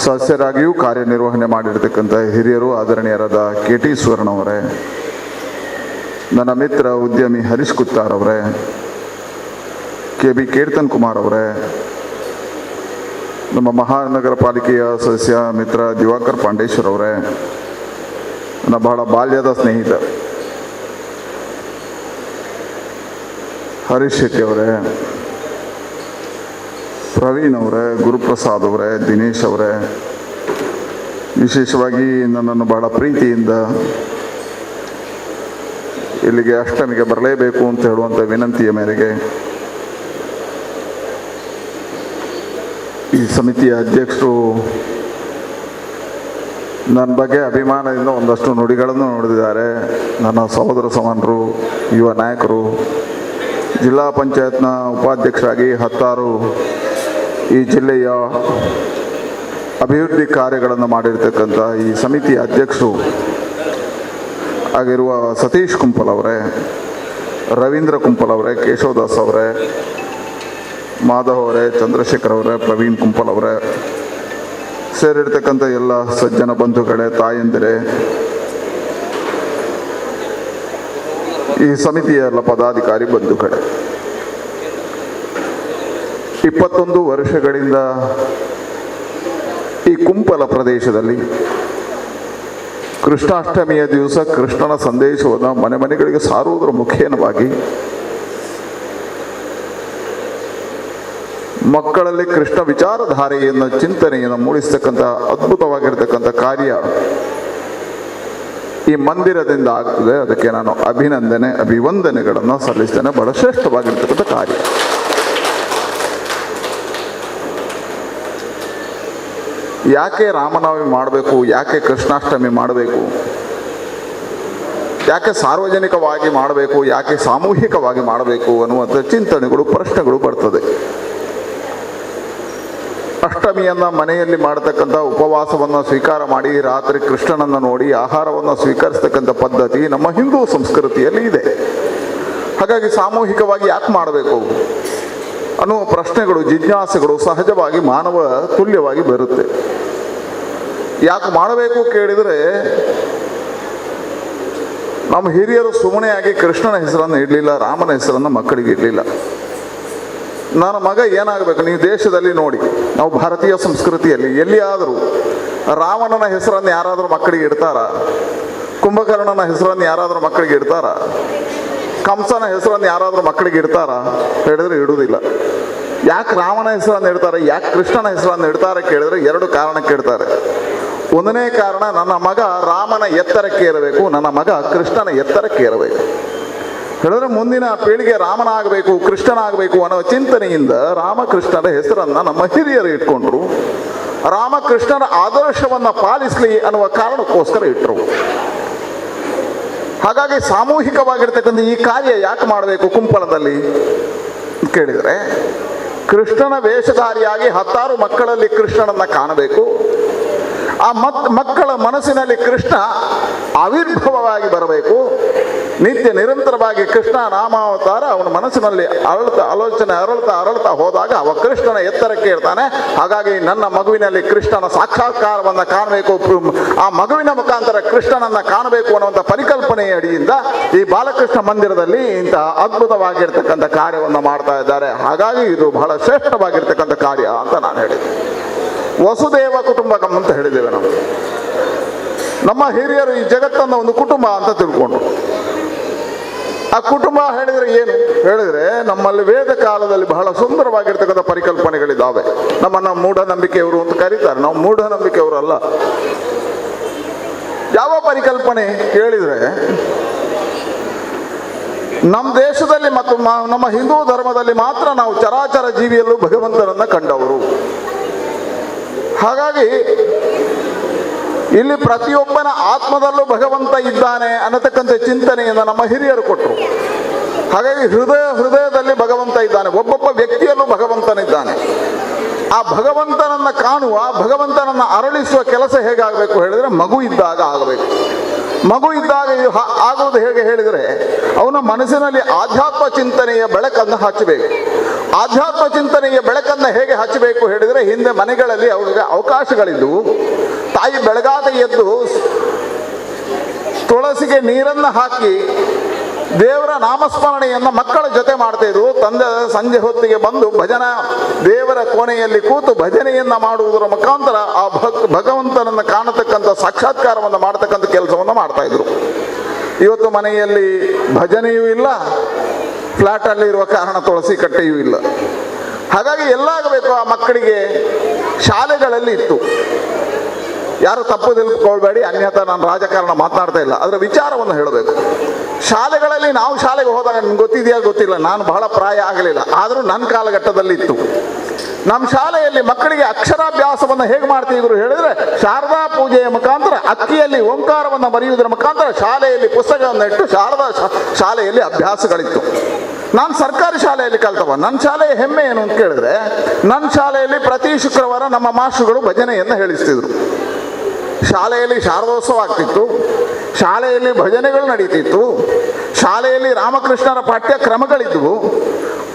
[SPEAKER 14] ಸದಸ್ಯರಾಗಿಯೂ ಕಾರ್ಯನಿರ್ವಹಣೆ ಮಾಡಿರ್ತಕ್ಕಂಥ ಹಿರಿಯರು ಆದರಣೀಯರಾದ ಕೆ ಟಿ ಸುವರ್ಣವರೇ, ನನ್ನ ಮಿತ್ರ ಉದ್ಯಮಿ ಹರೀಶ್ ಕುತ್ತಾರ್ ಅವರೇ, ಕೆ ಬಿ ಕೀರ್ತನ್ ಕುಮಾರ್ ಅವರೇ, ನಮ್ಮ ಮಹಾನಗರ ಪಾಲಿಕೆಯ ಸದಸ್ಯ ಮಿತ್ರ ದಿವಾಕರ್ ಪಾಂಡೇಶ್ವರ್ ಅವರೇ, ನನ್ನ ಬಹಳ ಬಾಲ್ಯದ ಸ್ನೇಹಿತ ಹರೀಶ್ ಶೆಟ್ಟಿ ಅವರೇ, ಪ್ರವೀಣ್ ಅವರೇ, ಗುರುಪ್ರಸಾದ್ ಅವರೇ, ದಿನೇಶ್ ಅವರೇ, ವಿಶೇಷವಾಗಿ ನನ್ನನ್ನು ಬಹಳ ಪ್ರೀತಿಯಿಂದ ಇಲ್ಲಿಗೆ ಅಷ್ಟಮಿಗೆ ಬರಲೇಬೇಕು ಅಂತ ಹೇಳುವಂಥ ವಿನಂತಿಯ ಮೇರೆಗೆ ಈ ಸಮಿತಿಯ ಅಧ್ಯಕ್ಷರು ನನ್ನ ಬಗ್ಗೆ ಅಭಿಮಾನದಿಂದ ಒಂದಷ್ಟು ನುಡಿಗಳನ್ನು ನುಡಿದಿದ್ದಾರೆ. ನನ್ನ ಸಹೋದರ ಸಮಾನರು, ಯುವ ನಾಯಕರು, ಜಿಲ್ಲಾ ಪಂಚಾಯತ್ನ ಉಪಾಧ್ಯಕ್ಷರಾಗಿ ಹತ್ತಾರು ಈ ಜಿಲ್ಲೆಯ ಅಭಿವೃದ್ಧಿ ಕಾರ್ಯಗಳನ್ನು ಮಾಡಿರ್ತಕ್ಕಂಥ ಈ ಸಮಿತಿಯ ಅಧ್ಯಕ್ಷರು ಆಗಿರುವ ಸತೀಶ್ ಕುಂಪಲ್ ಅವರೇ, ರವೀಂದ್ರ ಕುಂಪಲ್ ಅವರೇ, ಕೇಶವದಾಸ್ ಅವರೇ, ಮಾಧವ್ ಅವರೇ, ಚಂದ್ರಶೇಖರ್ ಅವರೇ, ಪ್ರವೀಣ್ ಕುಂಪಲ್ ಅವರೇ, ಸೇರಿರ್ತಕ್ಕಂಥ ಎಲ್ಲ ಸಜ್ಜನ ಬಂಧುಗಳೇ, ತಾಯಂದಿರೇ, ಈ ಸಮಿತಿಯ ಎಲ್ಲ ಪದಾಧಿಕಾರಿ ಬಂಧುಗಳೇ, 21 ವರ್ಷಗಳಿಂದ ಈ ಕುಂಪಲ ಪ್ರದೇಶದಲ್ಲಿ ಕೃಷ್ಣಾಷ್ಟಮಿಯ ದಿವಸ ಕೃಷ್ಣನ ಸಂದೇಶವನ್ನು ಮನೆ ಮನೆಗಳಿಗೆ ಸಾರುವುದರ ಮುಖೇನವಾಗಿ ಮಕ್ಕಳಲ್ಲಿ ಕೃಷ್ಣ ವಿಚಾರಧಾರೆಯನ್ನು, ಚಿಂತನೆಯನ್ನು ಮೂಡಿಸ್ತಕ್ಕಂಥ ಅದ್ಭುತವಾಗಿರ್ತಕ್ಕಂಥ ಕಾರ್ಯ ಈ ಮಂದಿರದಿಂದ ಆಗ್ತದೆ. ಅದಕ್ಕೆ ನಾನು ಅಭಿನಂದನೆ, ಅಭಿವಂದನೆಗಳನ್ನು ಸಲ್ಲಿಸ್ತೇನೆ. ಬಹಳ ಶ್ರೇಷ್ಠವಾಗಿರ್ತಕ್ಕಂಥ ಕಾರ್ಯ. ಯಾಕೆ ರಾಮನವಮಿ ಮಾಡಬೇಕು, ಯಾಕೆ ಕೃಷ್ಣಾಷ್ಟಮಿ ಮಾಡಬೇಕು, ಯಾಕೆ ಸಾರ್ವಜನಿಕವಾಗಿ ಮಾಡಬೇಕು, ಯಾಕೆ ಸಾಮೂಹಿಕವಾಗಿ ಮಾಡಬೇಕು ಅನ್ನುವಂಥ ಚಿಂತನೆಗಳು, ಪ್ರಶ್ನೆಗಳು ಬರ್ತದೆ. ಅಷ್ಟಮಿಯನ್ನು ಮನೆಯಲ್ಲಿ ಮಾಡತಕ್ಕಂಥ ಉಪವಾಸವನ್ನು ಸ್ವೀಕಾರ ಮಾಡಿ ರಾತ್ರಿ ಕೃಷ್ಣನನ್ನು ನೋಡಿ ಆಹಾರವನ್ನು ಸ್ವೀಕರಿಸ್ತಕ್ಕಂಥ ಪದ್ಧತಿ ನಮ್ಮ ಹಿಂದೂ ಸಂಸ್ಕೃತಿಯಲ್ಲಿ ಇದೆ. ಹಾಗಾಗಿ ಸಾಮೂಹಿಕವಾಗಿ ಯಾಕೆ ಮಾಡಬೇಕು ಅನ್ನುವ ಪ್ರಶ್ನೆಗಳು, ಜಿಜ್ಞಾಸೆಗಳು ಸಹಜವಾಗಿ ಮಾನವ ತುಲ್ಯವಾಗಿ ಬರುತ್ತೆ. ಯಾಕೆ ಮಾಡಬೇಕು ಕೇಳಿದರೆ, ನಮ್ಮ ಹಿರಿಯರು ಸುಮ್ಮನೆಯಾಗಿ ಕೃಷ್ಣನ ಹೆಸರನ್ನು ಇಡಲಿಲ್ಲ, ರಾಮನ ಹೆಸರನ್ನು ಮಕ್ಕಳಿಗೆ ಇಡಲಿಲ್ಲ. ನನ್ನ ಮಗ ಏನಾಗಬೇಕು, ನೀವು ದೇಶದಲ್ಲಿ ನೋಡಿ, ನಾವು ಭಾರತೀಯ ಸಂಸ್ಕೃತಿಯಲ್ಲಿ ಎಲ್ಲಿಯಾದರೂ ರಾವಣನ ಹೆಸರನ್ನು ಯಾರಾದರೂ ಮಕ್ಕಳಿಗೆ ಇಡ್ತಾರ? ಕುಂಭಕರ್ಣನ ಹೆಸರನ್ನು ಯಾರಾದರೂ ಮಕ್ಕಳಿಗೆ ಇಡ್ತಾರ? ಕಂಸನ ಹೆಸರನ್ನು ಯಾರಾದರೂ ಮಕ್ಕಳಿಗೆ ಇಡ್ತಾರ? ಹೇಳಿದ್ರೆ ಇಡುವುದಿಲ್ಲ. ಯಾಕೆ ರಾಮನ ಹೆಸರನ್ನು ಇಡ್ತಾರೆ, ಯಾಕೆ ಕೃಷ್ಣನ ಹೆಸರನ್ನು ಇಡ್ತಾರೆ ಕೇಳಿದ್ರೆ ಎರಡು ಕಾರಣಕ್ಕೆ ಇಡ್ತಾರೆ. ಒಂದನೇ ಕಾರಣ, ನನ್ನ ಮಗ ರಾಮನ ಎತ್ತರಕ್ಕೆ ಇರಬೇಕು, ನನ್ನ ಮಗ ಕೃಷ್ಣನ ಎತ್ತರಕ್ಕೆ ಇರಬೇಕು. ಹೇಳಿದ್ರೆ ಮುಂದಿನ ಪೀಳಿಗೆ ರಾಮನಾಗಬೇಕು, ಕೃಷ್ಣನಾಗಬೇಕು ಅನ್ನೋ ಚಿಂತನೆಯಿಂದ ರಾಮಕೃಷ್ಣರ ಹೆಸರನ್ನು ನಮ್ಮ ಹಿರಿಯರು ಇಟ್ಕೊಂಡ್ರು. ರಾಮಕೃಷ್ಣನ ಆದರ್ಶವನ್ನು ಪಾಲಿಸಲಿ ಅನ್ನುವ ಕಾರಣಕ್ಕೋಸ್ಕರ ಇಟ್ಟರು. ಹಾಗಾಗಿ ಸಾಮೂಹಿಕವಾಗಿರ್ತಕ್ಕಂಥ ಈ ಕಾರ್ಯ ಯಾಕೆ ಮಾಡಬೇಕು ಕುಂಪಲದಲ್ಲಿ ಕೇಳಿದರೆ, ಕೃಷ್ಣನ ವೇಷಧಾರಿಯಾಗಿ ಹತ್ತಾರು ಮಕ್ಕಳಲ್ಲಿ ಕೃಷ್ಣನನ್ನು ಕಾಣಬೇಕು. ಆ ಮಕ್ಕಳ ಮನಸ್ಸಿನಲ್ಲಿ ಕೃಷ್ಣ ಆವಿರ್ಭಾವವಾಗಿ ಬರಬೇಕು. ನಿತ್ಯ ನಿರಂತರವಾಗಿ ಕೃಷ್ಣ ನಾಮಾವತಾರ ಅವನ ಮನಸ್ಸಿನಲ್ಲಿ ಅರಳ್ತಾ, ಆಲೋಚನೆ ಅರಳ್ತಾ ಅರಳ್ತಾ ಹೋದಾಗ ಅವ ಕೃಷ್ಣನ ಎತ್ತರಕ್ಕೆ ಇರ್ತಾನೆ. ಹಾಗಾಗಿ ನನ್ನ ಮಗುವಿನಲ್ಲಿ ಕೃಷ್ಣನ ಸಾಕ್ಷಾತ್ಕಾರವನ್ನು ಕಾಣಬೇಕು, ಆ ಮಗುವಿನ ಮುಖಾಂತರ ಕೃಷ್ಣನನ್ನು ಕಾಣಬೇಕು ಅನ್ನುವಂಥ ಪರಿಕಲ್ಪನೆಯ ಅಡಿಯಿಂದ ಈ ಬಾಲಕೃಷ್ಣ ಮಂದಿರದಲ್ಲಿ ಇಂತಹ ಅದ್ಭುತವಾಗಿರ್ತಕ್ಕಂಥ ಕಾರ್ಯವನ್ನು ಮಾಡ್ತಾ ಇದ್ದಾರೆ. ಹಾಗಾಗಿ ಇದು ಬಹಳ ಶ್ರೇಷ್ಠವಾಗಿರ್ತಕ್ಕಂಥ ಕಾರ್ಯ ಅಂತ ನಾನು ಹೇಳಿದೆ. ವಸುದೇವ ಕುಟುಂಬಕಂ ಅಂತ ಹೇಳಿದ್ದೇವೆ ನಾವು. ನಮ್ಮ ಹಿರಿಯರು ಈ ಜಗತ್ತನ್ನು ಒಂದು ಕುಟುಂಬ ಅಂತ ತಿಳ್ಕೊಂಡ್ರು. ಆ ಕುಟುಂಬ ಹೇಳಿದರೆ ಏನು ಹೇಳಿದರೆ, ನಮ್ಮಲ್ಲಿ ವೇದ ಕಾಲದಲ್ಲಿ ಬಹಳ ಸುಂದರವಾಗಿರ್ತಕ್ಕಂಥ ಪರಿಕಲ್ಪನೆಗಳಿದ್ದಾವೆ. ನಮ್ಮನ್ನು ಮೂಢನಂಬಿಕೆಯವರು ಅಂತ ಕರೀತಾರೆ. ನಾವು ಮೂಢನಂಬಿಕೆಯವರು ಅಲ್ಲ. ಯಾವ ಪರಿಕಲ್ಪನೆ ಕೇಳಿದರೆ, ನಮ್ಮ ದೇಶದಲ್ಲಿ ಮತ್ತು ನಮ್ಮ ಹಿಂದೂ ಧರ್ಮದಲ್ಲಿ ಮಾತ್ರ ನಾವು ಚರಾಚರ ಜೀವಿಯಲ್ಲೂ ಭಗವಂತನನ್ನು ಕಂಡವರು. ಹಾಗಾಗಿ ಇಲ್ಲಿ ಪ್ರತಿಯೊಬ್ಬನ ಆತ್ಮದಲ್ಲೂ ಭಗವಂತ ಇದ್ದಾನೆ ಅನ್ನತಕ್ಕಂಥ ಚಿಂತನೆಯನ್ನು ನಮ್ಮ ಹಿರಿಯರು ಕೊಟ್ಟರು. ಹಾಗಾಗಿ ಹೃದಯದಲ್ಲಿ ಭಗವಂತ ಇದ್ದಾನೆ, ಒಬ್ಬೊಬ್ಬ ವ್ಯಕ್ತಿಯಲ್ಲೂ ಭಗವಂತನಿದ್ದಾನೆ. ಆ ಭಗವಂತನನ್ನು ಕಾಣುವ, ಭಗವಂತನನ್ನು ಅರಳಿಸುವ ಕೆಲಸ ಹೇಗಾಗಬೇಕು ಹೇಳಿದರೆ, ಮಗು ಇದ್ದಾಗ ಆಗಬೇಕು. ಮಗು ಇದ್ದಾಗ ಇದು ಆಗುವುದು ಹೇಗೆ ಹೇಳಿದರೆ, ಅವನ ಮನಸ್ಸಿನಲ್ಲಿ ಆಧ್ಯಾತ್ಮ ಚಿಂತನೆಯ ಬೆಳಕನ್ನು ಹಚ್ಚಬೇಕು. ಆಧ್ಯಾತ್ಮ ಚಿಂತನೆಯ ಬೆಳಕನ್ನು ಹೇಗೆ ಹಚ್ಚಬೇಕು ಹೇಳಿದರೆ, ಹಿಂದೆ ಮನೆಗಳಲ್ಲಿ ಅವರಿಗೆ ಅವಕಾಶಗಳಿದ್ದವು. ತಾಯಿ ಬೆಳಗಾದ ಎದ್ದು ತುಳಸಿಗೆ ನೀರನ್ನು ಹಾಕಿ ದೇವರ ನಾಮಸ್ಮರಣೆಯನ್ನು ಮಕ್ಕಳ ಜೊತೆ ಮಾಡ್ತಾಯಿದ್ರು. ತಂದೆ ಸಂಜೆ ಹೊತ್ತಿಗೆ ಬಂದು ಭಜನಾ ದೇವರ ಕೋಣೆಯಲ್ಲಿ ಕೂತು ಭಜನೆಯನ್ನು ಮಾಡುವುದರ ಮುಖಾಂತರ ಆ ಭಗವಂತನನ್ನು ಕಾಣತಕ್ಕಂಥ ಸಾಕ್ಷಾತ್ಕಾರವನ್ನು ಮಾಡ್ತಕ್ಕಂಥ ಕೆಲಸವನ್ನು ಮಾಡ್ತಾಯಿದ್ರು. ಇವತ್ತು ಮನೆಯಲ್ಲಿ ಭಜನೆಯೂ ಇಲ್ಲ, ಫ್ಲ್ಯಾಟಲ್ಲಿ ಇರುವ ಕಾರಣ ತುಳಸಿ ಕಟ್ಟೆಯೂ ಇಲ್ಲ. ಹಾಗಾಗಿ ಎಲ್ಲಾಗಬೇಕು ಆ ಮಕ್ಕಳಿಗೆ ಶಾಲೆಗಳಲ್ಲಿ ಇತ್ತು. ಯಾರು ತಪ್ಪು ತಿಳ್ಕೊಳ್ಬೇಡಿ, ಅನ್ಯಥಾ ನಾನು ರಾಜಕಾರಣ ಮಾತನಾಡ್ತಾ ಇಲ್ಲ, ಅದರ ವಿಚಾರವನ್ನು ಹೇಳಬೇಕು. ಶಾಲೆಗಳಲ್ಲಿ ನಾವು ಶಾಲೆಗೆ ಹೋದಾಗ ನಿಮ್ಗೆ ಗೊತ್ತಿದೆಯಾ ಗೊತ್ತಿಲ್ಲ, ನಾನು ಬಹಳ ಪ್ರಾಯ ಆಗಲಿಲ್ಲ, ಆದರೂ ನನ್ನ ಕಾಲಘಟ್ಟದಲ್ಲಿ ಇತ್ತು. ನಮ್ಮ ಶಾಲೆಯಲ್ಲಿ ಮಕ್ಕಳಿಗೆ ಅಕ್ಷರಾಭ್ಯಾಸವನ್ನು ಹೇಗೆ ಮಾಡ್ತಿದ್ರು ಹೇಳಿದರೆ, ಶಾರದಾ ಪೂಜೆಯ ಮುಖಾಂತರ ಅಕ್ಕಿಯಲ್ಲಿ ಓಂಕಾರವನ್ನು ಬರೆಯುವುದರ ಮುಖಾಂತರ ಶಾಲೆಯಲ್ಲಿ ಪುಸ್ತಕವನ್ನು ಇಟ್ಟು ಶಾರದಾ ಶಾಲೆಯಲ್ಲಿ ಅಭ್ಯಾಸಗಳಿತ್ತು. ನಾನು ಸರ್ಕಾರಿ ಶಾಲೆಯಲ್ಲಿ ಕಲ್ತವ. ನನ್ನ ಶಾಲೆಯ ಹೆಮ್ಮೆ ಏನು ಅಂತ ಕೇಳಿದ್ರೆ, ನನ್ನ ಶಾಲೆಯಲ್ಲಿ ಪ್ರತಿ ಶುಕ್ರವಾರ ನಮ್ಮ ಮಾಸ್ಟರ್ಗಳು ಭಜನೆಯನ್ನು ಹೇಳಿಸ್ತಿದ್ರು. ಶಾಲೆಯಲ್ಲಿ ಶಾರದೋತ್ಸವ ಆಗ್ತಿತ್ತು, ಶಾಲೆಯಲ್ಲಿ ಭಜನೆಗಳು ನಡೀತಿತ್ತು, ಶಾಲೆಯಲ್ಲಿ ರಾಮಕೃಷ್ಣರ ಪಠ್ಯಕ್ರಮಗಳಿದ್ವು.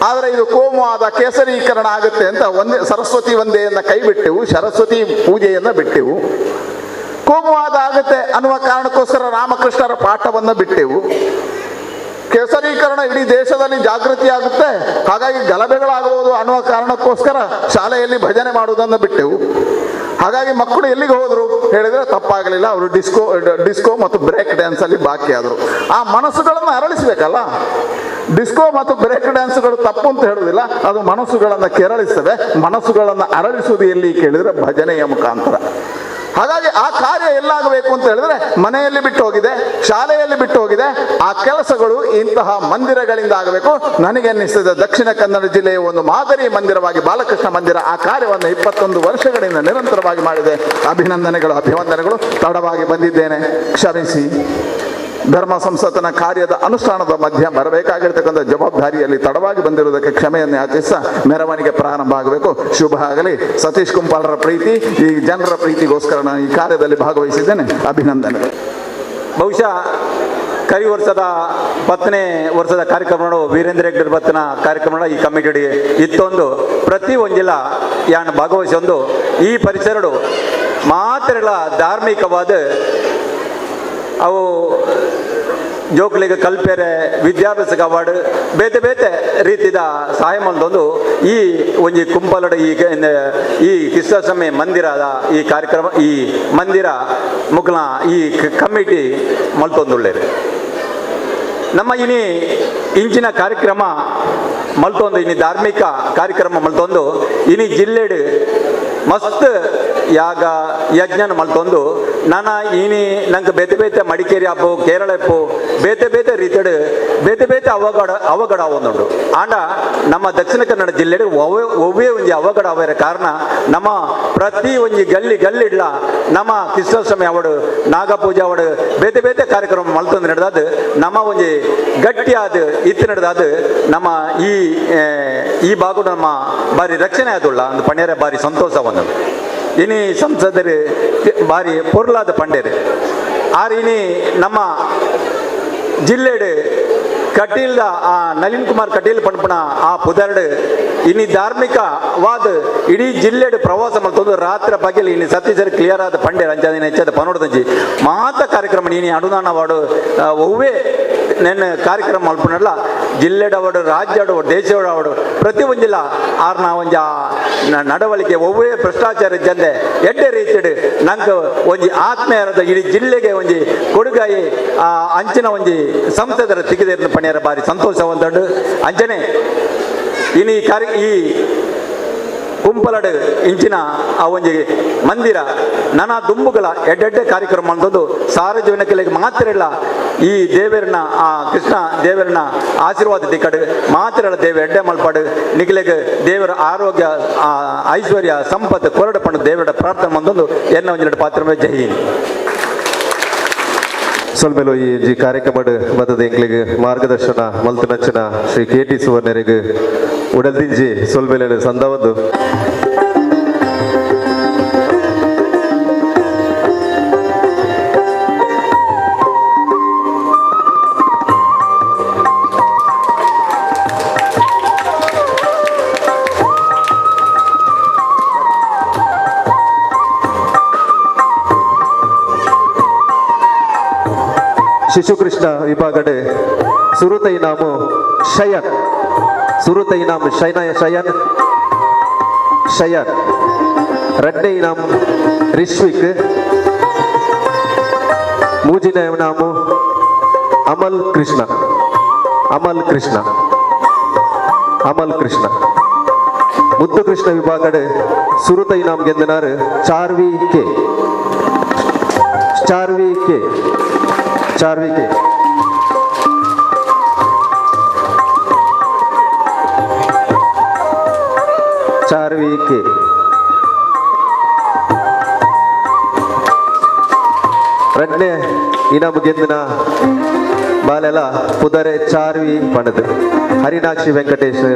[SPEAKER 14] ಆದರೆ ಇದು ಕೋಮುವಾದ ಕೇಸರೀಕರಣ ಆಗುತ್ತೆ ಅಂತ ಒಂದೇ ಸರಸ್ವತಿ ಒಂದೇಯನ್ನು ಕೈ ಬಿಟ್ಟೆವು, ಸರಸ್ವತಿ ಪೂಜೆಯನ್ನು ಬಿಟ್ಟೆವು. ಕೋಮುವಾದ ಆಗುತ್ತೆ ಅನ್ನುವ ಕಾರಣಕ್ಕೋಸ್ಕರ ರಾಮಕೃಷ್ಣರ ಪಾಠವನ್ನು ಬಿಟ್ಟೆವು. ಕೇಸರೀಕರಣ ಇಡೀ ದೇಶದಲ್ಲಿ ಜಾಗೃತಿ ಆಗುತ್ತೆ, ಹಾಗಾಗಿ ಗಲಭೆಗಳಾಗಬಹುದು ಅನ್ನುವ ಕಾರಣಕ್ಕೋಸ್ಕರ ಶಾಲೆಯಲ್ಲಿ ಭಜನೆ ಮಾಡುವುದನ್ನು ಬಿಟ್ಟೆವು. ಹಾಗಾಗಿ ಮಕ್ಕಳು ಎಲ್ಲಿಗೆ ಹೋದರು ಹೇಳಿದರೆ ತಪ್ಪಾಗಲಿಲ್ಲ, ಅವರು ಡಿಸ್ಕೋ ಮತ್ತು ಬ್ರೇಕ್ ಡ್ಯಾನ್ಸಲ್ಲಿ ಬಾಕಿ ಆದರು. ಆ ಮನಸ್ಸುಗಳನ್ನು ಅರಳಿಸಬೇಕಲ್ಲ. ಡಿಸ್ಕೋ ಮತ್ತು ಬ್ರೇಕ್ ಡ್ಯಾನ್ಸ್ಗಳು ತಪ್ಪು ಅಂತ ಹೇಳುವುದಿಲ್ಲ, ಅದು ಮನಸ್ಸುಗಳನ್ನು ಕೆರಳಿಸ್ತವೆ. ಮನಸ್ಸುಗಳನ್ನು ಅರಳಿಸುವುದು ಎಲ್ಲಿ ಕೇಳಿದರೆ ಭಜನೆಯ ಮುಖಾಂತರ. ಹಾಗಾಗಿ ಆ ಕಾರ್ಯ ಎಲ್ಲಾಗಬೇಕು ಅಂತ ಹೇಳಿದ್ರೆ ಮನೆಯಲ್ಲಿ ಬಿಟ್ಟು ಹೋಗಿದೆ, ಶಾಲೆಯಲ್ಲಿ ಬಿಟ್ಟು ಹೋಗಿದೆ. ಆ ಕೆಲಸಗಳು ಇಂತಹ ಮಂದಿರಗಳಿಂದ ಆಗಬೇಕು. ನನಗೆ ಅನ್ನಿಸ್ತದೆ ದಕ್ಷಿಣ ಕನ್ನಡ ಜಿಲ್ಲೆಯ ಒಂದು ಮಾದರಿ ಮಂದಿರವಾಗಿ ಬಾಲಕೃಷ್ಣ ಮಂದಿರ ಆ ಕಾರ್ಯವನ್ನು 21 ವರ್ಷಗಳಿಂದ ನಿರಂತರವಾಗಿ ಮಾಡಿದೆ. ಅಭಿನಂದನೆಗಳು, ಅಭಿವಂದನೆಗಳು. ತಡವಾಗಿ ಬಂದಿದ್ದೇನೆ, ಕ್ಷಮಿಸಿ. ಧರ್ಮ ಸಂಸತ್ತಿನ ಕಾರ್ಯದ ಅನುಷ್ಠಾನದ ಮಧ್ಯ ಬರಬೇಕಾಗಿರ್ತಕ್ಕಂಥ ಜವಾಬ್ದಾರಿಯಲ್ಲಿ ತಡವಾಗಿ ಬಂದಿರುವುದಕ್ಕೆ ಕ್ಷಮೆಯನ್ನು ಯಾಚಿಸ ಮೆರವಣಿಗೆ ಪ್ರಾರಂಭ ಆಗಬೇಕು. ಶುಭ ಆಗಲಿ. ಸತೀಶ್ ಕುಂಪಾಲರ ಪ್ರೀತಿ, ಈ ಜನರ ಪ್ರೀತಿಗೋಸ್ಕರ ನಾನು ಈ ಕಾರ್ಯದಲ್ಲಿ ಭಾಗವಹಿಸಿದ್ದೇನೆ. ಅಭಿನಂದನೆಗಳು.
[SPEAKER 10] ಬಹುಶಃ ಕರಿ ವರ್ಷದ 10ನೇ ವರ್ಷದ ಕಾರ್ಯಕ್ರಮ ವೀರೇಂದ್ರ ಹೆಗ್ಡೆ ಬತ್ತನ ಕಾರ್ಯಕ್ರಮ ಈ ಕಮಿಟಿ ಇತ್ತೊಂದು ಪ್ರತಿ ಒಂಜಿಲ ಯಾನ್ ಭಾಗವಹಿಸೊಂದು ಈ ಪರಿಸರಡು ಮಾತ್ರಗಳ ಧಾರ್ಮಿಕವಾದ ಅವು ಜೋಕ್ಲಿಗೆ ಕಲ್ಪೆರೆ ವಿದ್ಯಾಭ್ಯಾಸಕ್ಕೆ ಅವಾರ್ಡ್ ಬೇತೆ ಬೇತೆ ರೀತಿದ ಸಹಾಯ ಮಲ್ದೊಂದು ಈ ಒಂಜಿ ಕುಂಪಲಡ ಈ ಈ ಕೃಷ್ಣಾಷ್ಟಮಿ ಮಂದಿರದ ಈ ಕಾರ್ಯಕ್ರಮ ಈ ಮಂದಿರ ಮುಕ್ಲ ಈ ಕಮಿಟಿ ಮಲ್ತೊಂದುಳ್ಳೇರು. ನಮ್ಮ ಇನಿ ಇಂಚಿನ ಕಾರ್ಯಕ್ರಮ ಮಲ್ತೊಂದು ಇನಿ ಧಾರ್ಮಿಕ ಕಾರ್ಯಕ್ರಮ ಮಲ್ತೊಂದು ಇನಿ ಜಿಲ್ಲೆಡು ಮಸ್ತ್ ಯಾಗ ಯಜ್ಞನ ಮಲ್ತೊಂದು ನಾನ ಇನಿ ನಂಗೆ ಬೇತೆ ಬೇತೆ ಮಡಿಕೇರಿ ಹಬ್ಬ ಕೇರಳ ಹಬ್ಬ ಬೇತೆ ಬೇತೆ ರೀತಿಯಡು ಬೇತೆ ಬೇತೆ ಅವಘಡ ಅವಘಡ ಒಂದುಂಡು. ಆಂಡ ನಮ್ಮ ದಕ್ಷಿಣ ಕನ್ನಡ ಜಿಲ್ಲೆಡು ಒವ್ವೇ ಒಂಜಿ ಅವಘಡ ಅವರ ಕಾರಣ ನಮ್ಮ ಪ್ರತಿ ಒಂಜಿ ಗಲ್ಲಿ ಗಲ್ಲಿಡ್ಲ ನಮ್ಮ ಕೃಷ್ಣಾಷ್ಟಮಿ ಅವಡು ನಾಗಪೂಜೆ ಅವಡು ಬೇತೆ ಬೇತೆ ಕಾರ್ಯಕ್ರಮ ಮಲ್ತೊಂದು ನಡೆದಾದ ನಮ್ಮ ಒಂಜಿ ಗಟ್ಟಿಯಾದ ಇತ್ತು ನಡೆದಾದ ನಮ್ಮ ಈ ಈ ಭಾಗ ನಮ್ಮ ಬಾರಿ ರಕ್ಷಣೆ ಆದುಳ್ಳ ಒಂದು ಪಣ್ಯರ ಬಾರಿ ಸಂತೋಷ ಒಂದು. ಇನಿ ಸಂಸದರು ಬಾರಿ ಪೊರ್ಲಾದ ಪಂಡೇರು ಆರ್ ಇನಿ ನಮ್ಮ ಜಿಲ್ಲೆಡು ಕಟೀಲ್ದ ಆ ನಳಿನ್ ಕುಮಾರ್ ಕಟೀಲ್ ಪಂಪಣ ಆ ಪುದರ್ಡು ಇನಿ ಧಾರ್ಮಿಕವಾದ ಇಡೀ ಜಿಲ್ಲೆಡು ಪ್ರವಾಸ ಮಲ್ತೊಂದು ರಾತ್ರಿ ಪಗಲು ಇನಿ ಸತೀಶರು ಕ್ಲಿಯರ್ ಆದ ಪಂಡೇರು ಅಂಚಾದಿನ ಹೆಚ್ಚಾದ ಪನೋಡ್ದಂಜಿ ಮಾತ ಕಾರ್ಯಕ್ರಮ ಇನಿ ಅನುದಾನ ವಾಡು ಒವ್ವೇ ನೆನ್ನ ಕಾರ್ಯಕ್ರಮ ಮಲ್ಪನಲ್ಲ ಜಿಲ್ಲೆಡವಡು ರಾಜ್ಯಡು ದೇಶದವಡು ಪ್ರತಿ ಒಂಜಿಲ್ಲ ಆರ್ನ ಒಂಜ ನಡವಳಿಕೆ ಒವ್ವೇ ಭ್ರಷ್ಟಾಚಾರ ಜಂದೆ ಎಡ್ಡೆ ರೀತಿಡು ನಂಗೆ ಒಂಜಿ ಆತ್ಮೀಯರದ ಇಡೀ ಜಿಲ್ಲೆಗೆ ಒಂಜಿ ಕೊಡುಗಾಯಿ ಅಂಚಿನ ಒಂಜಿ ಸಂಸದರ ತಿಗಿದೇರಿನ ಪಣಿಯರ ಬಾರಿ ಸಂತೋಷ ಒಂದಡು. ಅಂಚನೆ ಇನಿ ಕಾರ್ಯ ಈ ಕುಂಪಲಡು ಇಂಚಿನ ಆ ಒಂಜಿ ಮಂದಿರ ನಾನಾ ದುಂಬುಗಳ ಎಡ್ಡೆಡ್ಡೆ ಕಾರ್ಯಕ್ರಮ ಅಂತಂದು ಸಾರ್ವಜನಿಕರಿಗೆ ಮಾತ್ರ ಇಲ್ಲ ಈ ದೇವರನ್ನ ಆ ಕೃಷ್ಣ ದೇವರನ್ನ ಆಶೀರ್ವಾದ ದಿಕ್ಕಡು ಮಾತ್ರ ಇಲ್ಲ ದೇವ ಎಡ್ಡೆ ಮಲ್ಪಾಡು ನಿಖಲಿಗೆ ದೇವರ ಆರೋಗ್ಯ ಐಶ್ವರ್ಯ ಸಂಪತ್ತು ಕೊರಡು ಪಂಡು ದೇವರ ಪ್ರಾರ್ಥನೆ ಬಂದೊಂದು ಎನ್ನ ಒಂಜೆರಡು ಪಾತ್ರ ಜೈ ಹಿಂದ್.
[SPEAKER 9] ಸೊಲ್ಮೆಲು ಈ ಜಿ ಕಾರ್ಯಕ್ರಮ ಬತ್ತದ ಎಂಕ್ಲಿಗೆ ಮಾರ್ಗದರ್ಶನ ಮಲ್ತನಂಚಿನ ಶ್ರೀ ಕೆ ಟಿ ಸುವರ್ಣರಿಗೆ ಉಡಲ್ದಿಂಜಿ ಸೊಲ್ಮೆಲೆ ಸಂದವದ್ದು. ಶಿಶುಕೃಷ್ಣ ವಿಭಾಗಡೆ ಸುರುತ ಇನಾಮು ಶಯನ್, ಸುರುತ ಇನಾಮು ಶಯನ ಶಯನ್ ಶಯನ್, ರಡ್ಡೆ ಇನಾಮು ರಿಶ್ವಿಕ್, ಮೂಜಿನ ಇನಾಮು ಅಮಲ್ ಕೃಷ್ಣ, ಅಮಲ್ ಕೃಷ್ಣ, ಅಮಲ್ ಕೃಷ್ಣ. ಮುದ್ದು ಕೃಷ್ಣ ವಿಭಾಗಡೆ ಸುರುತ ಇನಾಮ್ ಗೆಂದನಾರು Charvi K, Charvi K, Charvi K. Charvi K. ರಡ್ನೆ ಇನಾಮು ಗೆಂದಿನ ಬಾಲೆಲ ಪುದರೆ Charvi ಪಣದು Harinakshi Venkatesh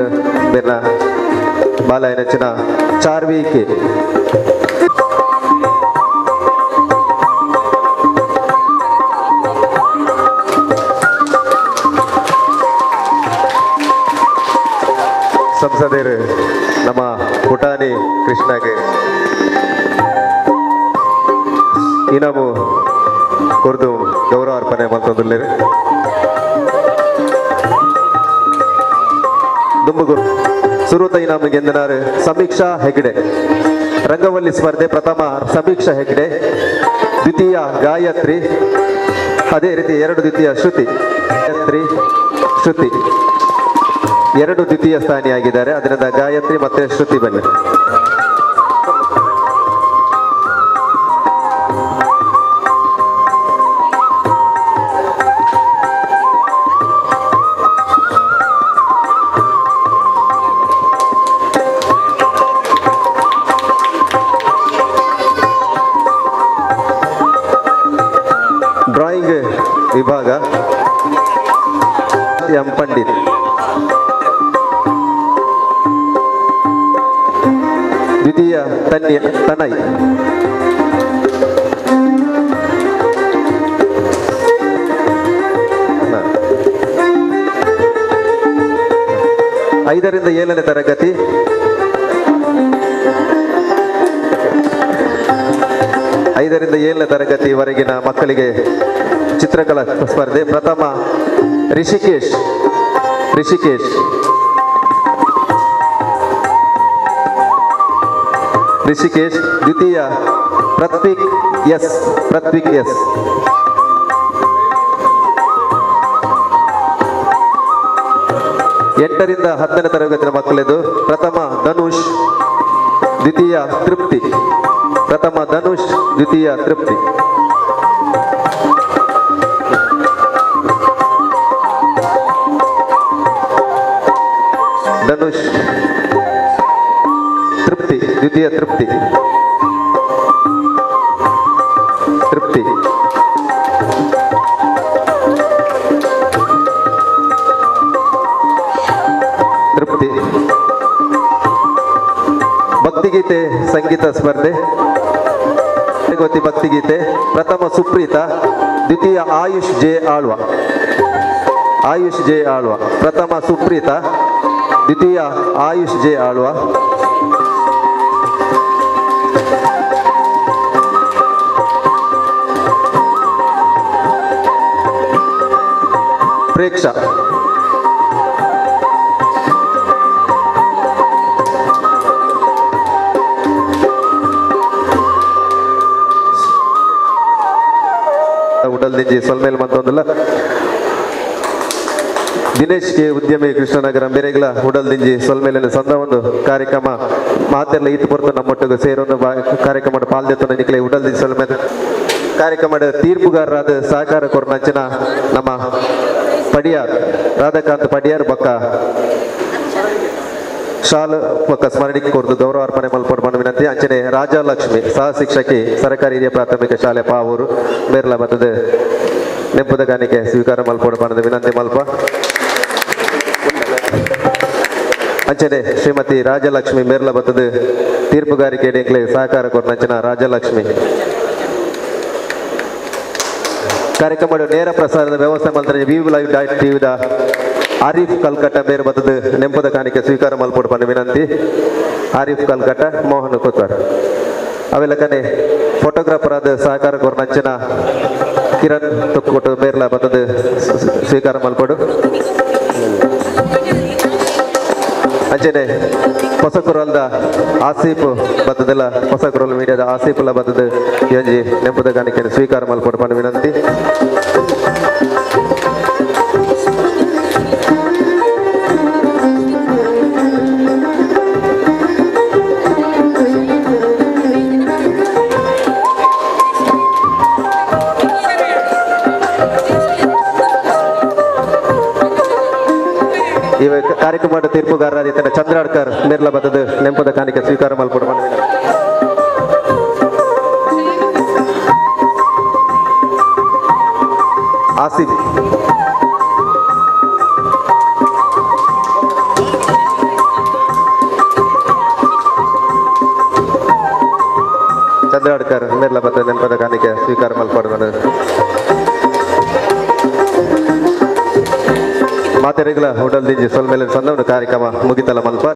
[SPEAKER 9] ಬೆನ್ನ ಬಾಲ ನೆಚ್ಚಿನ ಚಾರ್ವಿ ಕೆ. ಸಂಸದರು ನಮ್ಮ ಪುಟಾಣಿ ಕೃಷ್ಣಗೆ ಇನಾಮು ಕೊರ್ದು ಗೌರವ ಅರ್ಪಣೆ ಮಂತೊಂದುಲ್ಲೆರ್. ದುಂಬುಗುರು ಸುರುತ ಇನಾಮು ಗೆಂದನಾರು ಸಮೀಕ್ಷಾ ಹೆಗ್ಡೆ. ರಂಗವಲ್ಲಿ ಸ್ಪರ್ಧೆ ಪ್ರಥಮ ಸಮೀಕ್ಷಾ ಹೆಗ್ಡೆ, ದ್ವಿತೀಯ ಗಾಯತ್ರಿ, ಅದೇ ರೀತಿ ಎರಡು ದ್ವಿತೀಯ ಶ್ರುತಿ, ಗಾಯತ್ರಿ ಶ್ರುತಿ ಎರಡು ದ್ವಿತೀಯ ಸ್ಥಾನಿಯಾಗಿದ್ದಾರೆ. ಅದರಿಂದ ಗಾಯತ್ರಿ ಮತ್ತೆ ಶ್ರುತಿ ಬನ್ನಿ. ಡ್ರಾಯಿಂಗ್ ವಿಭಾಗ ಎಂ ಪಂಡಿತ್, ದ್ವಿತೀಯ ತನ್ಯ ತನಯ್, ಐದರಿಂದ ಏಳನೇ ತರಗತಿ ಐದರಿಂದ ಏಳನೇ ತರಗತಿವರೆಗಿನ ಮಕ್ಕಳಿಗೆ ಚಿತ್ರಕಲಾ ಸ್ಪರ್ಧೆ ಪ್ರಥಮ ರಿಷಿಕೇಶ್, ರಿಷಿಕೇಶ್, ರಿಷಿಕೇಶ್, ದ್ವಿತೀಯ ಪ್ರತ್ವಿಕ್ ಎಸ್, ಪ್ರತ್ವಿಕ್ ಎಸ್, ಎಂಟರಿಂದ ಹತ್ತನೇ ತರಗತಿಯ ಮಕ್ಕಳಿದು ಪ್ರಥಮ ಧನುಷ್, ದ್ವಿತೀಯ ತೃಪ್ತಿ, ಪ್ರಥಮ ಧನುಷ್, ದ್ವಿತೀಯ ತೃಪ್ತಿ. ಧನುಷ್, ತೃಪ್ತಿ, ದ್ವಿತೀಯ ತೃಪ್ತಿ, ತೃಪ್ತಿ. ತೃಪ್ತಿ. ಭಕ್ತಿಗೀತೆ ಸಂಗೀತ ಸ್ಪರ್ಧೆ ಗೊತ್ತಿ ಭಕ್ತಿಗೀತೆ ಪ್ರಥಮ ಸುಪ್ರೀತ, ದ್ವಿತೀಯ ಆಯುಷ್ ಜೆ ಆಳ್ವ, ಆಯುಷ್ ಜೆ ಆಳ್ವ, ಪ್ರಥಮ ಸುಪ್ರೀತ, ದ್ವಿತೀಯ ಆಯುಷ್ ಜೆ ಆಳ್ವ. ಪ್ರೇಕ್ಷಾ, ಉಡಲ್ದಿಂಜಿ ಸೊಲ್ಮೇಲ್ ಮಂತೊಂದುಲ್ಲ ದಿನೇಶ್ ಕೆ ಉದ್ಯಮಿ ಕೃಷ್ಣನಗರ ಮೇರೆಗ್ಲ ಉಡಲ್ದಿಂಜಿ ಸೊಲ್ಮೇಲಿನ ಸಂದ ಒಂದು ಕಾರ್ಯಕ್ರಮ ಮಾತೆಲ್ಲ ಈತ ಪೊರ್ತು ನಮ್ಮೊಟ್ಟಿಗೆ ಸೇರೊಂದು ಕಾರ್ಯಕ್ರಮ ಪಾಲ್ದೆತ್ತೊಂದು ನಿಕ್ಲೆ ಉಡಲ್ದಿಂಜಿ ಸೊಲ್ಮೇಲೆ ಕಾರ್ಯಕ್ರಮದ ತೀರ್ಪುಗಾರರಾದ ಸಹಕಾರ ಕೊರ್ನಂಚಿನ ನಮ್ಮ ಪಡಿಯಾರ್ ರಾಧಾಕಾಂತ್ ಪಡಿಯಾರ್ ಬಕ್ಕ ಶಾಲು ಬೊಕ್ಕ ಸ್ಮರಣಿಕೆ ಕೊರ್ದು ಗೌರವ ಅರ್ಪಣೆ ಮಲ್ಪೊಡು ಪಂಡ ವಿನಂತಿ. ಅಂಚನೆ ರಾಜಲಕ್ಷ್ಮಿ ಸಹ ಶಿಕ್ಷಕಿ ಸರಕಾರಿ ಹಿರಿಯ ಪ್ರಾಥಮಿಕ ಶಾಲೆ ಪಾವೂರು ಮೇರ್ಲ ಬತ್ತದ ನೆಂಪುದ ಕಾಣಿಕೆ ಸ್ವೀಕಾರ ಮಲ್ಪೊಡು ಪಂಡದ ವಿನಂತಿ ಮಲ್ಪ. ಅಂಚನೆ ಶ್ರೀಮತಿ ರಾಜಲಕ್ಷ್ಮಿ ಮೇರ್ಲ ಬತ್ತದ ತೀರ್ಪುಗಾರಿಕೆ ಎಂಕ್ಲೆ ಸಹಕಾರ ಕೊರ್ನಂಚಿನ ರಾಜಲಕ್ಷ್ಮಿ. ಕಾರ್ಯಕ್ರಮ ನೇರ ಪ್ರಸಾರದ ವ್ಯವಸ್ಥೆ ಮಲ್ತರೆ V live dot ಟಿವಿದ Arif Kalkatta ಮೇರ್ ಬತ್ತದ ನೆಂಪದ ಕಾಣಿಕೆ ಸ್ವೀಕಾರ ಮಲ್ಪೊಡು ಪಂಡ ವಿನಂತಿ. ಆರಿಫ್ ಕಲ್ಕಟ್ಟ ಮೋಹನ್ ಕೊತ್ತಾರ್ ಅವೆಲ್ಲ ಕನೆ ಫೋಟೋಗ್ರಾಫರ್ ಆದ ಸಹಕಾರ ಕೊರ್ನಂಚಿನ ಕಿರಣ್ ತೊಕ್ಕುಕೊಟ್ಟು ಬೇರ್ಲ ಬತ್ತದ ಸ್ವೀಕಾರ ಮಲ್ಪಡು. ಅಂಚನೆ ಹೊಸಕುರಲ್ದ ಆಸೀಪ್ ಬತ್ತದಲ್ಲ, ಹೊಸಕುರಲ್ ಮೀಡಿಯಾದ ಆಸೀಪುಲ ಬತ್ತದ ಎಂಜಿ ನೆಂಪುದ ಕಾಣಿಕೆಯನ್ನು ಸ್ವೀಕಾರ ಮಲ್ಪಡು ಪಂಡ ವಿನಂತಿ. ಈ ಕಾರ್ಯಕ್ರಮದ ತೀರ್ಪುಗಾರರಾದ ಚಂದ್ರಾಡ್ಕರ್ ಮೇರ್ಲ ಬತ್ತದ ನೆಂಪದ ಕಾಣಿಕೆ ಸ್ವೀಕಾರ ಮಲ್ಪಡು ಪಂಡ ವಿನಂತಿ. ಆಸಿಫ್ ಚಂದ್ರಾಡ್ಕರ್ ಮೇರ್ಲ ಬತ್ತದ ನೆಂಪದ ಕಾಣಿಕೆ ಸ್ವೀಕಾರ ಮಲ್ಪಡು ಪಂಡ. ಮಾತೆರೆಗಳ ಹೋಟೆಲ್ ದಿಂಜಿ ಸೊಲ್ಮೆಲೆ ಸಂದವನ ಕಾರ್ಯಕ್ರಮ ಮುಗಿತಲ ಮಲ್ಪ.